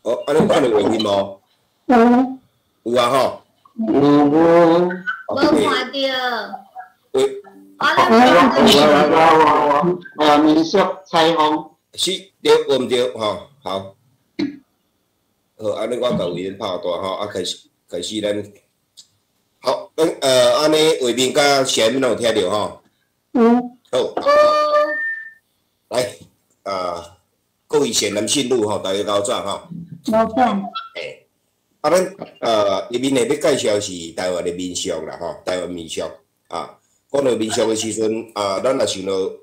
哦，按呢看著畫面無？有。有啊吼。有無？無看著。喂。我咧有有有民宿採訪。是，對，對毋對？吼，好。好，按呢我共畫面拍大吼，啊開始開始咱，好，咱按呢畫面佮聲音攏有聽著吼？有。好。來，啊，各位善男信女吼，大家𠢕早吼。𠢕早。欸，啊，咱下面呢欲介紹是台灣的民俗啦吼，台灣民俗啊。講著民俗的時陣啊，咱若想著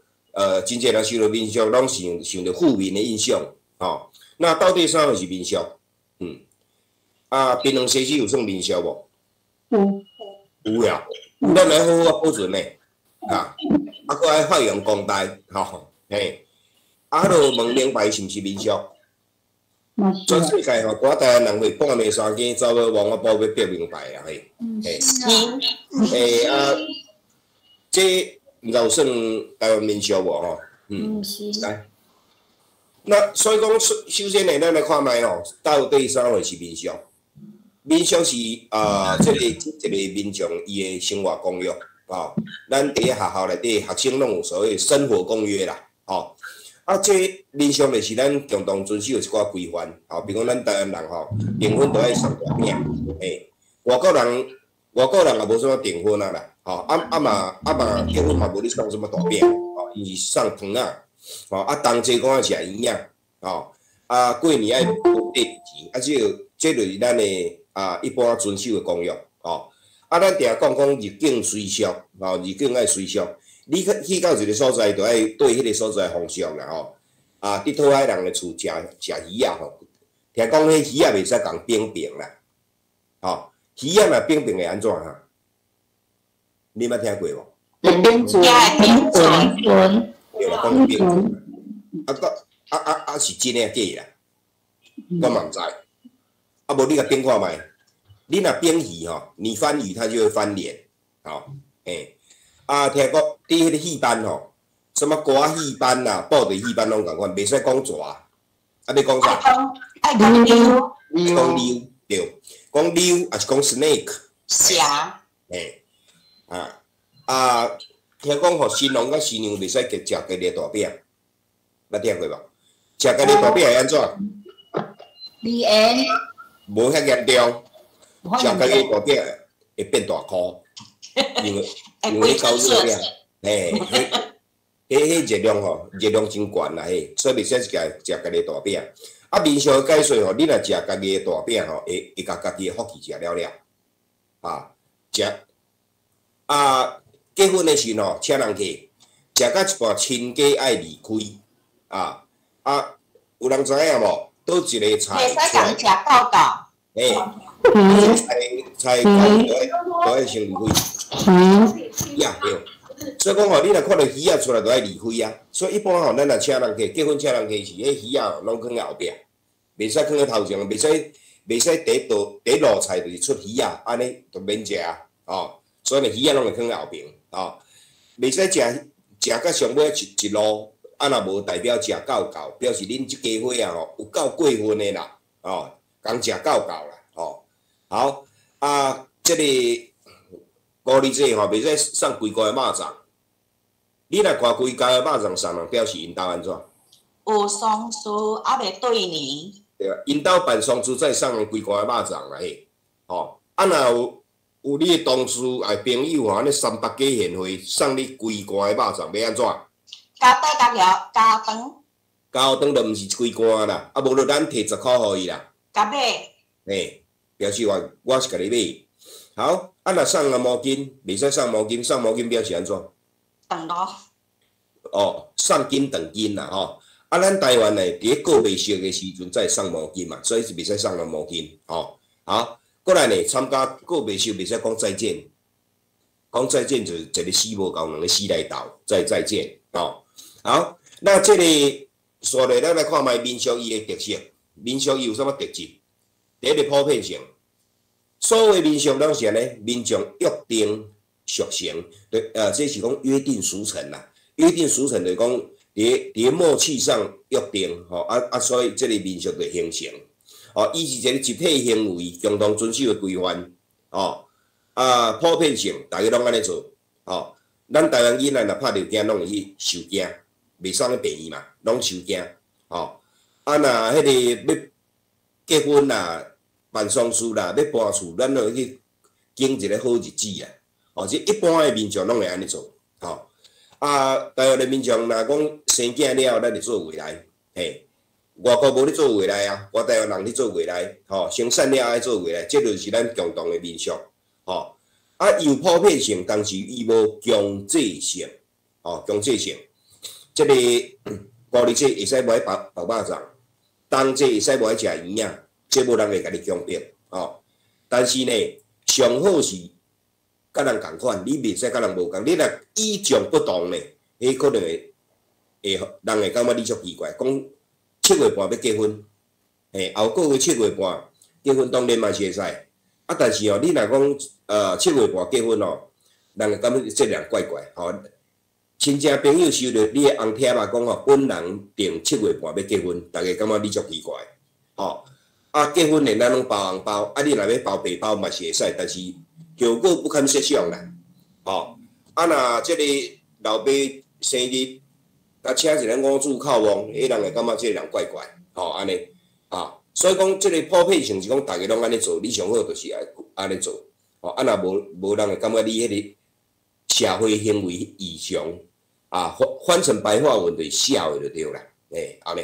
真濟人想著民俗，攏想想著負面的印象吼。那到底啥物是民俗？啊，檳榔西施有算民俗無？有。有啊，咱來好好保存呢，啊，啊，閣愛發揚光大，吼，嘿，啊，彼个問名牌是毋是民俗？全世界吼，寡台灣人會半暝三更走去王阿寶欲逼名牌啊，嘿，嘿，欸啊，這毋知有算台灣民俗無吼？來，那所以講，首先呢，咱來看覓吼，到底啥物是民俗？民俗是啊，這個一個民眾伊的生活公約，吼。咱佇咧學校內底，學生攏有所謂生活公約啦，吼。啊，這民俗就是咱共同遵守的一寡規範，吼。比如講，咱台灣人吼，訂婚都愛送大餅，嘿。外國人也無啥物訂婚啊啦，吼。啊啊嘛啊嘛結婚嘛無咧送啥物大餅，吼，伊是送糖仔，吼。啊，同齊講愛食圓仔，吼。啊，過年愛綴錢，啊，這個這就是咱的啊一般遵守的公約，吼。啊，咱定講講入境隨俗，吼，入境愛隨俗。你去去到一个所在，就愛對彼个所在風俗啦，吼。啊，佇討海人的厝食食魚仔吼，聽講彼魚仔袂使共反爿啦，吼，魚仔若反爿會按怎哈？你捌聽過無？反轉，反轉。對啦，講反轉。啊，閣啊啊啊是真的假啦？我嘛毋知。啊，無你共反看覓，你若反魚吼，你翻魚，它就會翻臉，吼，欸。啊，聽講佇彼个戲班吼，啥物歌仔戲班啦、布袋戲班攏仝款，袂使講蛇，啊，欲講啥？愛講溜。講溜，對，講溜，抑是講 snake。蛇。嘿，啊啊，聽講吼，新郎佮新娘袂使食家己的大餅，捌聽過無？食家己大餅會按怎？離緣。無遐嚴重，食家己大餅會變大箍，因為因為彼夠熱量，嘿，彼彼熱量吼，熱量真懸啦嘿，所以袂使食食家己大餅。啊，民俗的解說吼，你若食家己的大餅吼，會會共家己的福氣食了了，啊，食啊，結婚的時吼，請人客，食到一半親家愛離開，啊啊，有人知影無？佗一个菜？袂使共食夠夠。嘿，菜菜到都愛先離開。呀對，所以講吼，你若看著魚仔出來，就愛離開啊。所以一般吼，咱若請人客，結婚請人客時，彼魚仔攏囥佇後壁，袂使囥佇頭前，袂使袂使第一道第一路菜就是出魚仔，按呢就免食吼。所以呢，魚仔攏會囥佇後爿吼，袂使食食到上尾一一路，啊若無代表食夠夠，表示恁這家伙仔吼有夠過分的啦，吼，共食夠夠啦，吼。好，啊，這個五二節吼，袂使送規罐的肉粽。你若看規家的肉粽送人，表示𪜶兜按怎？有喪事猶未對年。對啊，𪜶兜辦喪事才會送人規罐的肉粽啦嘿，吼，啊若有有你的同事愛朋友吼，按呢三八假賢惠送你規罐的肉粽，欲按怎？加底加條加腸。加腸就毋是規罐啦，啊無就咱提10箍予伊啦。共買。嘿，表示我我是共你買。好，啊若送人毛巾，袂使送毛巾，送毛巾表示按怎？長路。哦，送巾長巾啦吼。啊，咱台灣呢，佇咧告別式的時陣才會送毛巾嘛，所以是袂使送人毛巾，吼。好，過來呢，參加告別式袂使講再見，講再見就是一個死無夠，兩個死來鬥，再再見，吼。好，那這個紲落咱來看覓民俗伊的特色，民俗伊有啥物特質？第一個普遍性，所有民俗攏是按呢，民眾約定俗成，對，這是講約定俗成啦。約定俗成就是講，佇佇默契上約定，吼，啊啊，所以這個民俗就形成。哦，伊是一个集體行為共同遵守的規範，哦，啊，普遍性，逐家攏按呢做，哦，咱台灣囡仔若拍著囝，攏會去收驚，袂送去病院嘛，攏收驚，哦，啊，若彼個欲結婚啦、辦喪事啦、欲搬厝，咱攏會去揀一個好日子啊，哦，這一般的民眾攏會按呢做，吼，啊，台灣的民眾若講生囝了後，咱會做月內，嘿。外國無咧做月內啊，我台灣人咧做月內，吼，生產了愛做月內，這就是咱共同的民俗，吼。啊，有普遍性，但是伊無強制性，吼，強制性。這個五日節會使無愛包包肉粽，冬節會使無愛食圓仔，這無人會共你強迫，吼。但是呢，上好是佮人仝款，你袂使佮人無仝，你若與眾不同呢，彼可能會會人會感覺你足奇怪，講。7月半欲結婚，嘿，後個月七月半結婚當然嘛是會使，啊，但是哦，你若講七月半結婚哦，人會感覺這人怪怪，吼，親戚朋友收著你的紅帖啊，講吼，本人訂七月半欲結婚，逐家感覺你足奇怪，吼，啊，結婚呢，咱攏包紅包，啊，你若欲包白包嘛是會使，但是效果不堪設想啦，吼，啊，若這個老爸生日。啊，請一个五子哭王，彼人會感覺這個人怪怪，吼，按呢，啊，所以講這個普遍性是講，逐家攏按呢做，你上好就是愛按呢做，吼，啊，若無無人會感覺你彼個社會行為異常，啊，翻成白話文就是痟的就對啦，欸，按呢，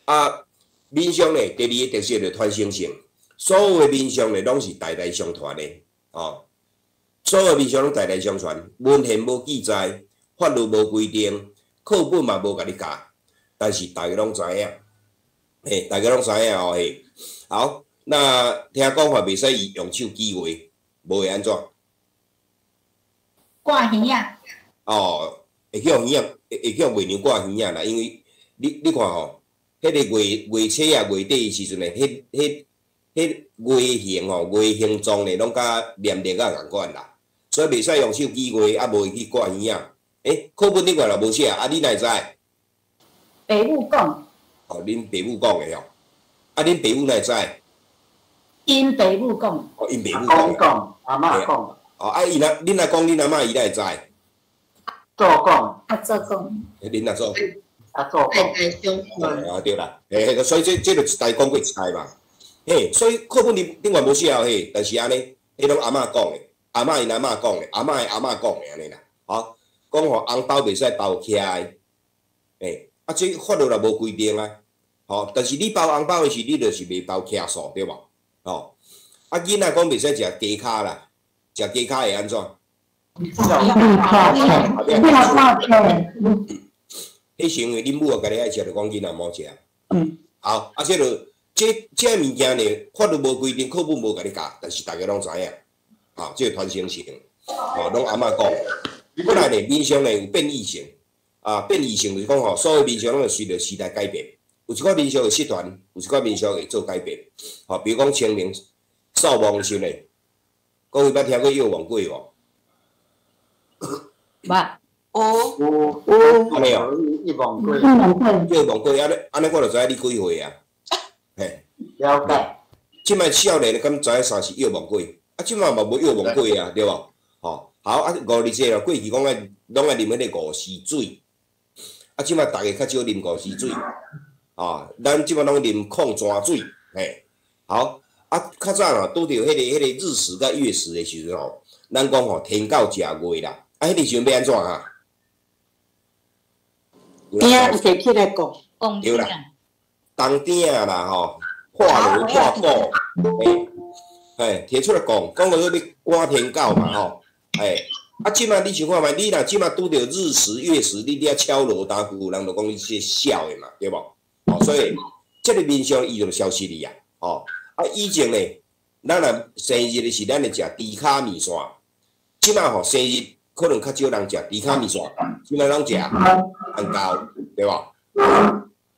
啊，民俗呢，第二個特色就傳承性，所有的民俗呢，攏是代代相傳的，吼，所有民俗攏代代相傳，文獻無記載，法律無規定。課本嘛無共你教，但是逐家攏知影，嘿，逐家攏知影哦，嘿。好，那聽講話袂使用手比劃，無會按怎？掛耳仔。哦，會去予耳仔，會去予月娘掛耳仔啦，因為你看吼，彼個月月初啊月底的時陣呢，彼彼彼月形吼，月形狀呢，攏佮念曆仔仝款啦，所以袂使用手比劃，啊無會去掛耳仔。欸，課本頂懸嘛無寫啊，你哪會知？爸母講。哦，恁爸母講的哦。啊，恁爸母哪會知？𪜶爸母講。哦，𪜶爸母講。講，阿嬤講。哦，啊，伊若恁若講恁阿嬤，伊哪會知？祖講。阿祖講。恁阿祖。阿祖講。代代相傳。啊，對啦，嘿，所以這這就一代講過一代嘛。嘿，所以課本頂頂懸無寫嘿，但是按呢，彼攏阿嬤講的，阿嬤𪜶阿嬤講的，阿嬤的阿嬤講的按呢啦，吼。講吼，紅包袂使包徛的，欸，啊，這法律也無規定啊，吼，但是你包紅包的時，你就是袂包徛數，對無？吼，啊，囡仔講袂使食雞跤啦，食雞跤會按怎？彼是因為恁母啊，共你愛食，就講囡仔毋好食。嗯。好，啊，這就這這物件呢，法律無規定，課本無共你教，但是逐家攏知影，吼，這個傳承性，吼，攏阿嬤講。過來呢，民俗呢有變異性，啊，變異性就是講吼，所有民俗攏會隨著時代改變，有一寡民俗會失傳，有一寡民俗會做改變。吼，比如講清明掃墓的時陣，各位捌聽過藥王粿無？捌。有有。按呢哦。藥王粿。藥王粿，按呢按呢，我就知影你幾歲啊？嘿。了解。這擺少年敢知影啥是藥王粿？啊，這擺嘛無藥王粿啊，對無？吼。好啊，五日節咯，過去講愛攏愛啉彼個五時水，啊，這擺逐家較少啉五時水，啊，咱這擺攏啉礦泉水，嘿，好，啊，較早吼拄著彼個日食佮月食的時陣吼，咱講吼天狗食月啦，啊，彼個時陣欲按怎啊？鼎提起來講，對啦，銅鼎啦吼，破鑼破鼓，嘿，嘿，提出來講，講到說欲趕天狗嘛吼。欸，啊，這擺你想看覓？你若這擺拄著日食月食，你佇遐敲鑼打鼓，人就講你是痟的嘛，對無？哦，所以這個民俗伊就消失去啊。哦，啊，以前呢，咱若生日的時，咱會食豬跤麵線。這擺吼生日可能較少人食豬跤麵線，這擺攏食蛋糕，對無？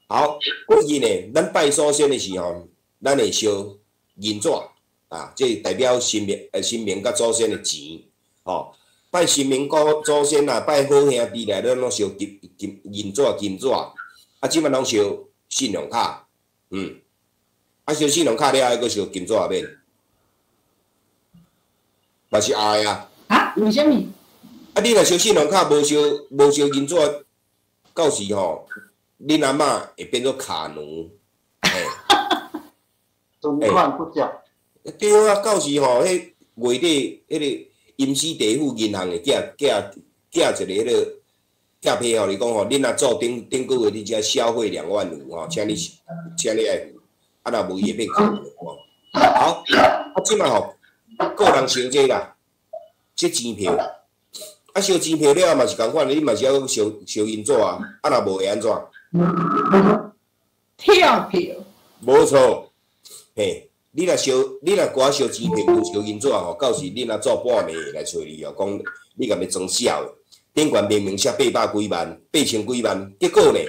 好，過去呢，咱拜祖先的時候，咱會燒銀紙啊，這代表神明、神明佮祖先的錢。吼，拜神明、祖祖先啊，拜好兄弟啦，咱攏燒金金銀紙、金紙，啊，這擺攏燒信用卡，嗯。啊，燒信用卡了後，閣燒金紙也免，嘛是愛啊。啊？為啥物？啊，你若燒信用卡無燒無燒銀紙，到時吼，恁阿嬤會變做卡奴。嘿。存款不足。對啊，到時吼，彼月底，彼個陰司地府銀行會寄寄寄一個彼個寄批予你講吼，恁阿祖頂頂個月你才消費2萬5吼，請你愛付，啊若無伊會變卡奴。好，啊，這擺吼，個人燒這啦，這錢票，啊燒錢票了後嘛是仝款，你嘛是愛燒燒銀紙啊，啊若無會按怎？跳票。無錯，嘿，你若燒，你若掛燒錢票，無燒銀紙吼，到時恁阿祖半暝會來揣你哦，講你共伊裝痟的，頂懸明明寫八百幾萬、八千幾萬，結果呢，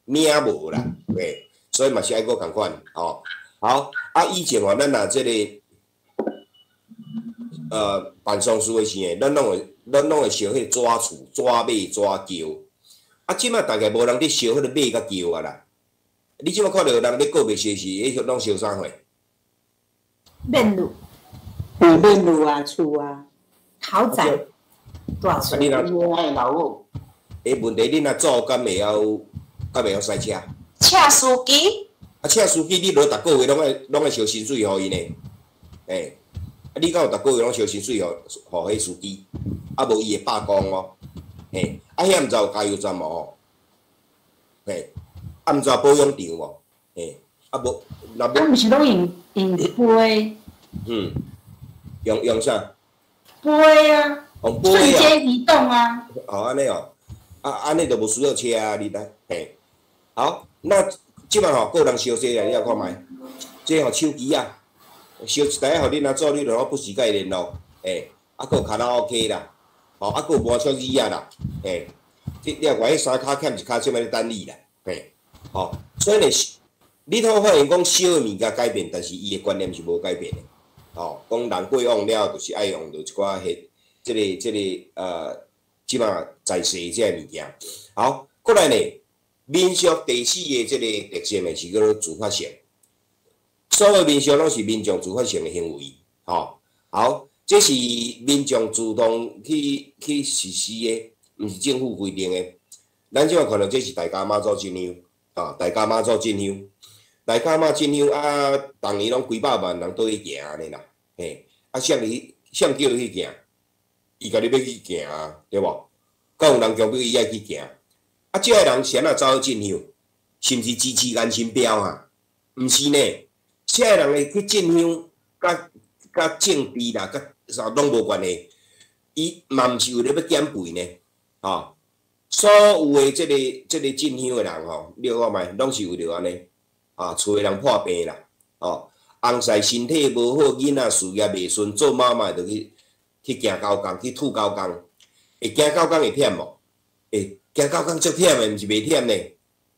命無啦，嘿，所以嘛是愛閣仝款，吼。好，啊以前吼，咱若這個，辦喪事的時陣，咱攏會燒彼個紙厝、紙馬、紙轎。啊，這擺大概無人佇燒彼個馬佮轎啊啦。你這擺看著人咧告別式時，彼攏燒啥貨？免路。免路啊，厝啊，豪宅，大厝。你若愛老母。欸，問題恁阿祖敢會曉，敢會曉駛車？請司機。啊，請司機，你無逐個月攏愛燒薪水予伊呢？欸，啊，你敢有逐個月攏燒薪水予彼司機？啊，無伊會罷工哦。嘿，啊，遐毋知有加油站無？嘿，啊，毋知有保養場無？嘿，啊無，若無。啊，毋是攏用用飛？嗯，用用啥？飛啊！用飛啊！瞬間移動啊！哦，按呢哦，啊，按呢就無需要車啊，你知？嘿，好，那這擺吼個人燒這啦，你來看覓？這吼手機啊，燒一台予恁阿祖，你就不時共伊聯絡，嘿，啊，閣有卡拉 OK 啦，吼，啊，閣有磨手機啊啦，嘿，這你若看彼三跤欠一跤，這擺咧等你啦，嘿，吼，所以呢，你通發現講燒的物件改變，但是伊的觀念是無改變的，吼，講人過往了後，就是愛用著一寡彼這个這个這擺在世這个物件。好，過來呢，民俗第四个這个特色呢是叫做自發性。所有民俗攏是民眾自發性的行為，吼。好，這是民眾主動去實施的，毋是政府規定的。咱這擺看著這是大甲媽祖進香，啊，大甲媽祖進香，大甲媽進香啊，逐年攏幾百萬人倒去行按呢啦，嘿，啊，誰去誰叫伊去行？伊家己欲去行啊，對無？敢有人強迫伊愛去行？啊，這个人是按怎走去進香？是毋是支持顏心標啊？毋是呢，這个人會去進香，佮佮政治啦，佮啥攏無關係。伊嘛毋是為了欲減肥呢，吼。所有的這个這个進香的人吼，你看覓，攏是為著按呢，啊，厝的人破病啦，吼，翁婿身體無好，囡仔事業袂順，做媽媽的就去去行九工，去吐九工，會行九工會忝無？會行九工足忝的，毋是袂忝呢。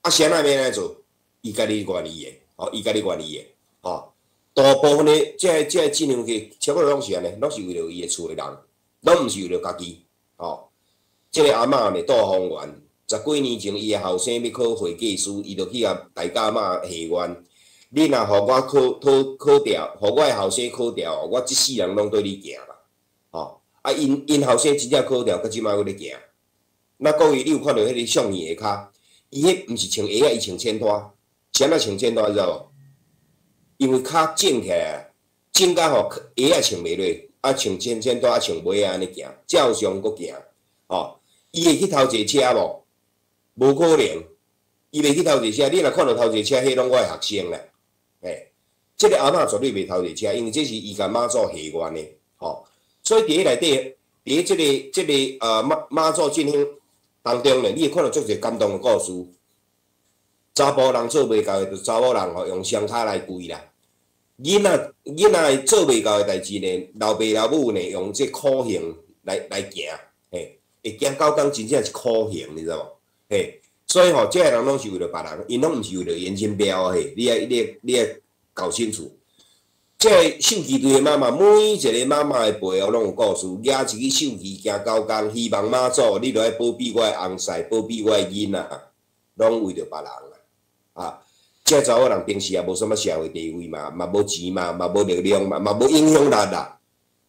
啊，啥人欲按呢做？伊家己願意的，吼，伊家己願意的，吼。大部分的這个這个進香去，差不多攏是按呢，攏是為著伊的厝的人，攏毋是為著家己，吼。這个阿嬤呢，杜芳元，十幾年前伊的後生欲考會計師，伊就去共大甲媽許願：你若予我考考考著，予我的後生考著，我這世人攏綴你行啦。吼！啊，𪜶𪜶後生真正考著，到這擺閣咧行。那各位，你有看著彼個送伊下跤？伊彼毋是穿鞋仔，伊穿淺拖。啥物穿淺拖你知無？因為跤腫起來，腫甲吼鞋仔穿袂落，啊穿淺淺拖啊穿襪仔按呢行，照常閣行，吼。伊會去偷坐車無？無可能，伊袂去偷坐車。你若看著偷坐車，彼攏我的學生啦。嘿，這个阿嬤絕對袂偷坐車，因為這是伊共媽祖許願的，吼。所以佇彼內底，佇這个這个媽媽祖進香當中呢，你會看著足濟感動的故事。查埔人做袂到的，就查某人吼用雙跤來跪啦。囡仔囡仔做袂到的代誌呢，老爸老母呢用這苦行來來行，嘿。會行九工真正是苦行，你知無？嘿，所以吼，這个人攏是為著別人，𪜶攏毋是為著顏心標嘿，你愛你愛你愛搞清楚。這个獸騎隊的媽媽，每一個媽媽的背後攏有故事。舉一支獸騎行九工，希望媽祖，你著愛保庇我的翁婿，保庇我的囡仔，攏為著別人啊！啊，這查某人平時也無啥物社會地位嘛，嘛無錢嘛，嘛無力量嘛，嘛無影響力啦。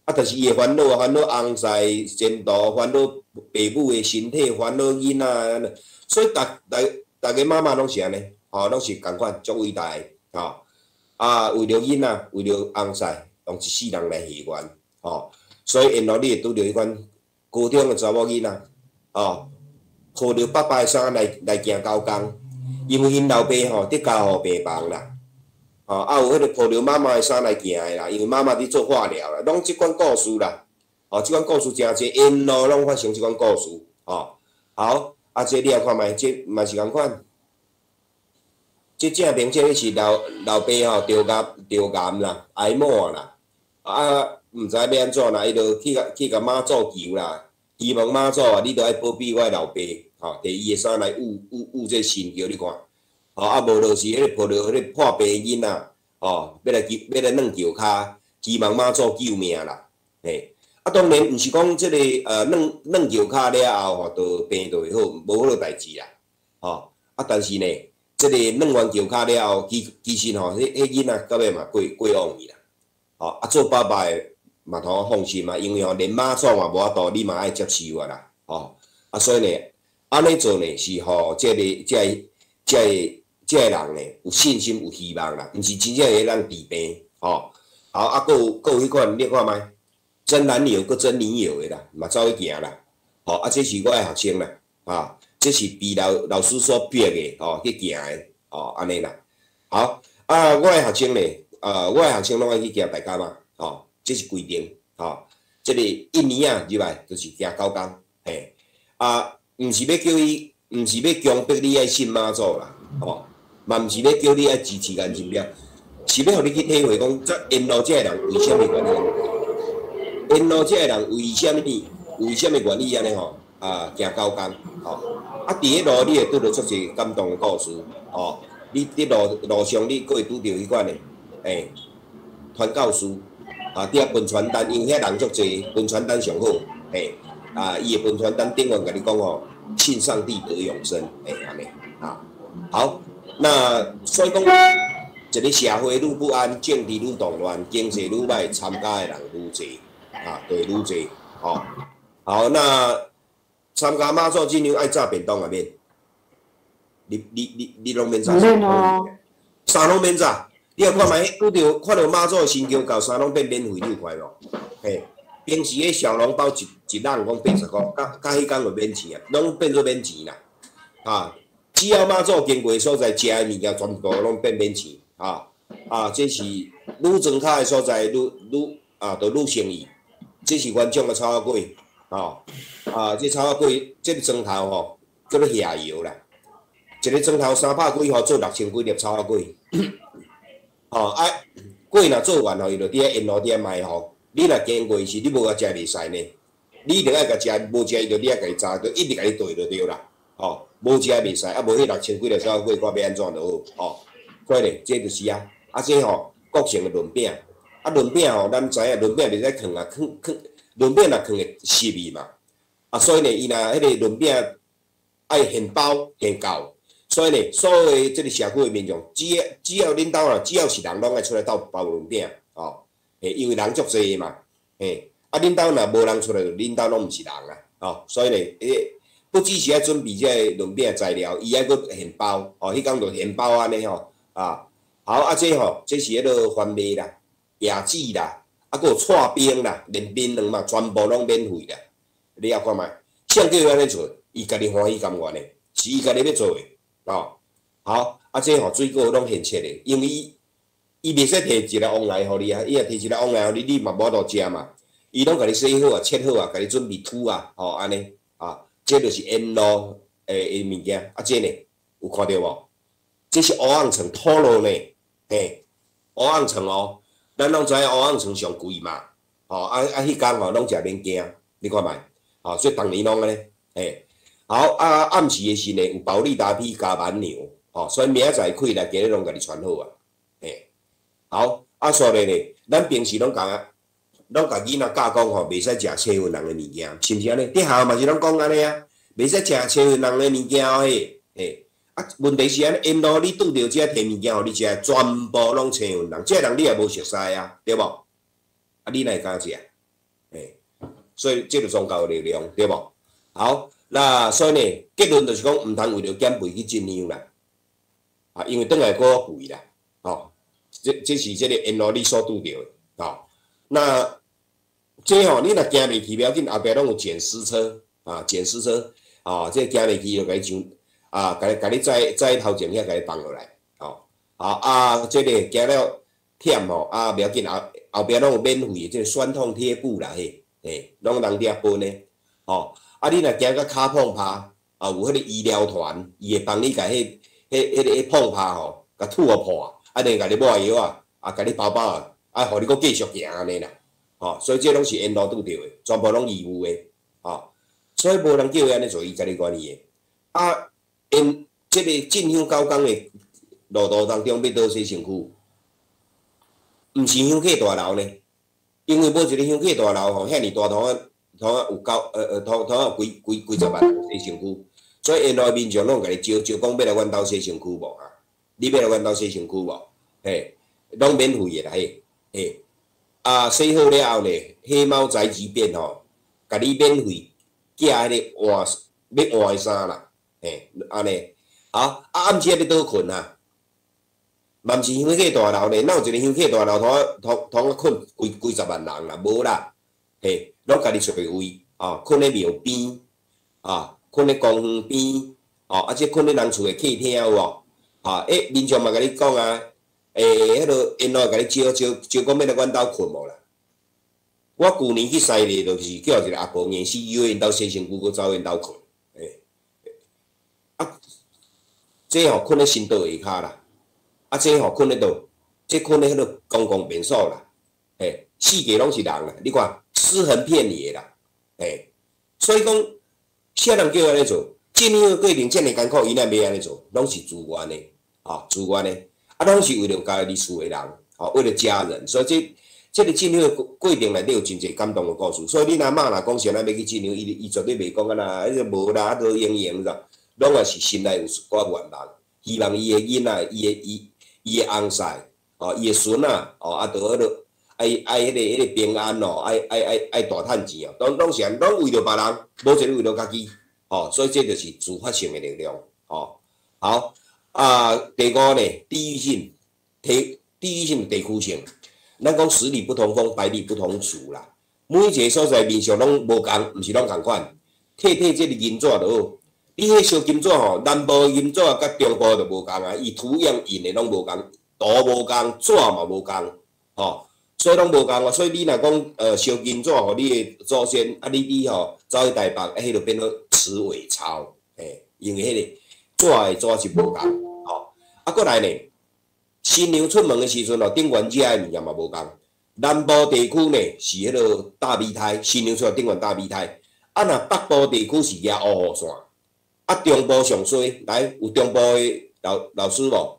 啊，但是伊會煩惱啊，煩惱翁婿前途，煩惱爸母的身體，煩惱囡仔，所以逐逐逐个媽媽攏是按呢，吼，攏是仝款，足偉大的，吼。啊，為著囡仔，為著翁婿，用一世人來還願，吼。所以沿路你會拄著彼款高中的查某囡仔，吼，抱著爸爸的衫來行九工，因為𪜶老爸吼佇加護病房啦。吼，啊有彼个抱著媽媽的衫來行的啦，因為媽媽佇做化療啦，攏這款故事啦。吼，這款故事誠濟，沿路攏發生這款故事，吼。好，啊，這你來看覓，這嘛是仝款。這正明顯是老老爸吼著癌著癌啦，癌末啦，啊，毋知欲按怎啦，伊就去共媽祖求啦，希望媽祖啊，你著愛保庇我的老爸，吼，提伊的衫來捂捂捂這神轎，你看。吼，啊，無就是彼个抱著彼个破病囡仔，吼，欲來求欲來軟轎跤，希望媽祖救命啦，嘿。啊，當然毋是講這个軟軟轎跤了後吼，就病就會好，無彼个代誌啦，吼。啊，但是呢，這个軟完轎跤了後，其實吼，彼彼囡仔到尾嘛過過往去啦，吼。啊，做爸爸的嘛通放心啊，因為吼，連媽祖嘛無法度，你嘛愛接受啊啦，吼。啊，所以呢，按呢做呢，是予這个這个這个這个人呢有信心有希望啦，毋是真正會當治病，吼。好，啊，閣有閣有彼款，你看覓，真男友閣真女友的啦，嘛走去行啦，吼。啊，這是我的學生啦，啊，這是被老老師所逼的，吼，去行的，吼，按呢啦。好，啊，我的學生呢，我的學生攏愛去行大甲媽，吼，這是規定，吼。這个一年啊入來就是行九工，嘿，啊，毋是欲叫伊，毋是欲強迫你愛信媽祖啦，吼。嘛毋是欲叫你愛支持顏金了，是欲予你去體會講，這沿路這个人為啥物原因？沿路這个人為啥物？為啥物願意按呢吼？啊，行九工，吼！啊，佇彼路你會拄著足濟感動的故事，吼！你佇路路上你閣會拄著彼款的，欸，傳教士，啊，佇遐分傳單，因為遐人足濟，分傳單上好，嘿，啊，伊會分傳單頂懸共你講吼，信上帝得永生，欸，按呢，啊，好。那所以講，一个社會愈不安，政治愈動亂，經濟愈䆀，參加的人愈濟，啊，對，愈濟，吼。好，那參加媽祖進香愛炸便當也免？你你你你攏免炸？免哦。啥攏免炸？你若看覓，拄著看著媽祖的神轎到，啥攏變免費，你有看無？嘿，平時彼小籠包一一籠講80箍，到到彼工就免錢啊，攏變做免錢啦，啊。只要媽祖經過的所在，食的物件全部攏變免錢，啊啊！這是愈莊跤的所在，愈愈啊，就愈生意。這是原廠的草仔粿，吼啊！這草仔粿，這个磚頭吼，叫做下藥啦。一个磚頭三百幾箍做6000幾粒草仔粿，吼啊！粿若做完吼，伊就佇遐沿路佇遐賣吼。你若經過時，你無共食袂使呢。你一定愛共食，無食伊就佇遐共你炸，就一直共你綴就對啦，吼。無食袂使，啊無彼6000幾粒草仔粿，看欲按怎就好，吼。所以咧，這就是啊，啊這吼國成的潤餅，啊潤餅吼，咱知影潤餅袂使囥啊，囥囥潤餅若囥會濕去嘛，啊所以呢，伊若彼个潤餅愛現包現攪，所以呢，所有的這个社區的民眾，只要恁兜啦，只要是人，攏愛出來鬥包潤餅，吼，嘿，因為人足濟嘛，嘿，啊恁兜若無人出來，恁兜攏毋是人啊，吼，所以呢，彼个不只是愛準備這个潤餅的材料，伊愛閣現包，吼，彼工就現包按呢吼，啊，好啊，這吼，這是彼个番麥啦、椰子啦，啊，閣有剉冰啦，連檳榔嘛，全部攏免費啦。你也看覓，誰叫伊按呢做？伊家己歡喜甘願的，是伊家己欲做的，吼。好，啊，這吼水果攏現切的，因為伊伊袂使提一个王來予你啊，伊若提一个王來予你，你嘛無法度食嘛。伊攏共你洗好啊、切好啊，共你準備土啊，吼，按呢，啊。這就是沿路的的物件，啊，這呢有看著無？這是烏甕床土路呢，嘿，烏甕床哦，咱攏知影烏甕床上貴嘛，吼，啊啊，彼工吼攏食免驚，你看覓，吼，所以逐年攏按呢，嘿，好啊，暗時的時呢有保力達披加蠻牛，吼，所以明仔載開來，今日攏共你傳好啊，嘿，好，啊，所以呢，咱平時攏共攏共囡仔教講吼，袂使食車運人的物件，是毋是按呢？佇學校嘛是攏講按呢啊，袂使食車運人的物件哦，嘿，嘿，啊，問題是按呢，沿路你拄著這提物件予你食，全部攏青雲人，這人你也無熟似啊，對無？啊，你哪會敢食？欸，所以這就宗教的力量，對無？好，那所以呢，結論就是講，毋通為著減肥去進香啦，啊，因為轉來閣肥啦，吼，這是這个沿路你所拄著的，吼。那這吼，你若行袂去，袂要緊，後壁攏有撿屍車，啊，撿屍車，啊，這行袂去就共你上，啊，共你載載頭前遐共你放落來，吼，好啊，這个行了忝吼，啊，袂要緊，後壁攏有免費的這个酸痛貼布啦，嘿，嘿，攏人佇遐分的，吼，啊，你若行甲跤碰拍，啊，有彼个醫療團，伊會幫你共彼個碰拍吼，共吐予破，啊，然後共你抹藥仔，啊，共你包包啊，啊，予你閣繼續行按呢啦，吼，所以這攏是沿路拄著的，全部攏義務的，吼，所以無人叫伊按呢做，伊家己願意的。啊，𪜶這个進香9工的路途當中，欲佗洗身軀？毋是香客大樓呢，因為無一个香客大樓吼，遐爾大通仔通仔有九呃呃通通仔有幾十萬人洗身軀，所以沿路的民眾攏共你招招講欲來阮兜洗身軀無啊？你欲來阮兜洗身軀無？嘿，攏免費的啦，嘿，嘿。啊，洗好了後呢，黑貓宅急便吼，共你免費寄彼个換欲換的衫啦，嘿，按呢。好，啊，暗時仔欲佗睏啊？嘛毋是香客大樓呢，哪有一个香客大樓通仔通通仔睏幾幾十萬人啦？無啦，嘿，攏家己揣個位，哦，睏咧廟邊，啊，睏咧公園邊，哦，啊，這睏咧人厝的客廳有無？啊，欸，民眾嘛共你講啊，欸，彼落沿路共你招招招講欲來阮兜睏無啦？我舊年去西麗，就是叫一个阿婆硬死約𪜶兜洗身軀，閣走𪜶兜睏，欸，啊，這吼睏咧神桌下跤啦。啊，這吼睏咧佗？這睏咧彼个公共便所啦，嘿，四界攏是人啦，你看屍橫遍野啦，嘿，所以講，啥人叫按呢做？進香的過程遮爾艱苦，伊若欲按呢做，攏是自願的，吼，自願的，啊，攏是為著家己厝的人，吼，為著家人，所以這個進香的過程內底有真濟感動的故事。所以恁阿嬤若講啥咱欲去進香，伊絕對袂講啊啦，彼個無啦，啊無閒閒啦，攏也是心內有一寡願望，希望伊的囡仔，伊的翁婿，哦，伊的孫仔，哦，啊，著彼落愛愛彼個平安哦，愛愛愛愛大趁錢哦，攏攏是按呢，攏為著別人，無一个為著家己，吼，所以這就是自發性的力量，吼。好，啊，第五呢，地域性，地域性地區性，咱講十里不同風，百里不同俗啦。每一个所在民俗攏無仝，毋是攏仝款。摕摕這个銀紙就好，你彼燒金紙吼，南部銀紙佮中部就無仝啊，伊圖樣印的攏無仝，圖無仝，紙嘛無仝，吼，所以攏無仝哦。所以你若講燒金紙予你的祖先，啊你吼走去台北，啊彼就變做紙偽鈔，嘿，因為彼个紙的紙是無仝，吼。啊，閣來呢，新娘出門的時陣吼，頂懸食的物件嘛無仝。南部地區呢是彼个大米胎，新娘出來頂懸大米胎。啊，若北部地區是舉烏雨傘。啊，中部上衰，來有中部的老師無？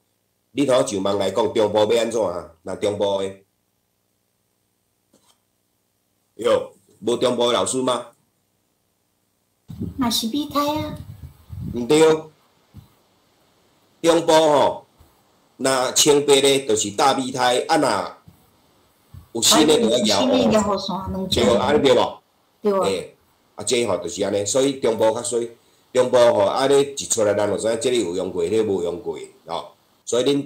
你頭上網來講，中部欲按怎啊？若中部的，喲，無中部的老師嗎？嘛是米胎啊。毋對，中部吼，若清白的，就是大米胎，啊若有新的就愛舉烏雨傘，對，按呢對無？對啊。欸，啊，這吼就是按呢，所以中部較衰。中部吼，啊，你一出來，人就知影這个有用過，彼个無用過，吼。所以恁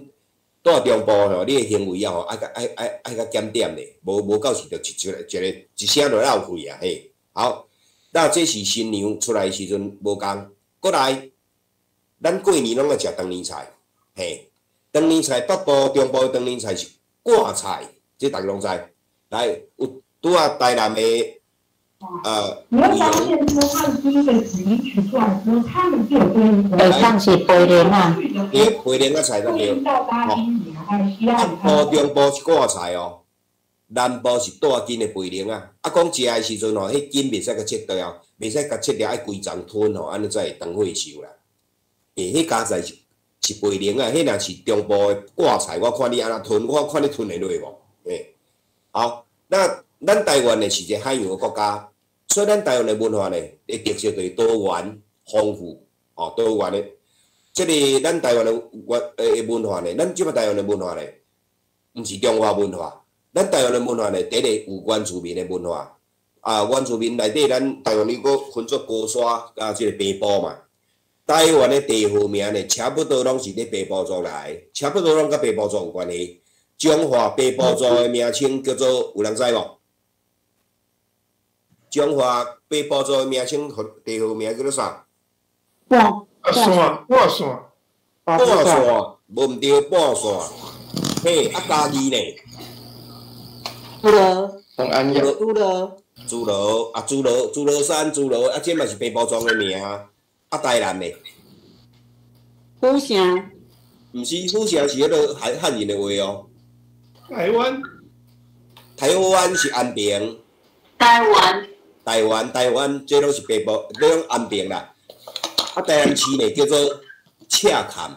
蹛中部吼，你的行為啊吼，愛較愛愛愛較檢點咧，無到時就一出來一个一聲就落氣啊，嘿。好，那這是新娘出來的時陣無仝，閣來，咱過年攏愛食長年菜，嘿，長年菜北部、中部的長年菜是掛菜，這逐家攏知。來，有拄仔台南的。你會發現說，他的第一個子音取出來之後，他們就有對應的。上是白蓮啊。對，白蓮仔菜都對。吼。北部、中部是掛菜哦，南部是大斤的白蓮仔。啊，講食的時陣吼，彼筋袂使共切掉，袂使共切掉，愛規叢吞吼，按呢才會長歲壽啦。欸，彼加菜是白蓮仔，彼若是中部的掛菜，我看你按怎吞，我看你吞會落無？欸，好，那咱台灣呢是一个海洋的國家。所以咱台灣的文化呢，的特色就是多元豐富，哦，多元的。這个咱台灣的原文化呢，咱這擺台灣的文化呢，毋是中華文化。咱台灣的文化呢，第一个有原住民的文化，啊，原住民內底咱台灣又閣分做高山佮這个北部嘛。台灣的地號名呢，差不多攏是佇平埔族來，差不多攏佮平埔族有關係。彰化平埔族的名稱叫做，有人知無？彰化平埔族的名稱，地號名叫做啥？半線，半線，半線，無毋對，半線。嘿，啊，嘉義呢？竹螺，同安業，竹螺，竹螺啊，竹螺，竹螺山，竹螺啊，這嘛是平埔族的名。啊，台南呢？府城，毋是府城，是彼个漢漢人的話哦。台灣，台灣是安平。台灣，台灣，台灣，這攏是北部，這攏安平啦。啊，台南市呢叫做赤崁。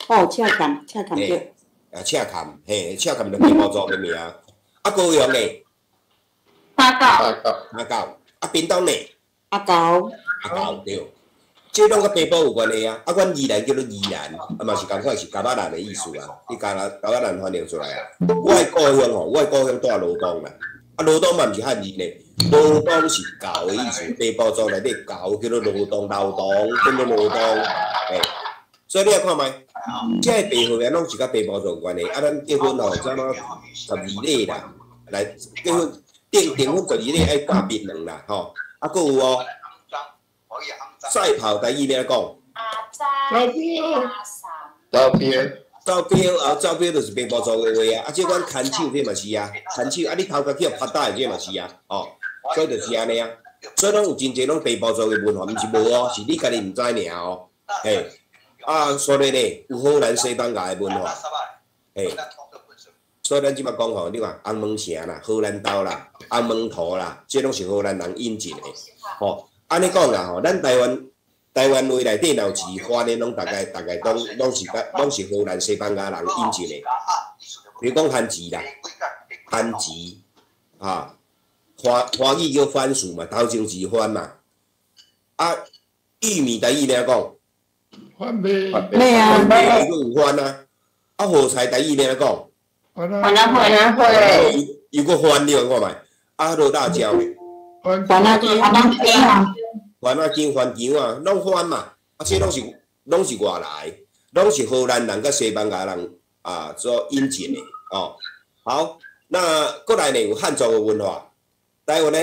哦，赤崁，赤崁對。啊，赤崁，嘿，赤崁就平埔族的名。啊，高雄呢？阿狗，阿狗。啊，屏東呢？阿狗。阿狗對。這攏佮北部有關係啊！啊，阮宜蘭叫做宜蘭，啊嘛是仝款是咖仔蘭的意思啊。你咖仔咖仔蘭翻譯出來啊。我的故鄉吼，我的故鄉住羅東啦。啊，羅東嘛毋是漢字呢，羅東是猴的意思，平埔族內底猴叫做羅東，勞東叫做羅東，欸，所以你來看覓，這个地號名攏是佮平埔族有關係。啊，咱結婚吼，怎麼12禮啦？來結婚訂訂婚12禮愛夾檳榔啦，吼。啊，閣有哦。賽跑台語欲按怎講？招標，招標啊，招標就是平埔族的話啊。啊，這款牽手這嘛是啊，牽手啊，你頭殼去予拍打的這嘛是啊，哦，所以就是按呢啊。所以攏有真濟攏平埔族的文化，毋是無哦，是你家己毋知爾哦。嘿，啊，所以呢，有荷蘭、西班牙的文化，嘿，所以咱這擺講吼，你看紅毛城啦、荷蘭豆啦、紅毛塗啦，這攏是荷蘭人引進的，吼。按呢講啦吼，咱台灣台灣話內底若有字翻的，攏大概大概攏攏是攏是荷蘭、西班牙人引進的。比如講番薯啦，番薯，啊，華華語叫番薯嘛，頭前字番嘛。啊，玉米台語欲按怎講？番麥。咩啊？麥閣有番啊。啊，火柴台語欲按怎講？番啊番啊火。又閣番，你看覓？啊，落辣椒呢？番番仔薑。番仔薑、番薑啊，攏番嘛。啊，這攏是攏是外來，攏是荷蘭人佮西班牙人啊所引進的哦。好，那過來呢有漢族的文化，台灣的，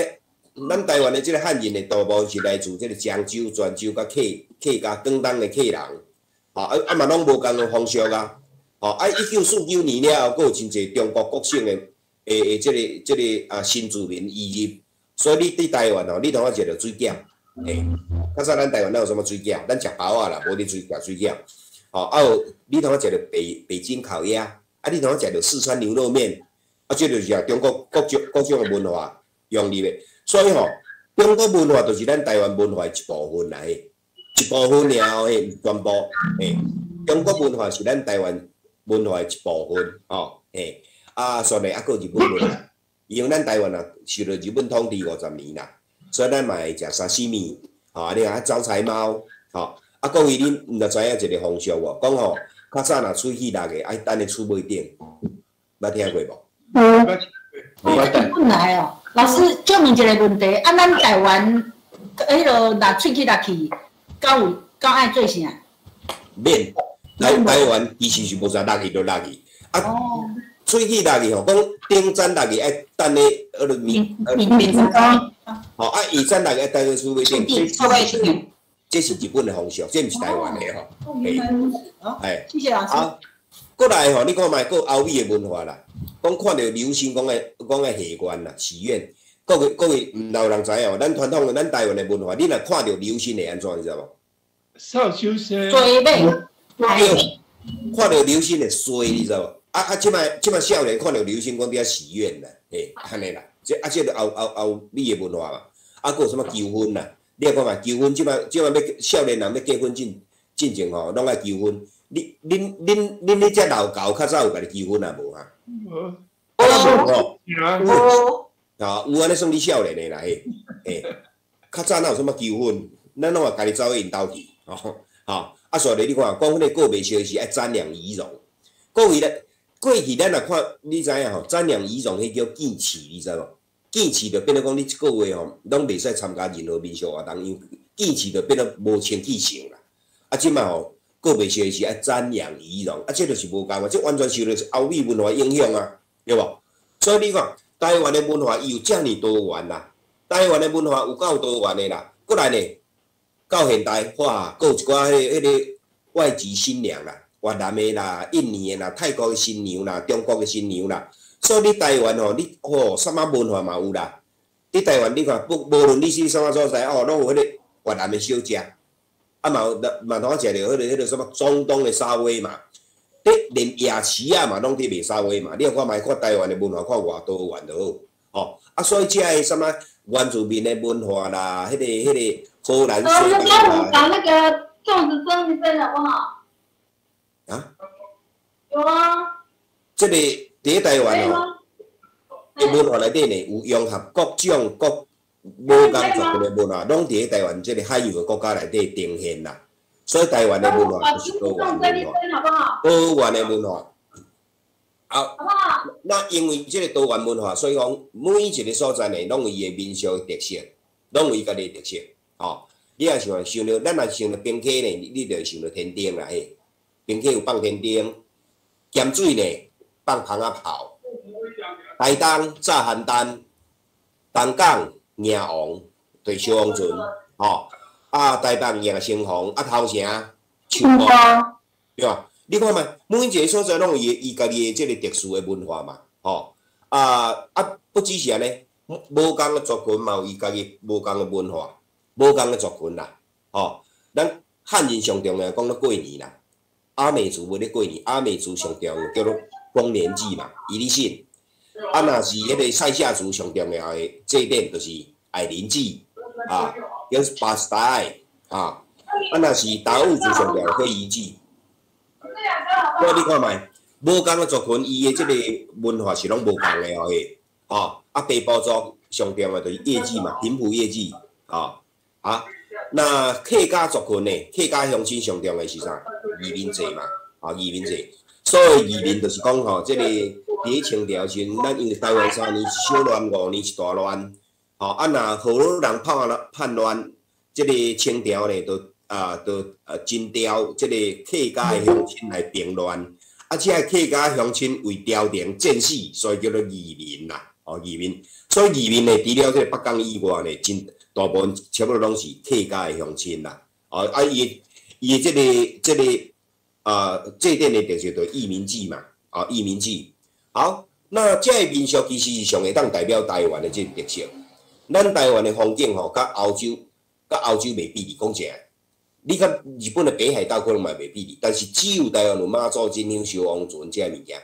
咱台灣的這个漢人的大部分是來自這个漳州、泉州佮客客家、廣東的客人，吼啊啊嘛攏無仝的風俗啊。吼啊，1949年了後，閣有真濟中國各省的的的這个這个啊新住民移入，所以你佇台灣吼，你通仔食著水餃。嘿，較早咱台灣哪有啥物水餃？咱食包仔啦，無咧水食水餃。吼，啊有你通仔食著北北京烤鴨，啊你通仔食著四川牛肉麵，啊這就是啊中國各種各種的文化融入的。所以吼，中國文化就是咱台灣文化的一部分來的，一部分爾哦，嘿，毋全部。嘿，中國文化是咱台灣文化的一部分，吼，嘿，啊，所以啊，閣有日本文化，因為咱台灣啊受著日本統治50年啦。所以咱嘛會食沙西米，吼，你看招財貓，吼，啊，各位恁毋知影一个風俗無？講吼，較早若喙齒六个，愛等咧厝尾頂，捌聽過無？有。本來哦，老師，借問一个問題，啊，咱台灣彼落若喙齒六去，敢有敢愛做啥？免，台台灣其實是無啥六去就六去，啊，喙齒六去吼，講頂層六去愛等咧，彼落面，面面膏。吼啊，下層六去愛等咧厝尾頂。厝尾頂。這是日本的風俗，這毋是台灣的吼。哦，原來如此。哎，謝謝老師。啊，過來吼，你看覓閣有歐美的文化啦，講看著流星，講愛講愛許願啦，許願。各位各位，毋有人知影無？咱傳統的咱台灣的文化，你若看著流星會按怎？你知無？掃帚星。追尾。對，看著流星會衰，你知無？啊啊！這擺這擺少年看著流星，講佇遐許願啦，嘿，按呢啦。這啊，這就歐歐歐美的文化嘛。啊，閣有啥物求婚啦？你來看覓求婚，這擺這擺欲少年人欲結婚進進前吼，攏愛求婚。你恁恁恁彼隻老猴較早有共你求婚啊無啊？無。無吼。無。啊，有按呢算你少年的啦嘿，嘿。較早哪有啥物求婚？咱攏嘛家己走去𪜶兜去，吼，吼。啊，所以你看，講彼个過袂燒是愛瞻仰遺容。過去咧，過去咱若看，你知影吼？瞻仰遺容彼叫禁忌，你知無？禁忌就變做講你一個月吼，攏袂使參加任何民俗活動，因為禁忌就變做無清氣性啦。啊，這擺吼，過袂燒是愛瞻仰遺容，啊，這就是無仝啊，這完全受著歐美文化影響啊，對無？所以你看，台灣的文化伊有遮爾多元啦，台灣的文化有夠多元的啦。過來呢，到現代，哇，閣有一寡彼個外籍新娘啦，越南的啦、印尼的啦、泰國的新娘啦、中國的新娘啦。所以你台灣吼，你吼啥物文化嘛有啦。佇台灣你看，不無論你是啥物所在，哦，攏有彼個越南的小食，啊嘛有嘛通食著彼個啥物中東的沙威瑪，佇連夜市仔嘛攏佇賣沙威瑪。你若看覓看台灣的文化，看偌多元就好，吼。啊，所以這个啥物原住民的文化啦，彼個荷蘭。我們幫我們把那個粽子蒸一蒸好不好？啊？有啊。這个佇台灣哦，的文化內底呢，有融合各種各無仝族群的文化，攏佇咧台灣這个海洋的國家內底呈現啦。所以台灣的文化就是多元文化，多元的文化。啊，那因為這个多元文化，所以講每一个所在呢，攏有伊的民俗的特色，攏有伊家己的特色。吼，你若想想著，咱若想著平溪呢，你就會想著天燈啦嘿。平溪有放天燈，鹹水呢放蜂仔炮，台東炸寒單，東港迎王，對小王船，吼，啊台北迎新房，啊頭城樹木，對吧？你看覓，每一个所在攏有伊家己的這个特殊的文化嘛，吼，啊啊，不只是按呢，無仝的族群嘛有伊家己無仝的文化，無仝的族群啦，吼，咱漢人上重要講咧過年啦，阿美族無咧過年，阿美族上重要叫做豐年祭嘛，伊哩信。啊，若是彼个賽夏族上重要的祭典，就是矮靈祭，啊，叫巴斯達愛，啊，啊，若是達悟族上重要的會儀祭。所以你看覓，無仝的族群，伊的這个文化是攏無仝的哦，嘿，吼，啊，北部族上重要的就是夜祭嘛，平埔夜祭，啊，啊，那客家族群呢，客家鄉親上重要的是啥？義民祭嘛，啊，義民祭。所謂義民就是講吼，這个佇咧清朝時陣，咱因為台灣三年一小亂，5年一大亂，吼，啊，若河洛人叛亂，這个清朝呢，就啊，就徵調這个客家的鄉親來平亂，啊，這个客家鄉親為朝廷戰死，所以叫做義民啦，哦，義民。所以義民呢，除了這个北港以外呢，真大部分差不多攏是客家的鄉親啦，哦，啊，伊的這個啊，祭典的特色就是義民祭嘛，啊，義民祭。好，那這个民俗其實是上會當代表台灣的這个特色。咱台灣的風景吼，佮歐洲袂比哩，講真。你佮日本的北海道可能嘛袂比哩，但是只有台灣有媽祖進香、燒王船這个物件。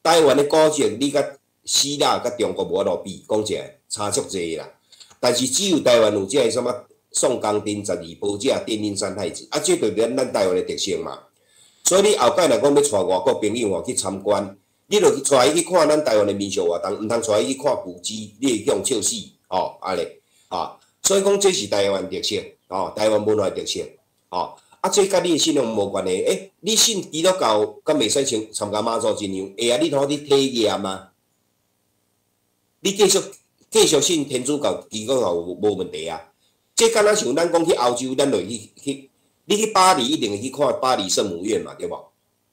台灣的古蹟，你佮希臘、佮中國無法度比，講真差足濟啦。但是只有台灣有這个啥物宋江陣十二寶者、電音三太子，啊，這就是咱台灣的特色嘛。所以你後擺若講欲帶外國朋友吼去參觀，你就去帶伊去看咱台灣的民俗活動，毋通帶伊去看古蹟，你會予人笑死，吼，按呢，啊，所以講這是台灣特色，吼，台灣文化特色，吼，啊，這佮你的信仰無關係，欸，你信基督教，敢袂使參加媽祖進香？會啊，你通去體驗啊。你繼續信天主教、基督教無問題啊。這敢若像咱講去歐洲，咱就去，你去巴黎一定會去看巴黎聖母院嘛，對無？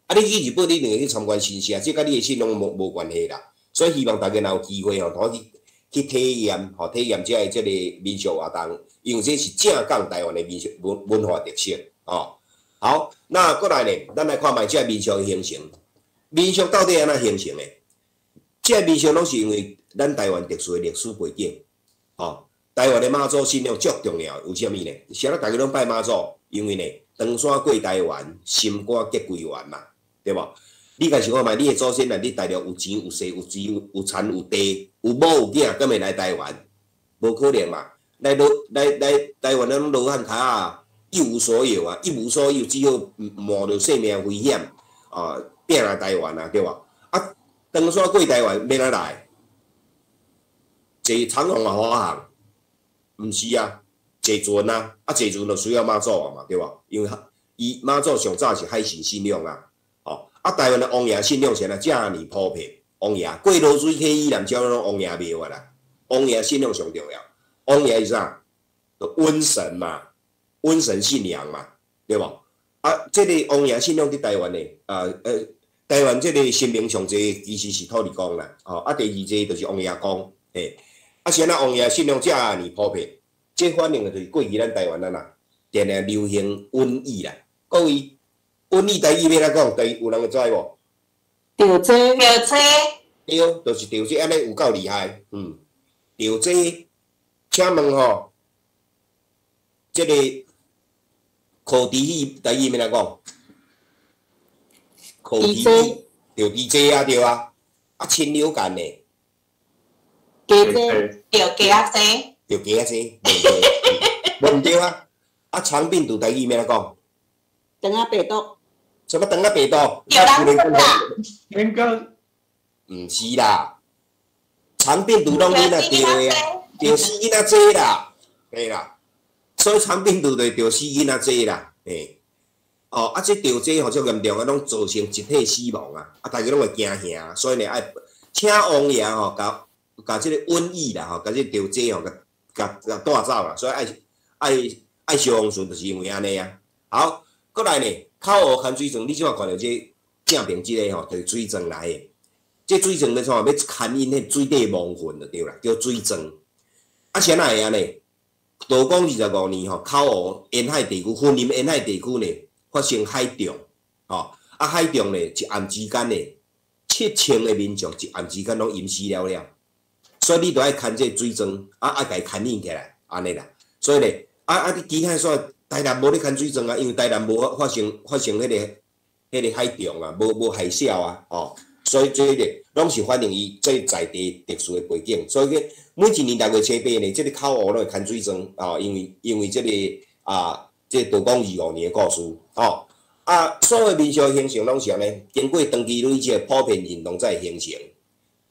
啊，你去日本你一定會去參觀神社，這佮你的信仰無關係啦。所以希望大家若有機會吼，通去體驗，吼，體驗這个民俗活動，因為這是正港台灣的民俗文化特色，吼。好，那過來呢，咱來看覓這个民俗的形成。民俗到底按怎形成的？這个民俗攏是因為咱台灣特殊的歷史背景，吼。台灣的媽祖信仰足重要，為啥物呢？啥物大家攏拜媽祖？因為呢，長山過台灣，心肝結歸元嘛，對無？你家想看覓，你的祖先若佇大陸有錢有勢有資有田有地有某有囝，敢會來台灣？無可能嘛！來羅來來台灣，攏羅漢跤仔，一無所有啊，一無所有，只好冒著性命危險啊，拼來台灣啊，對無？啊，長山過台灣，欲按怎來？坐長榮啊，華航？毋是啊，坐船啊，啊坐船就需要媽祖啊嘛，對無？因為伊媽祖上早是海神信仰啊，吼，啊，台灣的王爺信仰是按怎遮爾普遍？王爺過濁水溪以南，遮攏王爺廟啊啦。王爺信仰上重要，王爺是啥？就瘟神嘛，瘟神信仰嘛，對無？啊，這个王爺信仰佇台灣的，台灣這个神明上濟其實是土地公啦，吼，啊，第二濟就是王爺公，嘿，啊，是按怎王爺信仰遮爾普遍？這反映的就是過去咱台灣啊啦，定定流行瘟疫啦。各位，瘟疫台語欲按怎講？台有人會知無？著災，著災，對，就是著災，按呢有夠厲害，嗯，著災，請問吼，這个苦豬戲台語欲按怎講？苦豬戲，著豬災啊，對啊，啊，禽流感呢？雞災，著雞仔災，著雞仔災，無毋對啊！啊，腸病毒台語欲按怎講？腸仔病毒。什麼腸仔病毒？著人說啦。應該。毋是啦，腸病毒攏囡仔著的啊，著死囡仔濟啦，對啦。所以腸病毒就著死囡仔濟啦，嘿。哦，啊，這著這吼足嚴重啊，攏造成集體死亡啊，啊，大家攏會驚嚇，所以呢，愛請王爺吼，共共這個瘟疫啦吼，共這著災吼，共共帶走啦，所以愛愛愛燒黃蓀，就是因為按呢啊。好，閣來呢，口烏牽水狀，你這擺看著這正爿這个吼，就是水狀來的。這水狀欲創欲牽引彼水底亡魂就對啦，叫水狀。啊，是按怎會按呢？道光25年吼，口湖沿海地區，雲林沿海地區呢發生海漲，吼，啊海漲呢一暗之間呢，7000个民眾一暗之間攏淹死了了，所以你著愛牽這水狀，啊啊共伊牽引起來，按呢啦。所以呢，啊啊，你其他所台南無咧牽水狀啊，因為台南無發生彼个海漲啊，無海嘯啊，吼。所以這个攏是反映伊這在地特殊的背景，所以講每一年6月初八呢，這个口湖攏會牽水狀，吼，因為這个啊，這道光25年的故事，吼，啊，所有民俗形成攏是按呢，經過長期累積的普遍認同才會形成。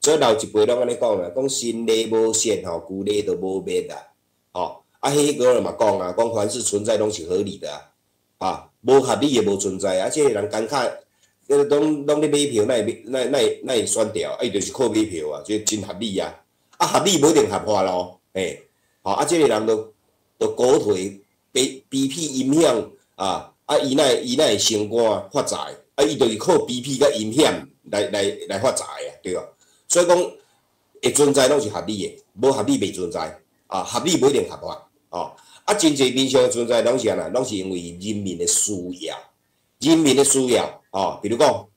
所以老一輩攏按呢講啦，講神禮無設吼，舊禮就無滅啦，吼，啊，彼個嘛講啊，講凡事存在攏是合理的啊，啊，無合理的無存在啊，這个人感慨。攏攏咧買票，哪會買？哪哪會哪會選掉？啊，伊就是靠買票啊，這真合理啊！啊，合理無一定合法咯，嘿，吼啊，這个人就就鼓吹卑卑鄙陰險啊！啊，伊哪會升官發財？啊，伊就是靠卑鄙佮陰險來發財啊，對無？所以講會存在攏是合理的，無合理袂存在啊，合理無一定合法哦。啊，真濟民俗的存在攏是按怎？攏是因為人民的需要，人民的需要。哦，比如講，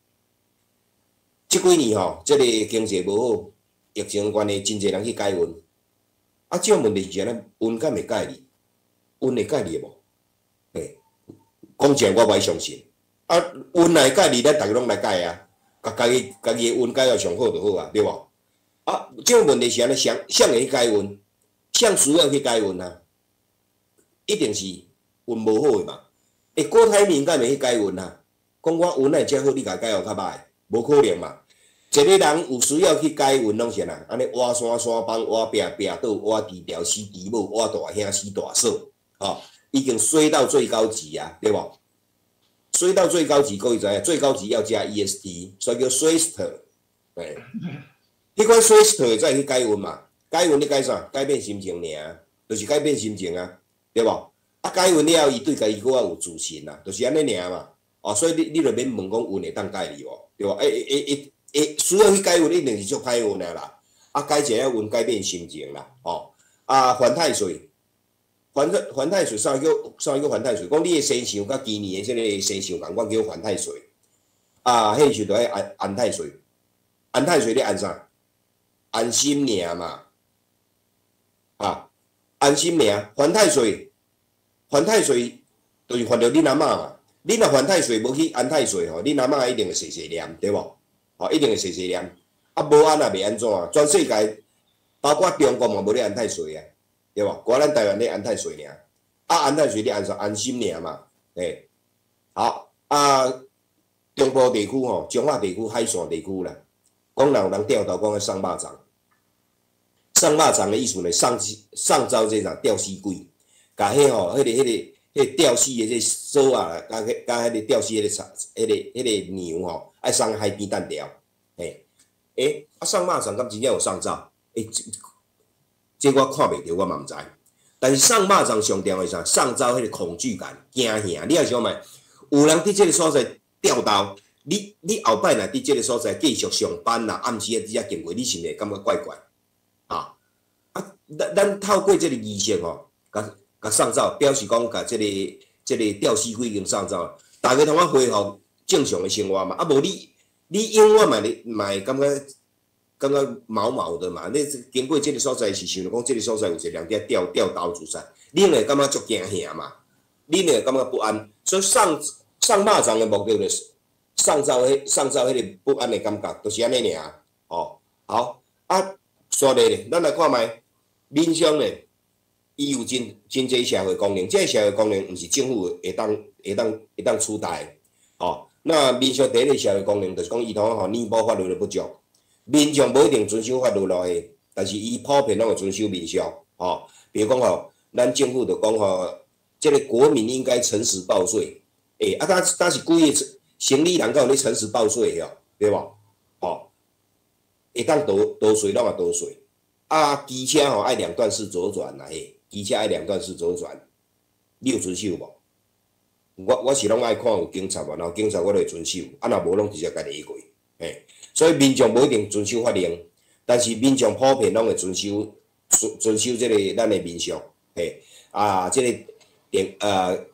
這幾年吼，這個經濟無好，疫情關係，真濟人去改運。啊，這個問題是按怎？運敢會改哩？運會改哩無？嘿，講真我無愛相信。啊，運若會改哩，咱逐家攏來改啊，共家己的運改到上好就好啊，對無？啊，這個問題是按怎？誰誰會去改運？誰需要去改運啊？一定是運無好的嘛。欸，郭台銘敢會去改運啊？講我運若會遮好，你共改予較歹，無可能嘛。一個人有需要去改運，攏是按怎？按呢挖山山崩，挖壁壁倒，挖豬條死豬母，挖大兄死大嫂，吼，已經衰到最高級啊，對無？衰到最高級，各位知影？最高級要加 EST，所以叫衰死。對，彼款衰死會使去改運嘛？改運你改啥？改變心情爾，就是改變心情啊，對無？啊，改運了後，伊對家己閣較有自信啊，就是按呢爾嘛。哦，所以你就免問講運會當改哩無，對無？欸欸欸欸，需要去改運，一定是足歹運的啦。啊，改一下運，改變心情啦，吼。啊，犯太歲，犯太歲，啥叫犯太歲？講你的生肖佮今年的這个生肖仝款叫犯太歲。啊，彼時就愛安安太歲，安太歲你安啥？安心爾嘛。啊，安心爾，犯太歲，犯太歲就是犯著恁阿嬤嘛。你若犯太歲無去安太歲吼，恁阿嬤一定會細細念，對無？吼，一定會細細念。啊，無安也袂按怎，全世界包括中國嘛無咧安太歲啊，對無？閣咱台灣咧安太歲爾。啊，安太歲你安啥？安心爾嘛，嘿。好，啊，中部地區吼，彰化地區海線地區啦，講若有人吊頭講咧送肉粽，送肉粽的意思呢，送送走這啥吊死鬼，共彼吼，彼个彼个。彼個吊死的這索仔，佮彼佮彼个吊死彼个草，彼个牛吼，愛送海邊擲掉。嘿，欸，啊送肉粽敢真正有送走？欸，這我看袂著，我嘛毋知。但是送肉粽上重要是啥？送走彼个恐懼感、驚嚇。你也想覓，有人佇這个所在吊刀，你後擺若佇這个所在繼續上班啦，暗時仔佇遮經過，你是毋是會感覺怪怪？啊啊，咱透過這个儀式吼，共送走，表示講共這个吊死鬼已經送走，大家通啊恢復正常的生活嘛。啊，無你永遠嘛會嘛會感覺毛毛的嘛。你經過這个所在是想著講，這个所在有一個人佇遐吊刀自殺，你會感覺足驚嚇嘛？你會感覺不安。所以送肉粽的目的就是送走彼个不安的感覺，就是按呢爾。哦，好啊，煞落咧，咱來看覓民俗咧，伊有真濟社會功能，這个社會功能毋是政府會當取代的。哦，那民俗第一个社會功能就是講，伊通吼彌補法律的不足。民眾無一定遵守法律咯，但是伊普遍攏會遵守民俗。哦，比如講吼，咱政府就講吼，這个國民應該誠實報稅。欸，啊，敢是幾个生理人敢有咧誠實報稅的哦，對無？哦，會當逃稅攏會逃稅。啊，機車吼愛兩段式左轉啦，嘿，機車愛兩段式左轉，你有遵守無？我是攏愛看有警察無，若有警察我就會遵守，啊，若無攏直接共犁過，嘿。所以民眾無一定遵守法令，但是民眾普遍攏會遵守這个咱的民俗，嘿。啊，這个電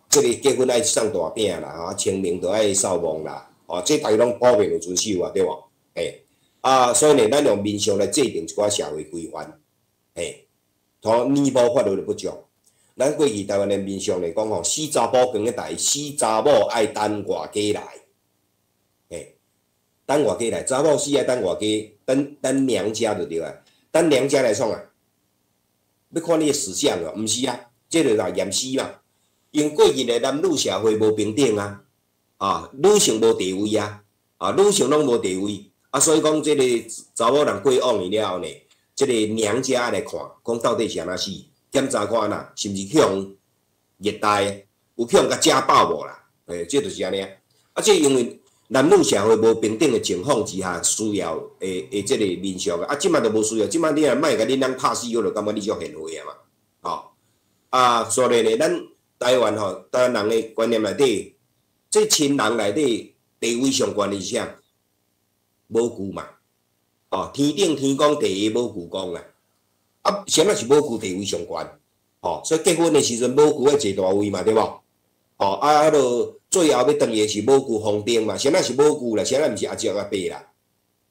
這个結婚愛送大餅啦，吼，清明就愛掃墓啦，哦，這大家攏普遍有遵守啊，對無？嘿。啊，所以呢，咱用民俗來制定一寡社會規範，嘿，通彌補法律的不足。咱過去台灣的民俗來講吼，死查埔扛咧台，死查某愛等外家來，嘿，等外家來，查某死愛等外家，等娘家就對啊，等娘家來創啊？欲看你的死相哦，毋是啊，這个來驗屍嘛。因為過去的男女社會無平等啊，啊，女性無地位啊，啊，女性攏無地位。啊，所以講這个查某人過往去了後呢，這个娘家愛來看，講到底是按怎死，檢查看按怎，是毋是去予虐待，有去予共家暴無啦？欸，這就是按呢。啊，這因為男女社會無平等的情況之下，需要的這个民俗啊。這擺就無需要，這擺你若莫共恁翁拍死，我就感覺你足賢惠啊嘛。吼，啊，所以呢，咱台灣吼，台灣人的觀念內底，這親人內底地位上懸的是啥？母舅嘛，哦，天頂天公地下母舅公啊，啊，啥物是母舅地位上懸？吼，所以結婚的時陣母舅愛坐大位嘛，對無？吼，啊，彼落最後欲轉去的是母舅封頂嘛，啥物是母舅啦？啥物毋是阿叔阿伯啦？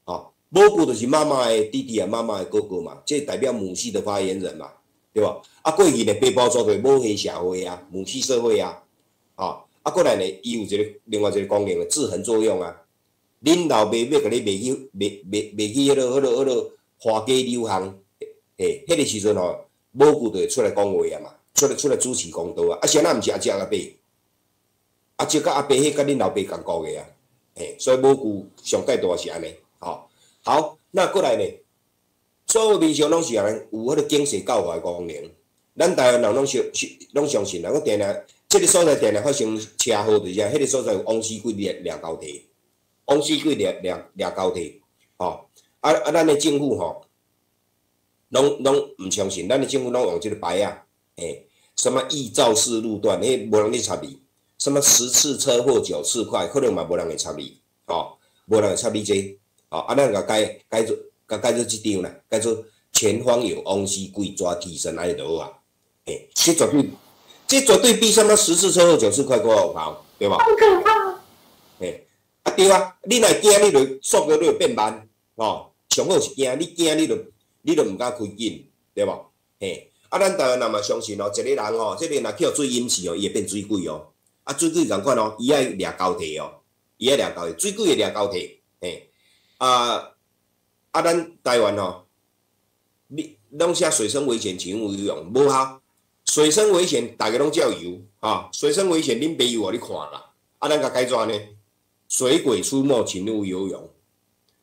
吼，母舅就是媽媽的弟弟啊，媽媽的哥哥嘛，這代表母系的發言人嘛，對無？啊，過去呢，爸母族就是母系社會啊，母系社會啊，吼，啊，過來呢，伊有一个另外一个功能的制衡作用啊。恁老爸欲共你賣去賣去彼个花街柳巷，嘿，彼个時陣吼，母舅就會出來講話啊嘛，出來主持公道啊。啊，啥人毋是阿叔阿伯？阿叔佮阿伯彼佮恁老爸仝國的啊，嘿，所以母舅上蓋大是按呢，吼。好，那過來呢，所有民俗攏是按呢，有彼个警示教化的功能。咱台灣人攏相信啦，講定定這个所在定定發生車禍，就是彼个所在有枉死鬼掠交替。枉死鬼掠交替，吼！啊啊！咱的政府吼，攏毋相信，咱的政府攏用這个牌仔，嘿，什麼易肇事路段，彼無人咧插你；什麼10次車禍9次快，可能嘛無人會插你，吼，無人會插你這個，吼！啊，咱共改做這張啦，改做前方有枉死鬼抓替身，按呢就好啊，嘿，這絕對比什麼10次車禍9次快閣有效，對無？好可怕！嘿。啊對啊，你若驚，你就速度你就變慢，吼。上好是驚，你驚你就毋敢開緊，對無？嘿，啊，咱台灣人嘛相信哦，一个人吼，這个若去予水淹死哦，伊會變水鬼哦。啊，水鬼仝款哦，伊愛掠交替哦，伊愛掠交替，水鬼會掠交替，嘿。啊啊，咱台灣吼，你攏寫水深危險，請勿游泳，無效。水深危險，大家攏照游，吼。水深危險，恁爸游予你看啦。啊，咱共改怎呢？水鬼出沒，請勿游泳。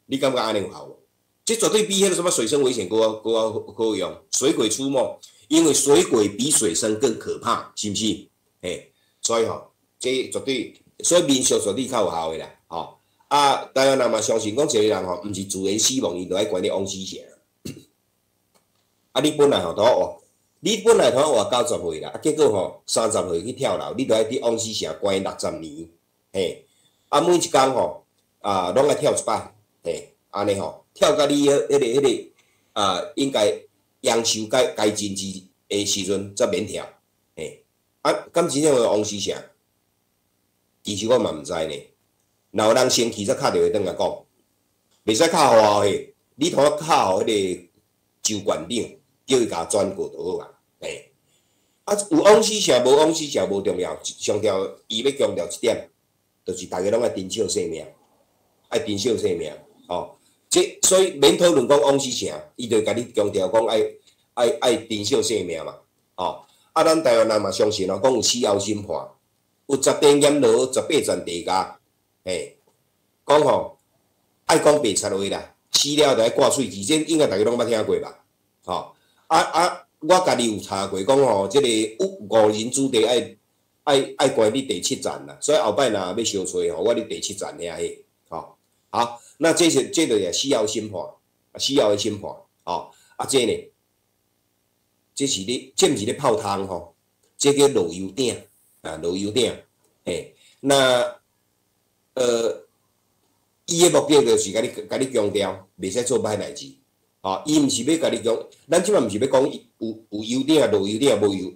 你感覺按呢有效無？這絕對比彼个什麼水深危險閣較好用。水鬼出沒，因為水鬼比水深更可怕，是毋是？嘿，所以吼，這絕對，所以民俗絕對較有效的啦，吼。啊，台灣人嘛相信講一個人吼，毋是自然死亡，伊就愛關佇枉死城。啊，你本來吼拄活，你本來拄活90歲啦，啊，結果吼30歲去跳樓，你就愛佇枉死城關60年，嘿。啊，每一工吼，啊，攏愛跳一擺，嘿，按呢吼，跳甲你彼個啊，應該陽壽該該盡之的時陣才免跳，嘿。啊，敢真正有枉死城？其實我嘛毋知呢。若有人先去，才敲電話轉來講，袂使敲予我嘿，你通敲予彼個周館長，叫伊共轉過就好啊，嘿。啊，有枉死城無枉死城無重要，上重要伊欲強調一點，就是逐家攏愛珍惜生命，愛珍惜生命，吼。這所以免討論講枉死城，伊就共你強調講愛珍惜生命嘛，吼。啊，咱台灣人嘛相信哦，講有死後審判，有10殿閻羅，18層地獄，嘿，講吼愛講白賊話啦，死了就愛掛喙舌，這應該逐家攏捌聽過吧？吼，啊啊，我家己有查過，講吼，這個五人子弟愛關佇第七層啦，所以後擺若欲相揣吼，我佇第七層遐去，吼，好，那這是這就是死後審判，死後的審判，吼，啊，這呢？這是咧，這毋是咧泡湯吼，這叫落油鼎啊，落油鼎，嘿，那伊的目的就是共你強調，袂使做歹代誌，吼，伊毋是欲共你講，咱這擺毋是欲講有油鼎、落油鼎、無油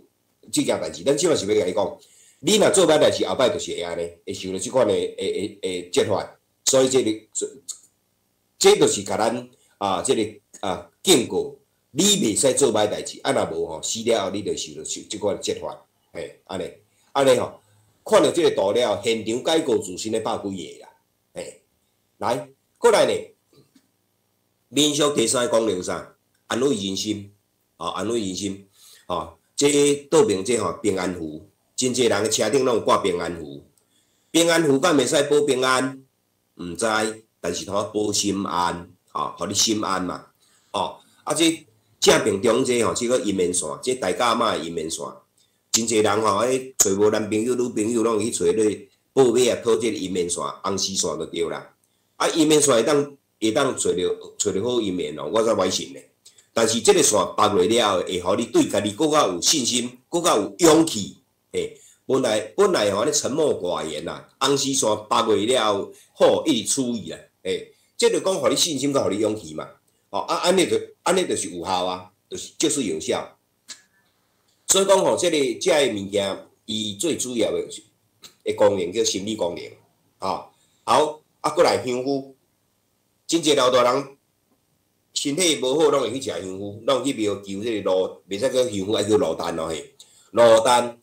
這件代誌，咱這擺是欲共你講，你若做歹代誌，後擺就是會按呢，會受著這款的責罰，所以這個，這就是共咱啊，這個啊警告。你袂使做歹代誌，啊若無吼，死了後你就受著受這款責罰，嘿，按呢，按呢吼，看著這個圖了，現場解告自身的百幾個啦，嘿，來，過來呢，民俗第三個功能有啥？安慰人心，吼，安慰人心，吼，這倒爿這吼平安符，真濟人的車頂攏有掛平安符，平安符敢會使保平安？毋知，但是通保心安，吼，予你心安嘛，吼，啊這。正爿中這吼，這個姻緣線，這大甲媽的姻緣線，真濟人吼，彼揣無男朋友、女朋友，攏會去揣咧報尾啊，討這個姻緣線、紅絲線就對啦。啊，姻緣線會當揣著好姻緣哦，我才袂信咧。但是這個線縛落了後，會予你對家己閣較有信心，閣較有勇氣。嘿，本來吼，按呢沉默寡言啦，紅絲線縛落了後，好一直處理啦。嘿，這就講予你信心，閣予你勇氣嘛。吼，啊，按呢就是有效啊，就是有效。所以講吼，這個物件，伊最主要的功能叫心理功能，吼。好，啊，閣來香菇，真濟老大人身體無好，攏會去食香菇，攏去廟求這個爐，袂使叫香菇，愛叫爐丹咯嘿。爐丹，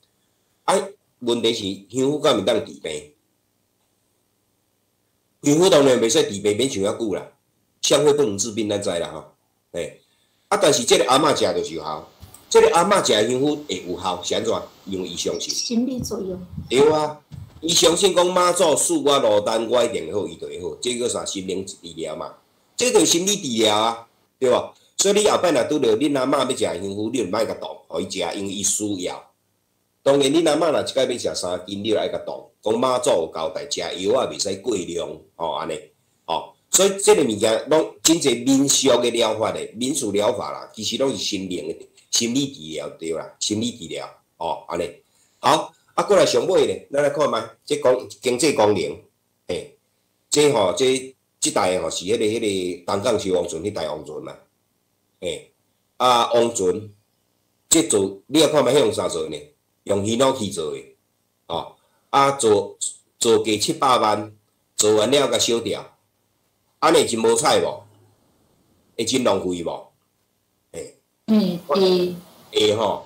啊，問題是香菇敢會當治病？香菇當然袂使治病，免想遐久啦。香火不能治病，咱知啦吼。嘿，啊，但是這個阿嬤食就是有效，這個阿嬤食的香菇會有效，是按怎？因為伊相信。心理作用。對啊，伊相信講媽祖賜我爐丹，我一定會好，伊就會好。這叫啥？心靈治療嘛，這就是心理治療啊，對無？所以你後擺若拄著恁阿嬤欲食香菇，你就莫共擋，予伊食，因為伊需要。當然，恁阿嬤若一擺欲食3斤，你就愛共擋，講媽祖有交代，食藥仔袂使過量，吼，按呢，吼。所以這個物件攏真濟民俗的療法的民俗療法啦，其實攏是心靈的心理治療對啦，心理治療吼，按呢。好，啊，過來上尾咧，咱來看覓，這講經濟功能，嘿，這吼這台吼是彼個東港小王船彼台王船嘛，嘿，啊王船，這做你來看覓，彼用啥做呢？用ヒノキ做的，吼，啊做做價700萬，做完了共燒掉。按呢真無彩無？會真浪費無？嘿，會會吼，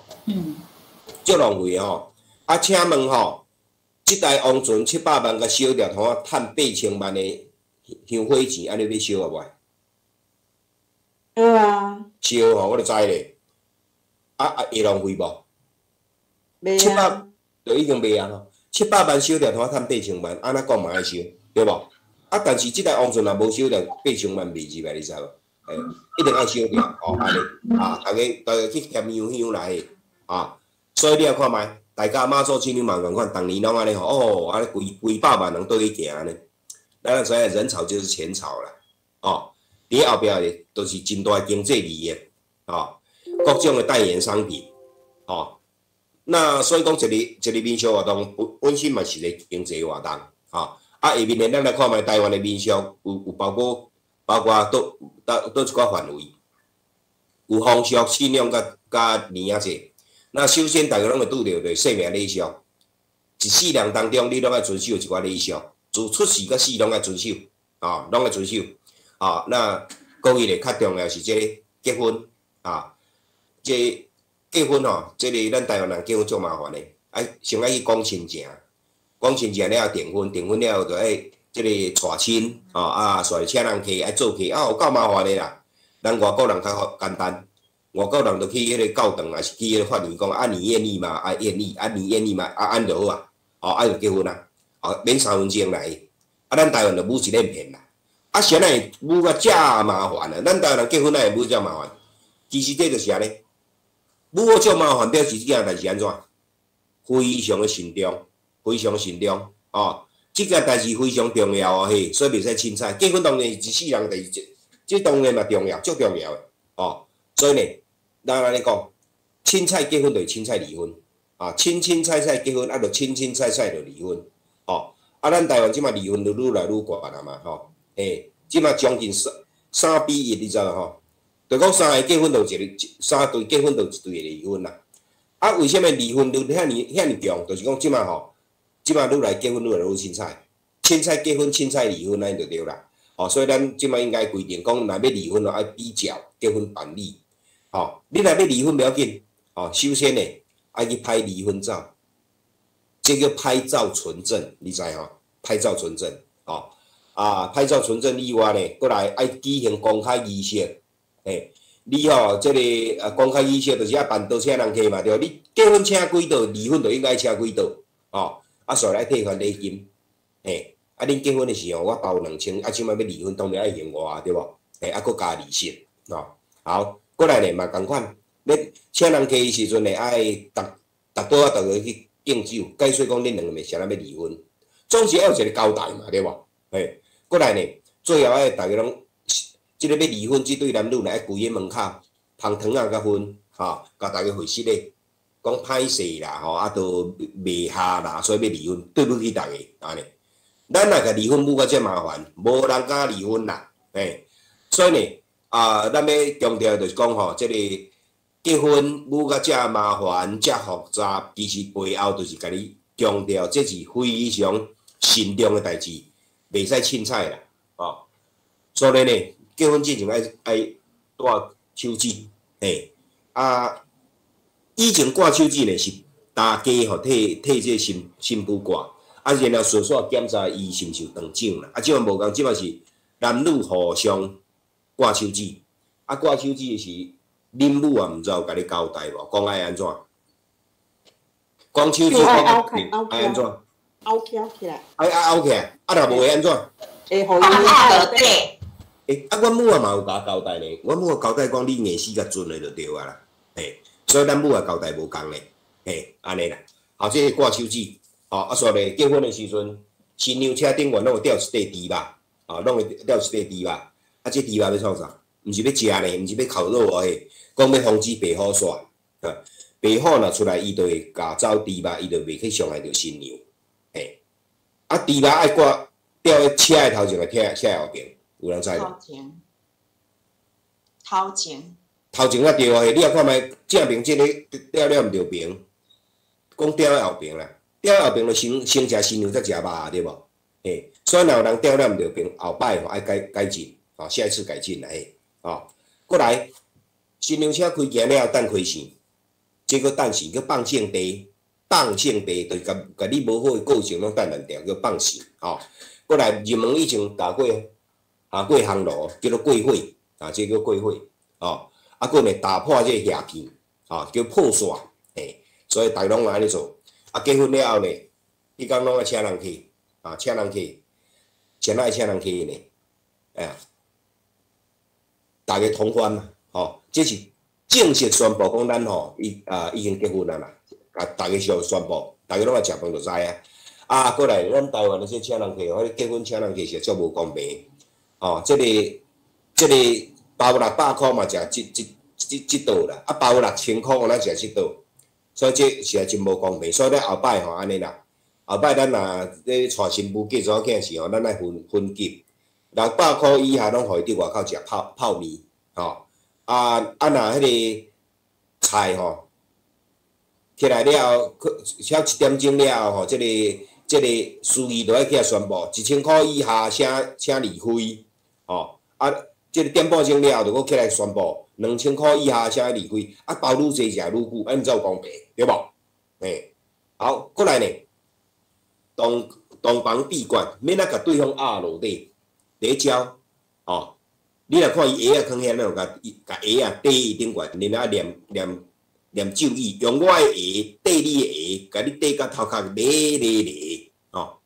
足浪費的吼。啊，請問吼，這台王船700萬共燒掉，通啊趁8000萬的香火錢，按呢欲燒啊無？燒啊！燒吼，我就知咧。啊啊，會浪費無？袂啊！就已經袂啊吼。700萬燒掉，通啊趁8000萬，按怎講嘛愛燒，對無？啊！但是這台王船若無燒掉，8000萬袂入來，你知無？欸，一定愛燒掉，吼，按呢啊，逐家逐家去添香香來，啊，所以你來看覓，大甲媽祖慶娘嘛仝款，逐年攏按呢吼，哦，按呢幾幾百萬人倒去行按呢。咱知影人潮就是錢潮啦，哦，佇後壁咧都是真大經濟利益，哦，各種的代言商品，哦，那所以講一个一个民俗活動本身嘛是一个經濟活動，吼，啊，下面咧咱來看覓台灣的民俗有包括佗佗佗一寡範圍，有風俗、信仰佮佮年仔節。那首先，大家攏會拄著就是生命禮俗，一世人當中，你攏愛遵守一寡禮俗，自出世到死攏愛遵守，哦，攏愛遵守，哦，那閣一个較重要是這個結婚，啊，這結婚吼，這个咱台灣人結婚足麻煩的，愛先愛去講親情，講親情了後訂婚，訂婚了後就愛這个娶親，哦啊，煞請人客愛做客，啊有夠麻煩的啦。咱外國人較簡單。外國人就去彼个教堂，抑是去彼个法院講啊，你願意嗎？啊，願意，啊，你願意嗎？啊，按就好啊，哦，啊就結婚啊，哦，免3分鐘來。啊，咱台灣就舞一連片啦。啊，啥會舞甲遮麻煩啊？咱台灣人結婚哪會舞遮麻煩？其實這就是按呢，舞甲遮麻煩，表示這件代誌按怎？非常的慎重，非常慎重，哦，這件代誌非常重要哦，嘿，所以袂使凊彩。結婚當然是一世人代誌，這當然嘛重要，足重要的，哦，所以呢，咱按呢講，凊彩結婚就是凊彩離婚，啊，凊凊彩彩結婚，啊，就凊凊彩彩就離婚，哦，啊，咱台灣這馬離婚率愈來愈懸啊嘛，吼，嘿，這馬將近3比1，你知無吼？就講三个結婚就一个，三對結婚就一對會離婚啦。啊，為啥物離婚率遐爾遐爾強？就是講這馬吼，這馬愈來結婚愈來愈凊彩，凊彩結婚凊彩離婚按呢就對啦。哦，所以咱這馬應該規定講，若欲離婚咯，愛比照結婚辦理。吼，你若欲離婚無要緊，吼，首先呢，愛去拍離婚照，這叫拍照存證，你知吼？拍照存證，吼，啊，拍照存證以外呢，閣來愛舉行公開儀式，嘿，你吼，這个啊公開儀式就是愛辦桌請人客嘛，對無？你結婚請幾桌，離婚就應該請幾桌，吼，啊，煞來退還禮金，嘿，啊，恁結婚的時候我包2000，啊，這擺欲離婚當然愛還我，對無？嘿，啊，閣加利息，吼，好。過來呢嘛仝款，欲請人客的時陣呢，愛逐逐桌仔逐个去敬酒，解說講恁兩個欲啥人欲離婚，總是愛有一個交代嘛，對無？嘿，過來呢，最後愛逐家攏，這个欲離婚這對男女呢，愛跪佇門口，捧糖仔佮薰，吼，共逐家回失禮，講歹勢啦，吼，啊，都袂合啦，所以欲離婚，對不起逐家，按呢。咱若共離婚舞甲遮麻煩，無人敢離婚啦，嘿，所以呢。啊，咱欲強調就是講吼，這个結婚舞甲遮麻煩、遮複雜，其實背後就是共你強調，這是非常慎重的代誌，袂使凊彩啦，哦。所以呢，結婚之前愛愛戴手指，嘿，啊，以前掛手指呢是大家吼替替這个新新婦掛，啊，然後順紲檢查伊是毋是有斷掌啦，啊，這馬無仝，這馬是男女互相掛手指，啊，掛手指的時，恁母也毋知有共你交代無？講愛按怎？講手指講愛按怎？拗起來。愛愛拗起來，啊，若無會按怎？會予伊落底。欸，啊，阮母仔嘛有共我交代呢。阮母仔交代講，你硬死共準的就對啊啦。嘿，所以咱母仔交代無仝咧。嘿，按呢啦。好，這个掛手指，吼，啊，煞咧結婚的時陣，新娘車頂懸攏會吊一塊豬肉，啊，攏會吊一塊豬肉。啊，這豬肉欲創啥？毋是欲食呢，毋是欲烤肉哦，嘿，講欲防止白虎煞。啊，白虎若出來，伊就會咬走豬肉，伊就袂去傷害著新娘。嘿，啊，豬肉愛掛吊佇車的頭前，抑車的後爿，有人知無？頭前，頭前。頭前仔對啊，你也看覓正爿這个吊了毋著爿，講吊佇後爿啦，吊佇後爿就先先食新娘才食肉對無？嘿，所以若有人吊了毋著爿，後擺吼愛改改進。哦，下一次改進啦嘿，哦，過來，新娘車開行了後，等開線，這個等線叫放聖地，放聖地就是共共你無好的個性攏擲爛掉，叫放聖，吼。過來入門以前，共過啊過烘爐，叫做過火，啊，這叫過火，哦，啊，閣呢打破這個瓦片，哦，叫破煞，嘿，所以逐家攏按呢做。啊，結婚了後呢，彼工攏愛請人客，啊，請人客，啥人愛請人客呢？哎。逐家同歡嘛，吼，這是正式宣布講咱吼已啊已經結婚啊啦，共逐家宣宣布，逐家攏愛食飯就知啊。啊，過來，咱台灣的這請人客，我結婚請人客是足無公平。哦，這個包600箍嘛，食這這這這道啦，啊包6000箍我咱食這道，所以這實在真無公平。所以咱後擺吼按呢啦，後擺咱若咧娶新婦嫁查某囝時吼，咱愛分分級，六百箍以下攏予伊佇外口食泡泡麵，吼。啊啊，若彼個菜吼起來了後，超一點鐘了後吼，這個司儀就愛起來宣布，1000箍以下請請離開，吼啊，這個點半鐘了後就閣起來宣布，2000箍以下請離開，啊包愈濟食愈久，按呢才有公平，對無？嘿，好，過來呢，洞洞房秘訣，欲按怎共對方壓落底，第一招，哦，你若看伊鞋仔囥遐，咱就共伊共鞋仔綴伊頂懸，然後念念念咒語，用我的鞋綴你的鞋，共你綴甲頭殼咧咧咧，吼。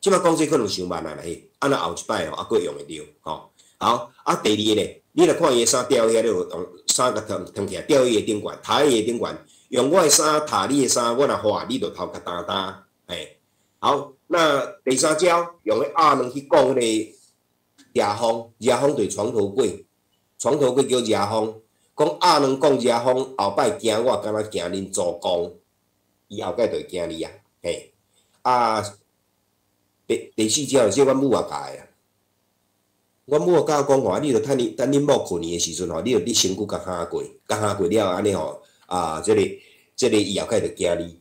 這擺講這可能傷慢啊啦嘿，啊若後一擺吼，猶閣用會著，吼。好，啊第二個咧，你若看伊的衫吊遐，你就用衫共脫脫起來吊伊的頂懸，脫伊的頂懸，用我的衫脫你的衫，我若喝你就頭殼焦焦，嘿。好，那第三招用彼鴨卵去講彼个遮風，遮風就是床頭櫃，床頭櫃叫遮風，講鴨卵講遮風，後擺驚我敢若驚恁祖公，伊後擺就會驚你啊，嘿。啊，第第四招是阮母也教的啊。阮母也教我講吼，你著趁你等恁某睏去的時陣吼，你著佇身軀共敲過，共敲過了後按呢吼，啊，這個這個伊後擺就驚你。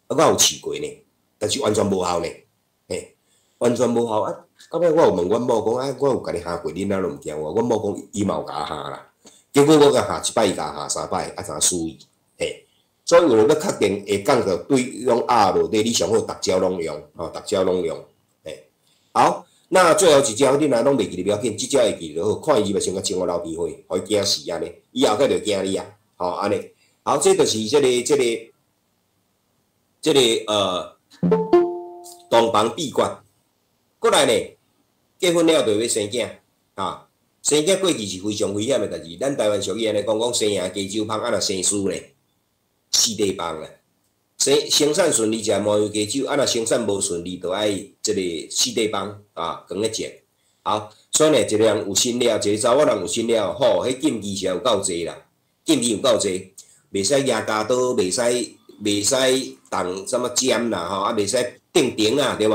啊，我有試過呢，但是完全無效呢，嘿，完全無效啊！到尾我有問阮某講啊，我有共你敲過，你哪攏毋驚我？阮某講伊嘛有共我敲啦，結果我共敲一擺，伊共我敲三擺，啊，怎輸伊？嘿，所以為了欲確定會降到對方壓落底，你上好逐招攏用，吼，逐招攏用，嘿。好，那最後一招你若攏袂記得無要緊，這招會記就好，看伊入來先共穿我流鼻血，予伊驚死按呢，伊後蓋就驚你啊，吼，按呢。好，這就是這個這個這個洞房秘訣。過來呢，結婚了就欲生囝，啊，生囝過去是非常危險的代誌。咱台灣俗語按呢講，講生贏加酒芳，啊若生輸咧，四塊放啦。生生產順利食麻油雞酒，啊若生產無順利，就愛這個四塊放啊，扛咧食。好，所以呢，一個人有心了，一個查某人有心了，吼，彼禁忌是有夠濟啦，禁忌有夠濟，袂使舉鉸刀，袂使袂使動啥物尖啦，吼，啊袂使釘釘啊，對無？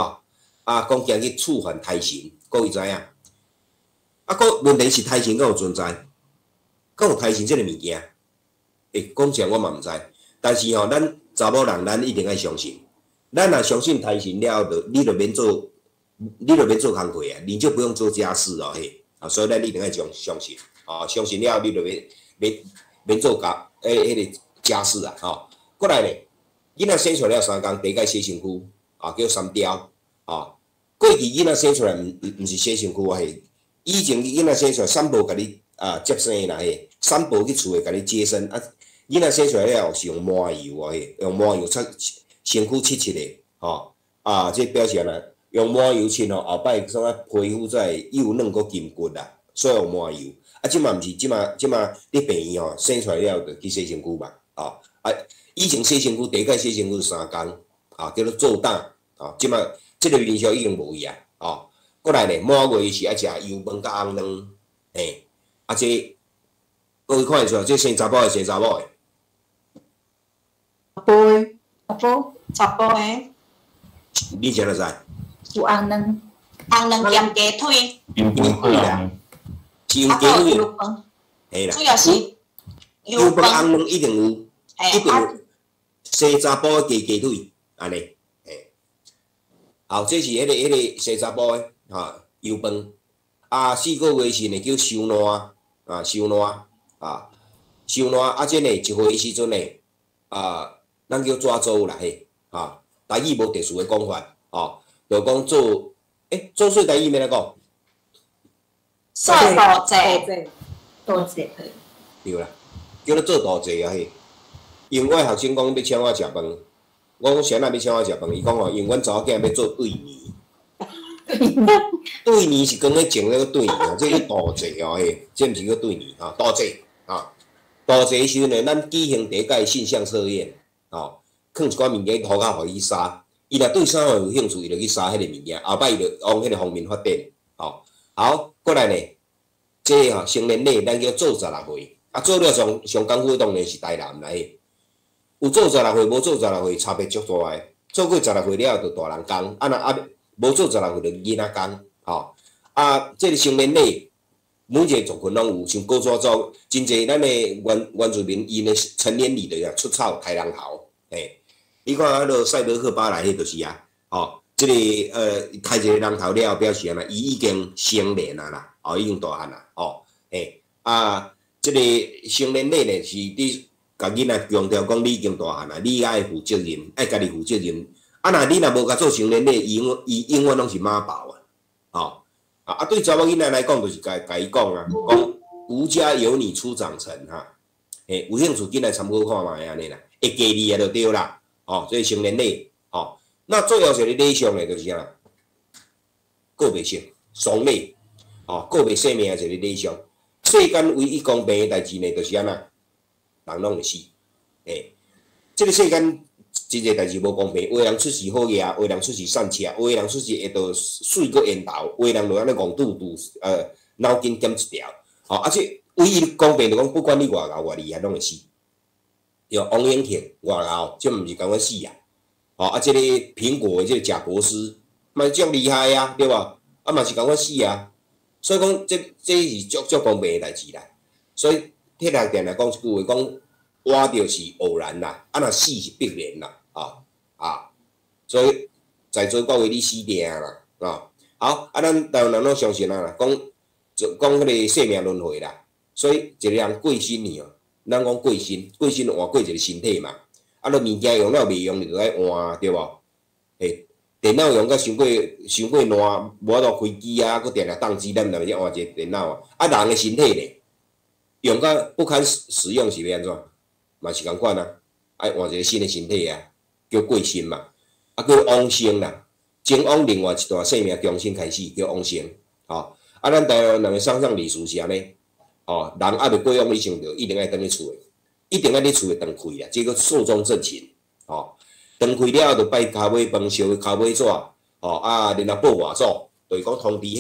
啊，講驚去觸犯胎神，各位知影？啊，閣問題是胎神敢有存在？敢有胎神這个物件？欸，講真我嘛毋知。但是吼，咱查某人，咱一定愛相信。咱若相信胎神了後，就你就免做，你就免做工課啊，你就不用做家事哦，嘿。啊，所以咱一定愛相相信，啊，相信了後，你就免免免做家，欸，彼个家事啊，吼。過來咧，囡仔生出來了三工，第一擺洗身軀，啊，叫三雕，啊。過去囡仔生出來毋毋毋是洗身軀啊，嘿。以前囡仔生出來，產婆共你啊接生啦，嘿，產婆去厝內共你接生啊。囡仔生出來了後是用麻油哦，嘿，用麻油擦身軀拭拭的，吼啊，這表示按怎？用麻油拭吼，後擺啥物皮膚才會幼嫩閣筋骨啦，所以用麻油。啊，這馬毋是，這馬這馬佇病院吼生出來了後就去洗身軀嘛，吼啊，以前洗身軀第一擺洗身軀是三工，啊，叫做做膽，啊，這馬這個民俗已經無去啊，吼。過來呢，滿月是愛食油飯佮紅卵，嘿，啊這各位看會出來，這生查埔的生查某的？查埔的，查埔，查埔的。你怎會知？有紅卵，紅卵兼雞腿。油飯啦，是用雞腿。嘿啦。主要是油飯紅卵一定有，一定有。生查埔加雞腿，按呢，嘿。好，這是彼个彼个生查埔的，哈，油飯。啊，四個月時呢叫收爛，啊，收爛，啊，收爛，啊，這呢一歲的時陣呢，啊，咱叫抓周啦，嘿，啊，台語無特殊的講法，哦，就講做，欸，做歲台語欲按怎講？做杜債，杜債，對啦，叫做做杜債啊嘿。因為我的學生講欲請我食飯，我講啥人欲請我食飯？伊講吼，因為阮查某囝欲做對年。對年是講咧種那個對年啊，這叫杜債哦嘿，這毋是叫對年啊，杜債啊。大祭時陣呢，咱舉行第一擺性向測驗，吼，囥一寡物件塗骹予伊去殺。伊若對啥貨有興趣，伊就去殺彼个物件，後擺伊就往彼个方面發展，吼。好，過來呢，這個吼成年禮咱叫做十六歲，啊做了上上艱苦當然是台南來。有做十六歲，無做十六歲差別足大个。做過十六歲了後就大人工，啊若啊無做十六歲就囡仔工，吼。啊，這个成年禮每一个族群攏有，像高山族真濟咱的原住民𪜶的成年禮就出草刣人頭，嘿。你看彼落賽德克巴萊彼就是啊，吼，這个刣一个人頭了後表示按怎，伊已經成年啊啦，哦，已經大漢啦，吼，嘿，啊，這个成年禮呢是你共囡仔強調講你已經大漢啦，你愛負責任，愛家己負責任。啊，若你若無共做成年禮，伊永遠攏是媽寶啊，吼，啊對查某囡仔來講，就是共伊講啊，講吾家有女初長成哈，嘿，有興趣緊來參考看覓按呢啦，會記你啊就對啦。哦，這個成年禮，吼，那最後一个禮數呢，就是啥？告別式、喪禮，吼，告別生命的一个禮數。世間唯一公平的代誌呢，就是按怎？人攏會死，欸，這个世間真濟代誌無公平，有的人出世好額，有的人出世散赤，有的人出世會到媠閣緣投，有的人就按呢戇拄拄，腦筋減一條，吼，啊，這唯一公平就講，不管你偌𠢕偌厲害，攏會死。對，王永慶偌𠢕，這毋是共款死啊！吼，啊，這个蘋果的這个賈伯斯嘛足厲害啊，對無？啊嘛是共款死啊！所以講，這是足足公平的代誌啦。所以鐵人定定講一句話，講活著是偶然啦，啊若死是必然啦，吼啊！所以在座各位你死定啦，吼！好，啊，咱台灣人攏相信啊啦，講講彼个生命輪迴啦，所以一个人過身去哦。咱講過身，過身換過一個身體嘛。啊，你物件用了袂用，你就愛換，對無？欸，電腦用甲傷過傷過爛，無法度開機啊，閣定定當機，咱若欲換一个電腦啊。啊，人的身體呢，用甲不堪使用是欲按怎？嘛是仝款啊，愛換一个新的身體啊，叫過身嘛。啊，叫往生啦，前往另外一段生命重新開始，叫往生。吼，啊，咱台灣人的喪葬禮數是按呢。哦，人猶未過往以前，就一定愛轉去厝的，一定愛佇厝的斷氣啦，這個壽終正寢。吼，斷氣了後，就拜跤尾飯，燒跤尾紙，吼啊，然後報外祖，就是講通知彼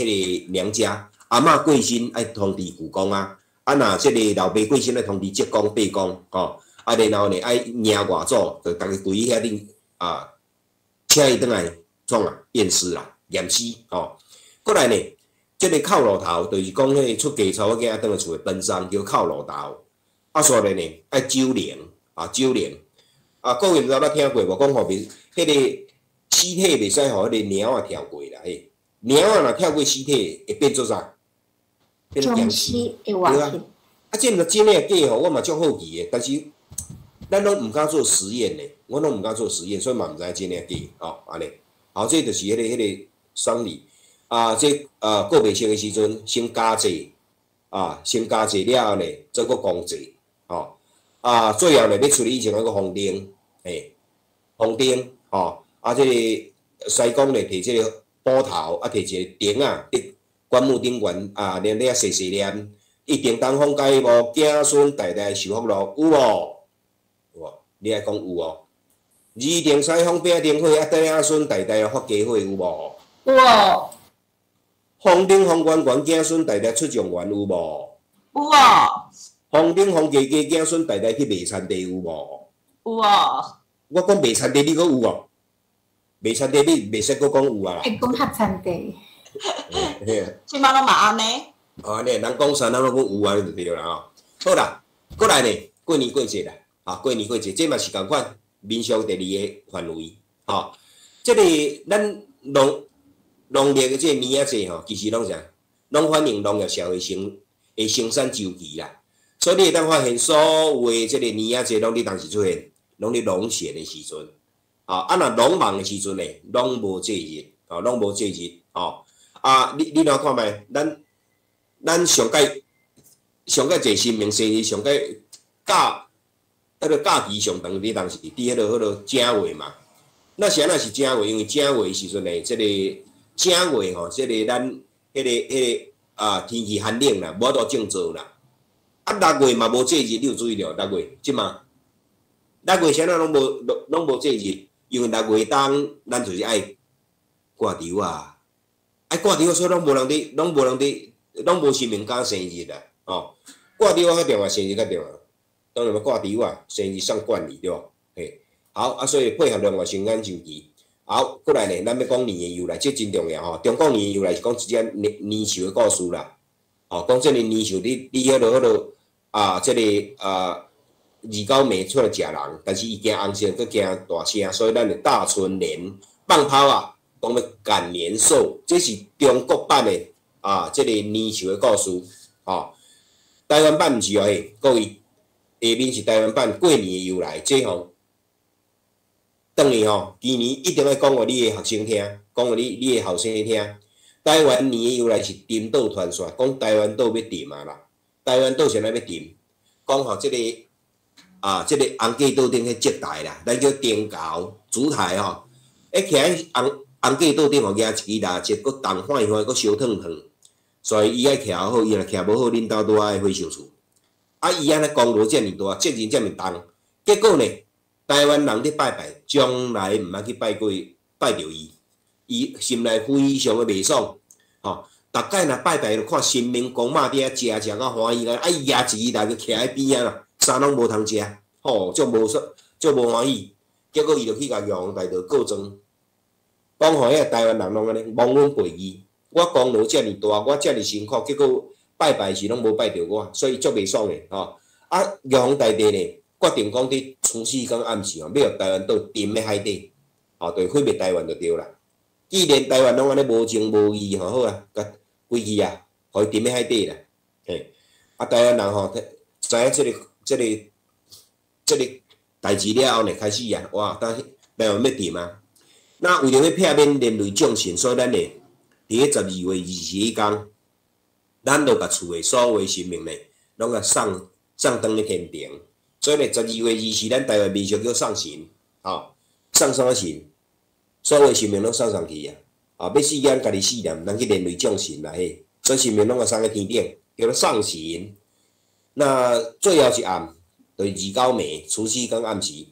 个娘家，阿嬤過身愛通知舅公啊，啊若這个老爸過身愛通知叔公伯公，吼，啊然後呢愛迎外祖，就逐家跪佇遐頂啊，請伊轉來創啊驗屍啦，驗屍吼，過來呢。這个哭露頭，就是講彼个出嫁查某囝仔轉來厝的奔喪，叫哭露頭。啊，煞咧呢，愛酒靈啊，酒靈啊，各位毋知捌聽過無？講吼，袂，彼个屍體袂使予彼个貓仔跳過啦，嘿，貓仔若跳過屍體，會變做啥？變做殭屍。對啊。啊，這毋知真的假吼，我嘛足好奇的，但是咱攏毋敢做實驗呢，我攏毋敢做實驗，所以嘛毋知真的假吼，按呢。好，這就是彼个喪禮。啊，這啊告別式的時陣，先家祭，啊，先家祭了後呢，再閣公祭，吼，啊，最後呢，欲出去以前，還閣封燈，嘿，封燈，吼，啊，這個師公呢，提這个斧頭，啊，提一个釘仔，佇棺木頂懸，啊，連咧細細念，一定東風解無，子孫代代受福祿，有無？有無？你愛講有哦。二定西方餅燈火，啊，子孫代代發家火，有無？有哦。封頂封元元子孫代代出狀元有無？有哦。封頂封家家子孫代代去賣田地有無？有哦。我講賣田地，你閣有哦？賣田地你袂使閣講有啊啦。會講合田地。這擺攏嘛按呢。哦，按呢，人講啥，咱攏講有啊，就對啦吼。好啦，過來呢，過年過節啦，啊，過年過節，這嘛是仝款民俗第二个範圍，吼。這个咱農曆的這個年仔節吼，其實攏啥？攏反映農業社會生產週期啦。所以你會當發現，所有的這個年仔節攏佇當時出現，攏佇農閒的時陣。啊，若農忙的時陣呢，攏無節日，吼，攏無節日，吼。啊，你來看覓？咱上蓋濟神明生日，上蓋假，彼个假期上長佇當時，佇彼个正月嘛。那是按怎是正月？因為正月時陣呢，這個正月吼，這個咱彼个啊，天氣寒冷啦，無法度種作啦。啊，六月嘛無祭日，你有注意著？六月這馬，六月啥物攏無祭日，因為六月冬咱就是愛掛柱啊，愛掛柱，所以攏無人佇，攏無人佇，攏無神明敢生日啦，吼。掛柱仔較重要，生日較重要。當然嘛，掛柱啊，生日送冠禮對無？嘿，好啊，所以配合另外時間周期。好，過來呢，咱欲講年的由來，這真重要吼。中國年的由來是講一個年年獸的故事啦。吼，講這個年獸，你彼落啊，這個啊二九暝出來食人，但是伊驚紅色，閣驚大聲，所以咱的大春年放炮啊，講欲趕年獸，這是中國版的啊，這個年獸的故事。吼，台灣版毋是哦，嘿，各位，下面是台灣版過年的由來，這吼。轉去吼，今年一定愛講予你的學生聽，講予你的後生聽。台灣年的由來是沉島傳說，講台灣島欲沉啊啦。台灣島啥物欲沉？講吼，這個啊，這個紅架島頂彼燭台啦，咱叫燈橋燭台吼。欸，徛佇紅架島頂吼，舉一支蠟燭，閣動晃晃，閣燒燙燙，所以伊愛徛好，伊若徛無好，恁兜拄愛火燒厝。啊，伊按呢功勞遮爾大，責任遮爾重，結果呢？台灣人佇拜拜，從來毋捌去拜過拜著伊，伊心內非常的袂爽，吼。逐擺若拜拜，就看神明公媽佇遐食食甲歡喜，啊伊舉一支來就徛佇邊仔啦，啥攏無通食，吼，足無爽，足無歡喜。結果伊就去共玉皇大帝告狀，講吼，彼個台灣人攏按呢忘恩背義，我功勞遮爾大，我遮爾辛苦，結果拜拜時攏無拜著我，所以足袂爽的，吼。啊，玉皇大帝呢，決定講佇除夕天暗時吼，欲予台灣島沉佇海底，吼，就毀滅台灣就對啦。既然台灣攏按呢無情無義吼，好啊，共規去啊，予伊沉佇海底啦。嘿，啊，台灣人吼，知影這個代誌了後呢，開始啊，哇，當台灣欲沉啊。那為著欲避免連累眾神，所以咱呢，佇咧12月24彼工，咱就共厝的所有神明呢，攏共送轉去天庭。所以呢，12月24，咱台灣民俗叫送神，吼，送啥物神？所有神明攏送上去啊！啊，欲死咱家己死啦，毋通去連累眾神啦嘿。所以神明攏共送去天頂，叫做送神。那最後一暗，就是二九暝，除夕天暗時，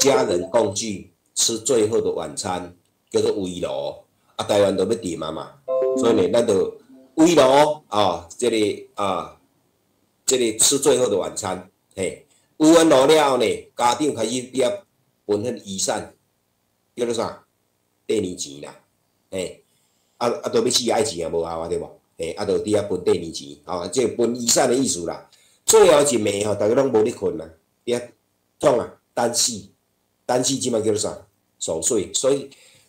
家人共聚吃最後的晚餐，叫做圍爐。啊，台灣都欲沉啊嘛，所以呢，咱就圍爐啊，這個啊，這個吃最後的晚餐，嘿。圍完爐了後呢，家長開始佇遐分彼遺產，叫做啥？綴年錢啦，嘿，啊啊，都欲死愛錢也無效啊，對無？嘿，啊，就佇遐分綴年錢，吼，這個分遺產的意思啦。最後一暝吼，逐家攏無咧睏啊，佇遐創啊，等死，等死這擺叫做啥？守歲，所以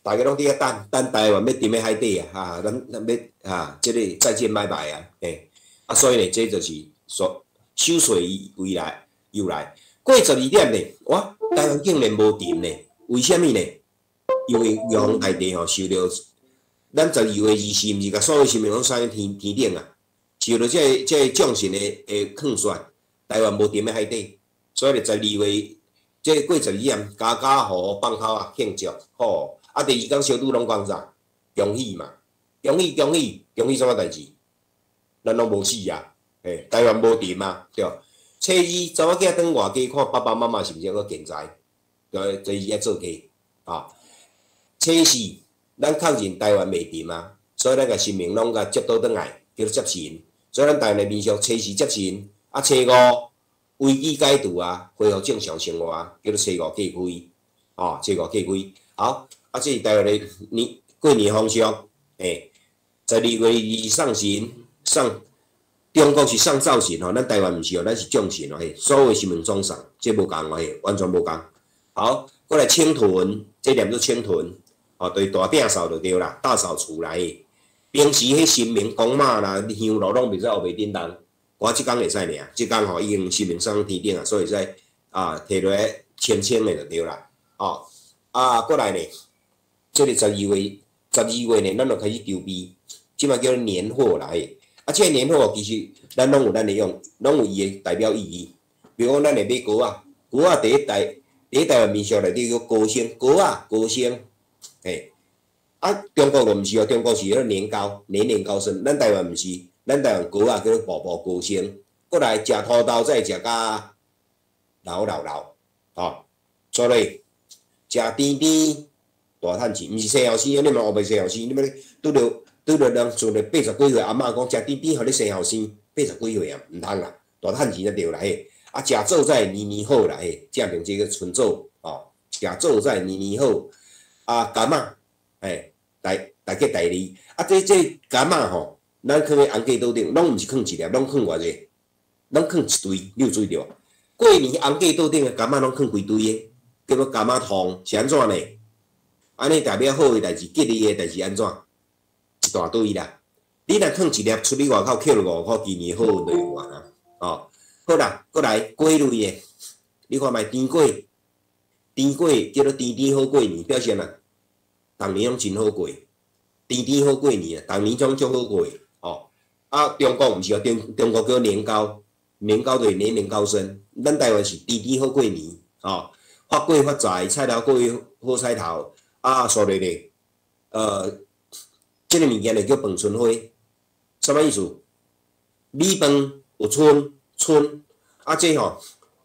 逐家攏佇遐等，等台灣欲沉佇海底啊，哈，咱欲啊，這個再見拜拜啊，嘿，啊，所以呢，這就是說守歲由來。由來過12點呢，哇！台灣竟然無沉呢？為啥物呢？因為玉皇大帝吼受著咱12月24，毋是共所有神明攏送去天頂啊？受著這個眾神的勸說，台灣無沉佇海底，所以十二月這個過十二點，家家戶戶放炮啊慶祝，吼！啊，第二工小拄攏講啥？恭喜嘛！恭喜恭喜恭喜啥物代誌？咱攏無死啊！嘿，台灣無沉啊，對。初二查某囝轉外家看爸爸媽媽是毋是閣健在？對，初二愛做客啊。初四，咱確認台灣袂沉啊，所以咱共神明攏共接倒轉來，叫做接神。所以咱台灣的民俗，初四接神，啊，初五危機解除啊，恢復正常生活，叫做初五過開，哦，初五過開。好，啊，這是台灣的年過年風俗，嘿，12月2送神送。中國是送灶神吼，咱台灣毋是哦，咱是眾神哦，嘿，所有神明總送，這無仝哦，嘿，完全無仝。好，過來清囤，這念做清囤，哦，就是大摒掃就對啦，大掃除來。平時彼神明公媽啦、香爐攏袂使烏白振動，我這工會使爾，這工吼已經神明送天頂啊，所以會使啊提落來清清的就對啦。哦，啊，過來呢，這個十二月，十二月呢，咱就開始籌備，這擺叫做年貨啦，嘿。啊，這個年貨其實咱攏有咱的用，攏有伊的代表意義。比如講，咱會買糕仔，糕仔佇台灣民俗內底叫高升，糕仔高升，嘿。啊，中國就毋是哦，中國是彼個年糕，年年高升。咱台灣毋是，咱台灣糕仔叫做步步高升，過來食土豆，再食甲老老老，吼。所以食甜甜大趁錢，毋是生後生，你嘛學袂生後生，你欲拄著人像咧80幾歲阿嬤講，食甜甜予你生後生，80幾歲啊，毋通啦，大趁錢就對啦嘿。啊，食做菜年年好啦嘿，正爿這個春棗，吼，食做菜年年好。啊，柑仔，嘿，大大吉大利。啊，這柑仔吼，咱囥咧紅果桌頂，攏毋是囥一粒，攏囥偌濟，攏囥一堆，你有注意著無？過年紅果桌頂的柑仔攏囥規堆的，叫做柑仔糖，是按怎呢？按呢代表好的代誌，吉利的代誌按怎？一大堆啦。你若囥一粒出去外口，抾5箍，今年好運就用完啊。哦，好啦，閣來粿類的，你看覓甜粿，甜粿叫做甜甜好過年，表示按怎？逐年攏真好過，甜甜好過年啊，逐年總足好過，哦。啊，中國毋是哦，中國叫年糕，年糕就是年年高升。咱台灣是甜甜好過年，哦，發粿發財，菜頭粿好彩頭。啊，所以咧，這個物件咧叫飯春花，啥物意思？米飯有春春，啊，這吼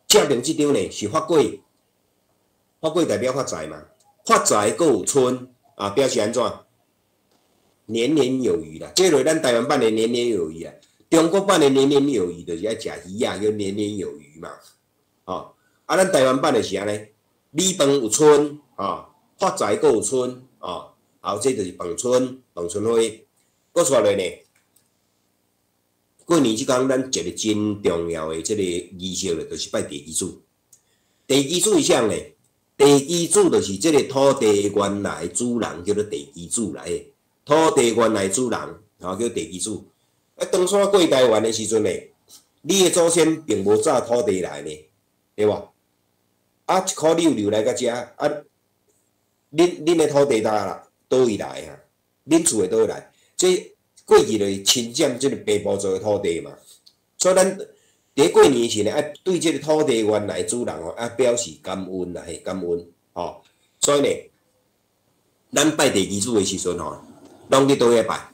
正爿這張呢是發粿，發粿代表發財嘛，發財閣有春啊，表示按怎？年年有餘啦，這個咱台灣版的年年有餘啊，中國版的年年有餘就是愛食魚仔，叫年年有餘嘛，吼，啊，咱台灣版的是按呢，米飯有春，吼，發財閣有春，哦，好，這就是飯春，飯春花。閣綴來呢，過年這工咱一個真重要的這個儀式咧，就是拜地基主。地基主是啥呢？地基主就是這個土地原來主人，叫做地基主來。土地原來主人，吼，叫地基主。啊，當初過台灣的時陣呢，你的祖先並無紮土地來呢，對無？啊，一箍溜溜來到遮，啊，恁的土地佗啦，佗位來啊？恁厝的佗位來？這過去就是侵佔這個北部族的土地嘛，所以咱佇過年時呢，愛對這個土地原來主人吼，愛表示感恩啦，嘿，感恩，吼。所以呢，咱拜地基主的時陣吼，攏去佗位拜？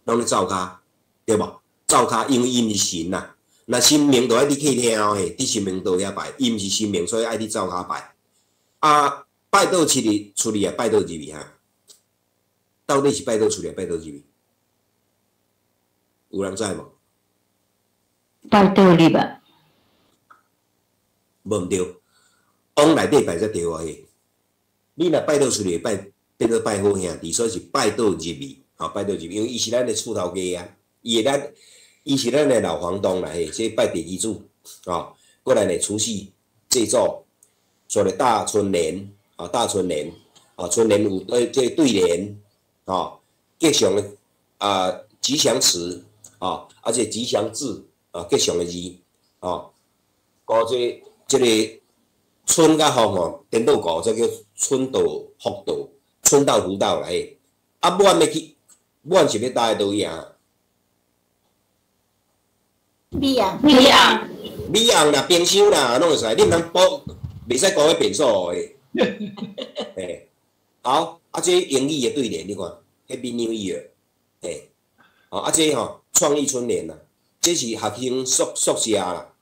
攏咧灶跤，對無？灶跤，因為伊毋是神啦，若神明就愛佇客廳哦，嘿，佇神明桌遐拜，伊毋是神明，所以愛佇灶跤拜。啊，拜倒出去出去啊，拜倒入去哈？到底是拜倒出來，拜倒入去？有人知無？拜倒入吧。無毋對，往內底拜才對啊嘿。你若拜倒出去，拜變做拜好兄弟，所以是拜倒入去，吼，拜倒入去，因為伊是咱的厝頭家啊，伊的咱，伊是咱的老房東啦嘿，這拜地基主，吼，過來呢除夕祭祖，所謂大春聯，啊，大春聯，啊，春聯有對這對聯，吼，吉祥的啊吉祥詞，啊，啊這吉祥字，啊吉祥的字，吼，閣這個春佮福吼，顛倒過，這叫春到福到，春到福到啦嘿。啊，滿欲去，滿是欲搭佗位啊？米紅，米紅，米紅啦，冰箱啦，攏會使。你毋通補，袂使講彼變數的。嘿，好，啊，這英語的對聯，你看，Happy New Year，嘿，哦，啊，這吼創意春聯啦，這是學生宿舍啦，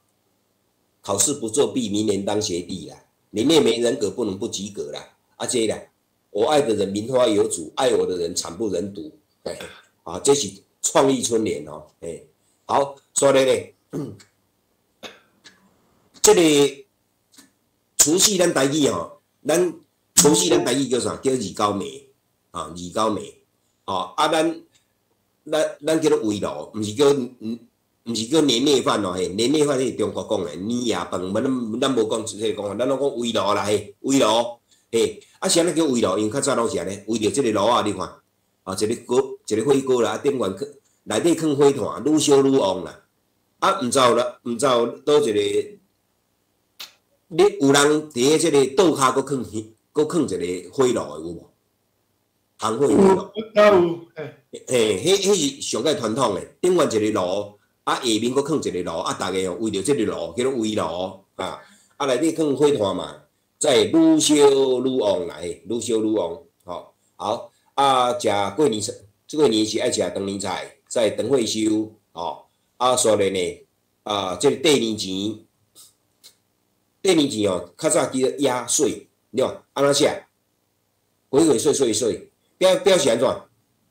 考試不作弊，明年當學弟啦。你妹妹人格不能不及格啦。啊，這啦，我愛的人名花有主，愛我的人慘不忍睹。嘿，啊，這是創意春聯哦，嘿，好，所以咧，這個除夕咱台語吼，咱除夕咱台語叫啥？叫二九暝，啊，二九暝，吼，啊，咱叫做圍爐，毋是叫年夜飯哦，嘿，年夜飯是中國講的年夜飯，咱無講這個講法，咱攏講圍爐啦，嘿，圍爐，嘿，啊，啥物叫圍爐？因為較早攏是按呢，圍著這個爐仔，你看，啊，一個鍋，一個火鍋啦，啊，頂懸內底囥火炭，愈燒愈旺啦。啊，毋知有啦，毋知有佗一個，你有人佇咧這個桌跤閣囥閣囥一個火爐的有無？烘火火爐。有，嘿，彼是上蓋傳統的，頂懸一個爐，啊，下面閣囥一個爐，啊，逐家吼圍著這個爐，叫做圍爐，啊，啊，內底囥火炭嘛，才會愈燒愈旺啦，嘿，愈燒愈旺，吼，好，啊，食過年這過年是愛食長年菜，再長歲壽，吼，啊，所以呢，啊，這個綴年錢，綴年錢哦，較早叫做壓歲，對無？按怎寫？鬼鬼祟祟歲，表示按怎？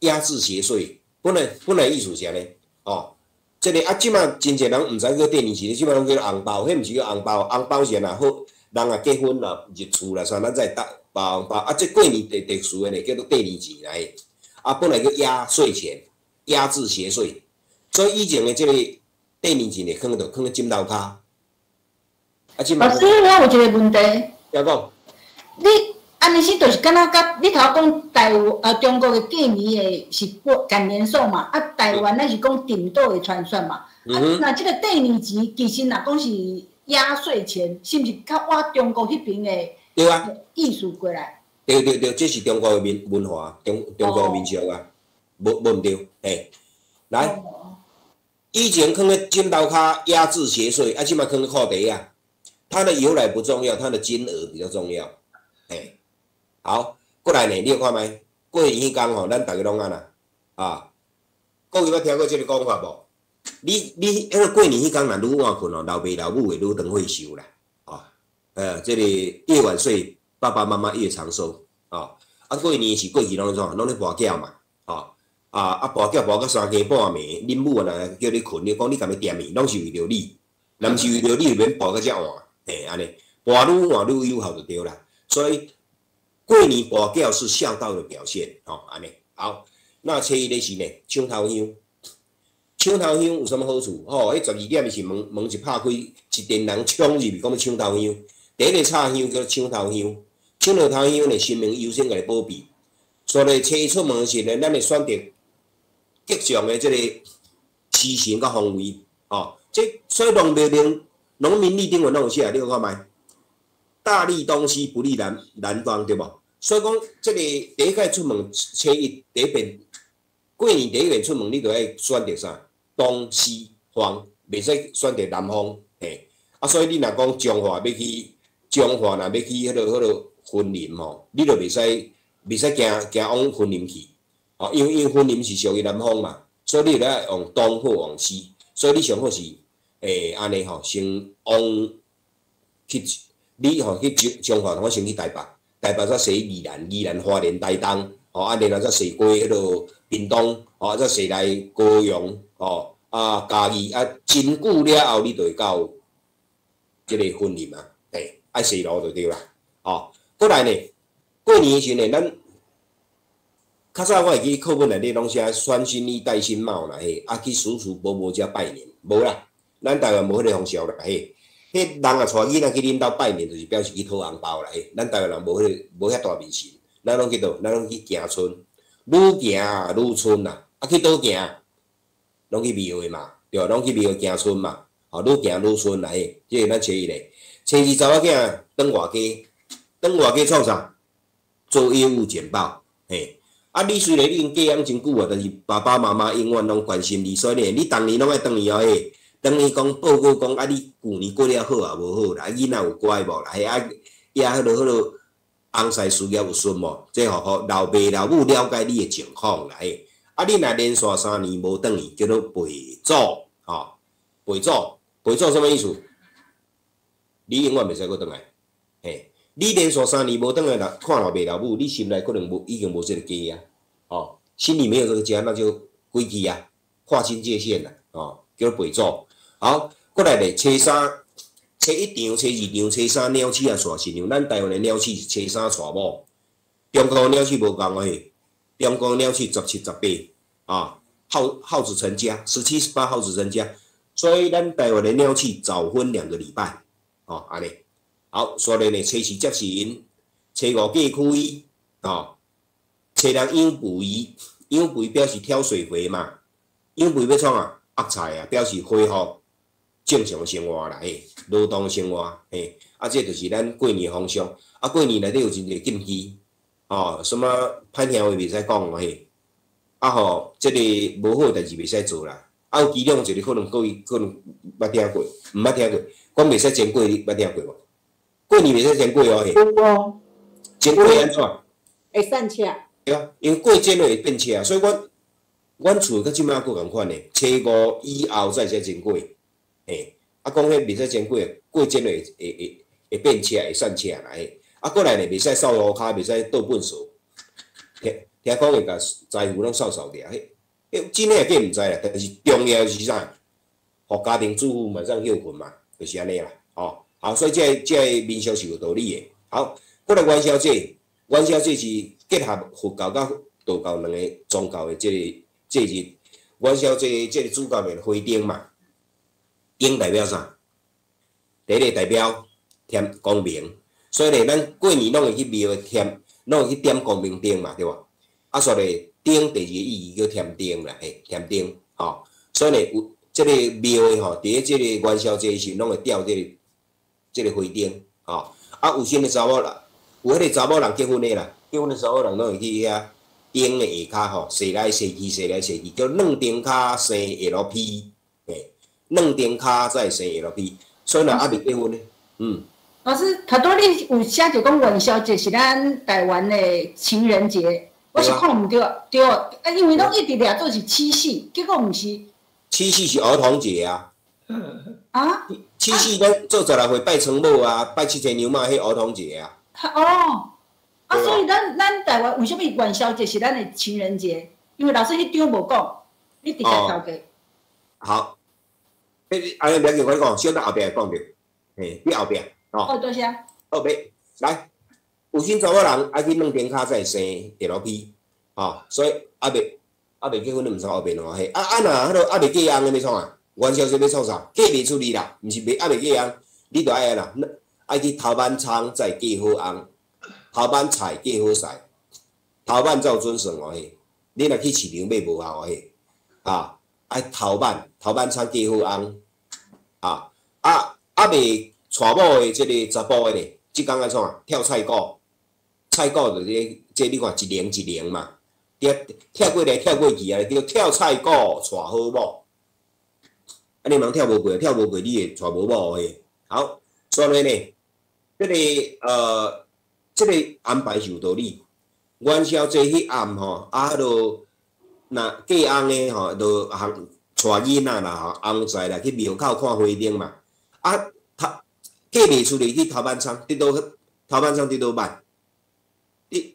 壓制邪祟，本來意思是按呢，哦，這個啊，這馬真濟人毋知叫綴年錢，這馬攏叫做紅包，彼毋是叫紅包，紅包是按怎好？人若結婚啦，入厝啦啥，咱才會當包紅包。啊，這過年特殊的呢，叫做綴年錢來的。啊，本來叫壓歲錢，壓制邪祟，所以以前的這個綴年錢會囥佗，囥佇枕頭跤。啊，這老師，我有一個問題。請講。你按呢是就是敢若佮你頭講台中國的過年的是過趕年獸嘛？啊，台灣咱是講頂倒的傳說嘛？啊，那這個綴年錢其實若講是壓歲錢，是毋是較倚中國彼邊的對啊意思過來？對對對，這是中國的民文化，中國的民俗啊，無毋對，嘿，來，以前囥咧枕頭跤壓制邪祟，啊，這馬囥咧褲袋仔，它的由來不重要，它的金額比較重要，嘿，好，過來呢，你有看覓？過年彼工吼，咱逐家攏按怎？啊，各位捌聽過這個講法無？你彼個過年彼工若愈晚睏吼，老爸老母會愈長歲壽啦，哦，這個越晚睡，爸爸媽媽越長壽，哦，啊過年是過去攏創，攏咧跋筊嘛，哦，啊跋筊跋到三更半暝，恁母若叫你睏，你講你共伊踮去，攏是為著你，若毋是為著你，就免跋到遮晚，嘿，按呢，跋愈晚愈有效就對啦。所以過年跋筊是孝道的表現，哦，按呢，好，那初一咧是呢，搶頭香，搶頭香有啥物好處？吼，彼12點的時門門一拍開，一陣人衝入去，講欲搶頭香。第一個插香叫搶頭香，搶著頭香呢，神明優先共你保庇。所以初一出門時呢，咱會選擇吉祥的這個時辰佮方位，吼。這所以農曆農民曆頂面攏有寫，你有看覓？大利東西，不利南方，對無？所以講，這個第一擺出門，初一第一遍過年第一遍出門，你就愛選擇啥？東西方，袂使選擇南方，嘿。啊，所以你若講彰化欲去彰化，若欲去彼個雲林吼，你就袂使行往雲林去，吼，因為雲林是屬於南方嘛，所以你就愛往東或往西，所以你上好是按呢吼，先往去，你吼去彰化，我先去台北，台北才踅宜蘭，宜蘭花蓮台東，吼啊，然後才踅過彼個屏東，吼，才踅來高雄，吼啊嘉義啊，真久了後，你就會到這個雲林啊，嘿，愛踅路就對啦，吼，過來呢，過年時呢，咱較早我會記課本內底攏寫穿新衣戴新帽啦，嘿，啊去叔叔伯伯遮拜年，無啦，咱台灣無彼個風俗啦，嘿，彼人若帶囡仔去恁兜拜年，就是表示去討紅包啦，嘿，咱台灣人無彼個無遐大迷信，咱攏去佗？咱攏去行村，愈行愈村啦，啊去佗行？攏去廟會嘛，對，攏去廟會行村嘛，吼，愈行愈村啦，嘿，這個咱初一咧，初二查某囝轉外家，轉外家創啥？做業務簡報，嘿。啊，你雖然已經寄養真久啊，但是爸爸媽媽永遠攏關心你，所以呢，你逐年攏愛轉去哦，嘿，轉去講報告講啊，你舊年過了好啊無好啦，啊囡仔有乖無啦，嘿啊，也彼個翁婿事業有順無？這吼，予老爸老母了解你的情況啦，嘿。啊，你若連續3年無轉去，叫做背祖，吼，背祖，背祖啥物意思？你永遠袂使閣轉來，嘿。你連續三年無轉來看老爸老母，你心內可能無已經無這個家啊，哦，心裡沒有這個家，那就歸去啊，劃清界限啦，哦，叫做背祖。好，過來咧，初三、初一場、初二場、初三鳥鼠仔娶新娘。咱台灣的鳥鼠是初三娶某，中國鳥鼠無仝嘿，中國鳥鼠17、18啊，耗子成家，17、18耗子成家，所以咱台灣的鳥鼠早婚2個禮拜，哦，按呢。好，所以呢，初四接神，初五嫁開，哦，初六養肥，養肥表示挑水肥嘛，養肥欲創啊？壓菜啊，表示恢復正常生活啦，嘿，勞動生活，嘿，啊，這就是咱過年風俗。啊，過年內底有真濟禁忌，哦，啥物歹聽話袂使講嘿，啊吼，這個無好代誌袂使做啦。啊，有其中一個可能各位可能捌聽過，毋捌聽過，講袂使煎粿，你捌聽過無？過年袂使煎粿哦，嘿。有哦。煎粿按怎？會散赤。對啊，因為粿煎落會變赤，所以阮厝到這擺閣仝款呢。初五以後才會使煎粿，嘿。嘿，啊講彼袂使煎過，過煎會會會會變赤會散赤啦嘿。啊，過來呢，袂使掃路跤，袂使倒糞埽。聽聽講會共財富攏掃掃掉，彼彼真的假毋知啦。但是重要是啥？予家庭主婦嘛當歇睏嘛，就是按呢啦，吼。好，所以這個這個民俗是有道理的。好，過來元宵節，元宵節是結合佛教佮道教兩個宗教的這個節日。元宵節這個主教面花燈嘛，燈代表啥？第一個代表添光明，所以咧，咱過年攏會去廟添，攏會去點光明燈嘛，對無？啊，所以燈第二個意義叫添燈啦，嘿，添燈，吼。所以咧，有這個廟的吼，佇咧這個元宵節時，攏會吊這個這個花燈，吼。啊，有啥物查某人，有彼個查某人結婚的啦，結婚的查某人攏會去遐燈的下跤吼，踅來踅去，踅來踅去，叫軟燈跤生 LP，嘿，軟燈跤再生 LP，所以若猶未結婚的，嗯。老師，頭拄你有寫著講元宵節是咱台灣的情人節，我是看毋著，對，啊，因為攏一直掠做是七夕，結果毋是。七夕是兒童節啊。啊？七夕咱做十六歲拜倉母啊，拜七天娘媽，彼兒童節啊。哦，啊，所以咱咱台灣為啥物元宵節是咱的情人節？因為老師彼張無講，你直接頭家。好，彼阿你袂要緊，我講，小等後壁會講著，嘿，你後壁。哦，多謝。好，袂來，有啥查某人愛去軟燈跤才會生 LP，吼，所以猶未猶未結婚，你毋通後邊哦嘿。啊啊，若彼個猶未嫁翁的欲創啊？元宵節欲創啥？嫁袂出去啦，毋是未猶未嫁翁，你著愛按怎？愛去頭挽蔥才會嫁好翁，頭挽菜嫁好婿，頭挽才有準算哦嘿。你若去市場買無效哦嘿，啊，愛頭挽頭挽蔥嫁好翁，啊啊猶未娶某的這個查埔的咧，這工愛創啊？跳菜鼓，菜鼓就是這你看一輪一輪嘛，跳過來跳過去啊，叫跳菜鼓娶好某。啊，你毋通跳無過，跳無過你會娶無某嘿。好，所以呢，這個這個安排是有道理。元宵節彼暗吼，啊，彼落若嫁翁的吼，就行帶囡仔啦吼，翁婿啦去廟口看花燈嘛，啊。嫁袂出去去頭挽蔥，佇佗頭挽蔥佇佗挽？佇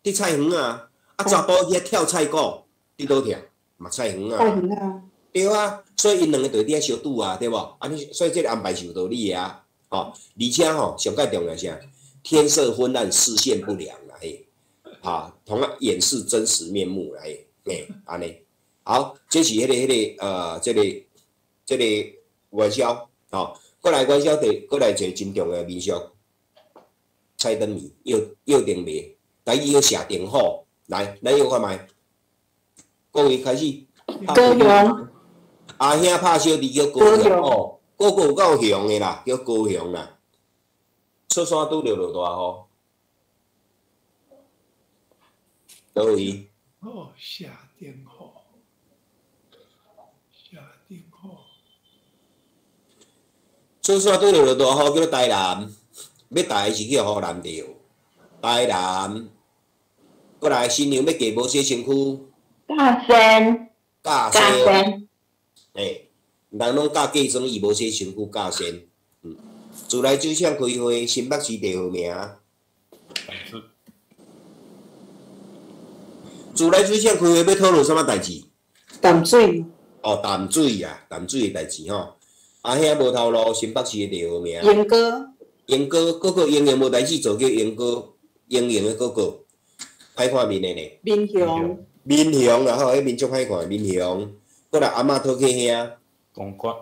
佇菜園啊，啊查埔去遐跳菜鼓，佇佗跳？嘛菜園啊。菜園啊。對啊，所以𪜶兩个就佇遐相拄啊，對無？啊，你所以這個安排是有道理的啊，吼。而且吼，上蓋重要啥？天色昏暗，視線不良啦，嘿，哈，同樣掩飾真實面目啦，嘿，嘿，按呢。好，這是彼個彼個這個這個元宵，吼。過來元宵節，過來一個真重要的民俗，猜燈謎，搖搖燈謎，台語叫射燈火。來，咱搖看覓。各位開始。高雄。阿兄拍小弟叫高雄哦，哥哥有夠雄的啦，叫高雄啦。出山拄著落大雨。佗位？哦，射燈火，射燈火。出山拄著落大雨，叫做台南，欲台是去予湖南著。台南，過來新娘欲嫁無洗身軀。嫁仙。嫁仙。欸，人攏嫁嫁妝，伊無洗身軀嫁仙。嗯，自來水廠開會，新北市地號名。自來水廠開會欲討論啥物代誌？淡水。哦，淡水啊，淡水的代誌吼。阿兄無頭路，新北市的地號名。莺歌。莺歌，哥哥英雄無代誌做叫莺歌，英雄的哥哥，歹看面的呢。民雄。民雄啦吼，彼面足歹看，民雄。過來阿嬤討客兄。公館。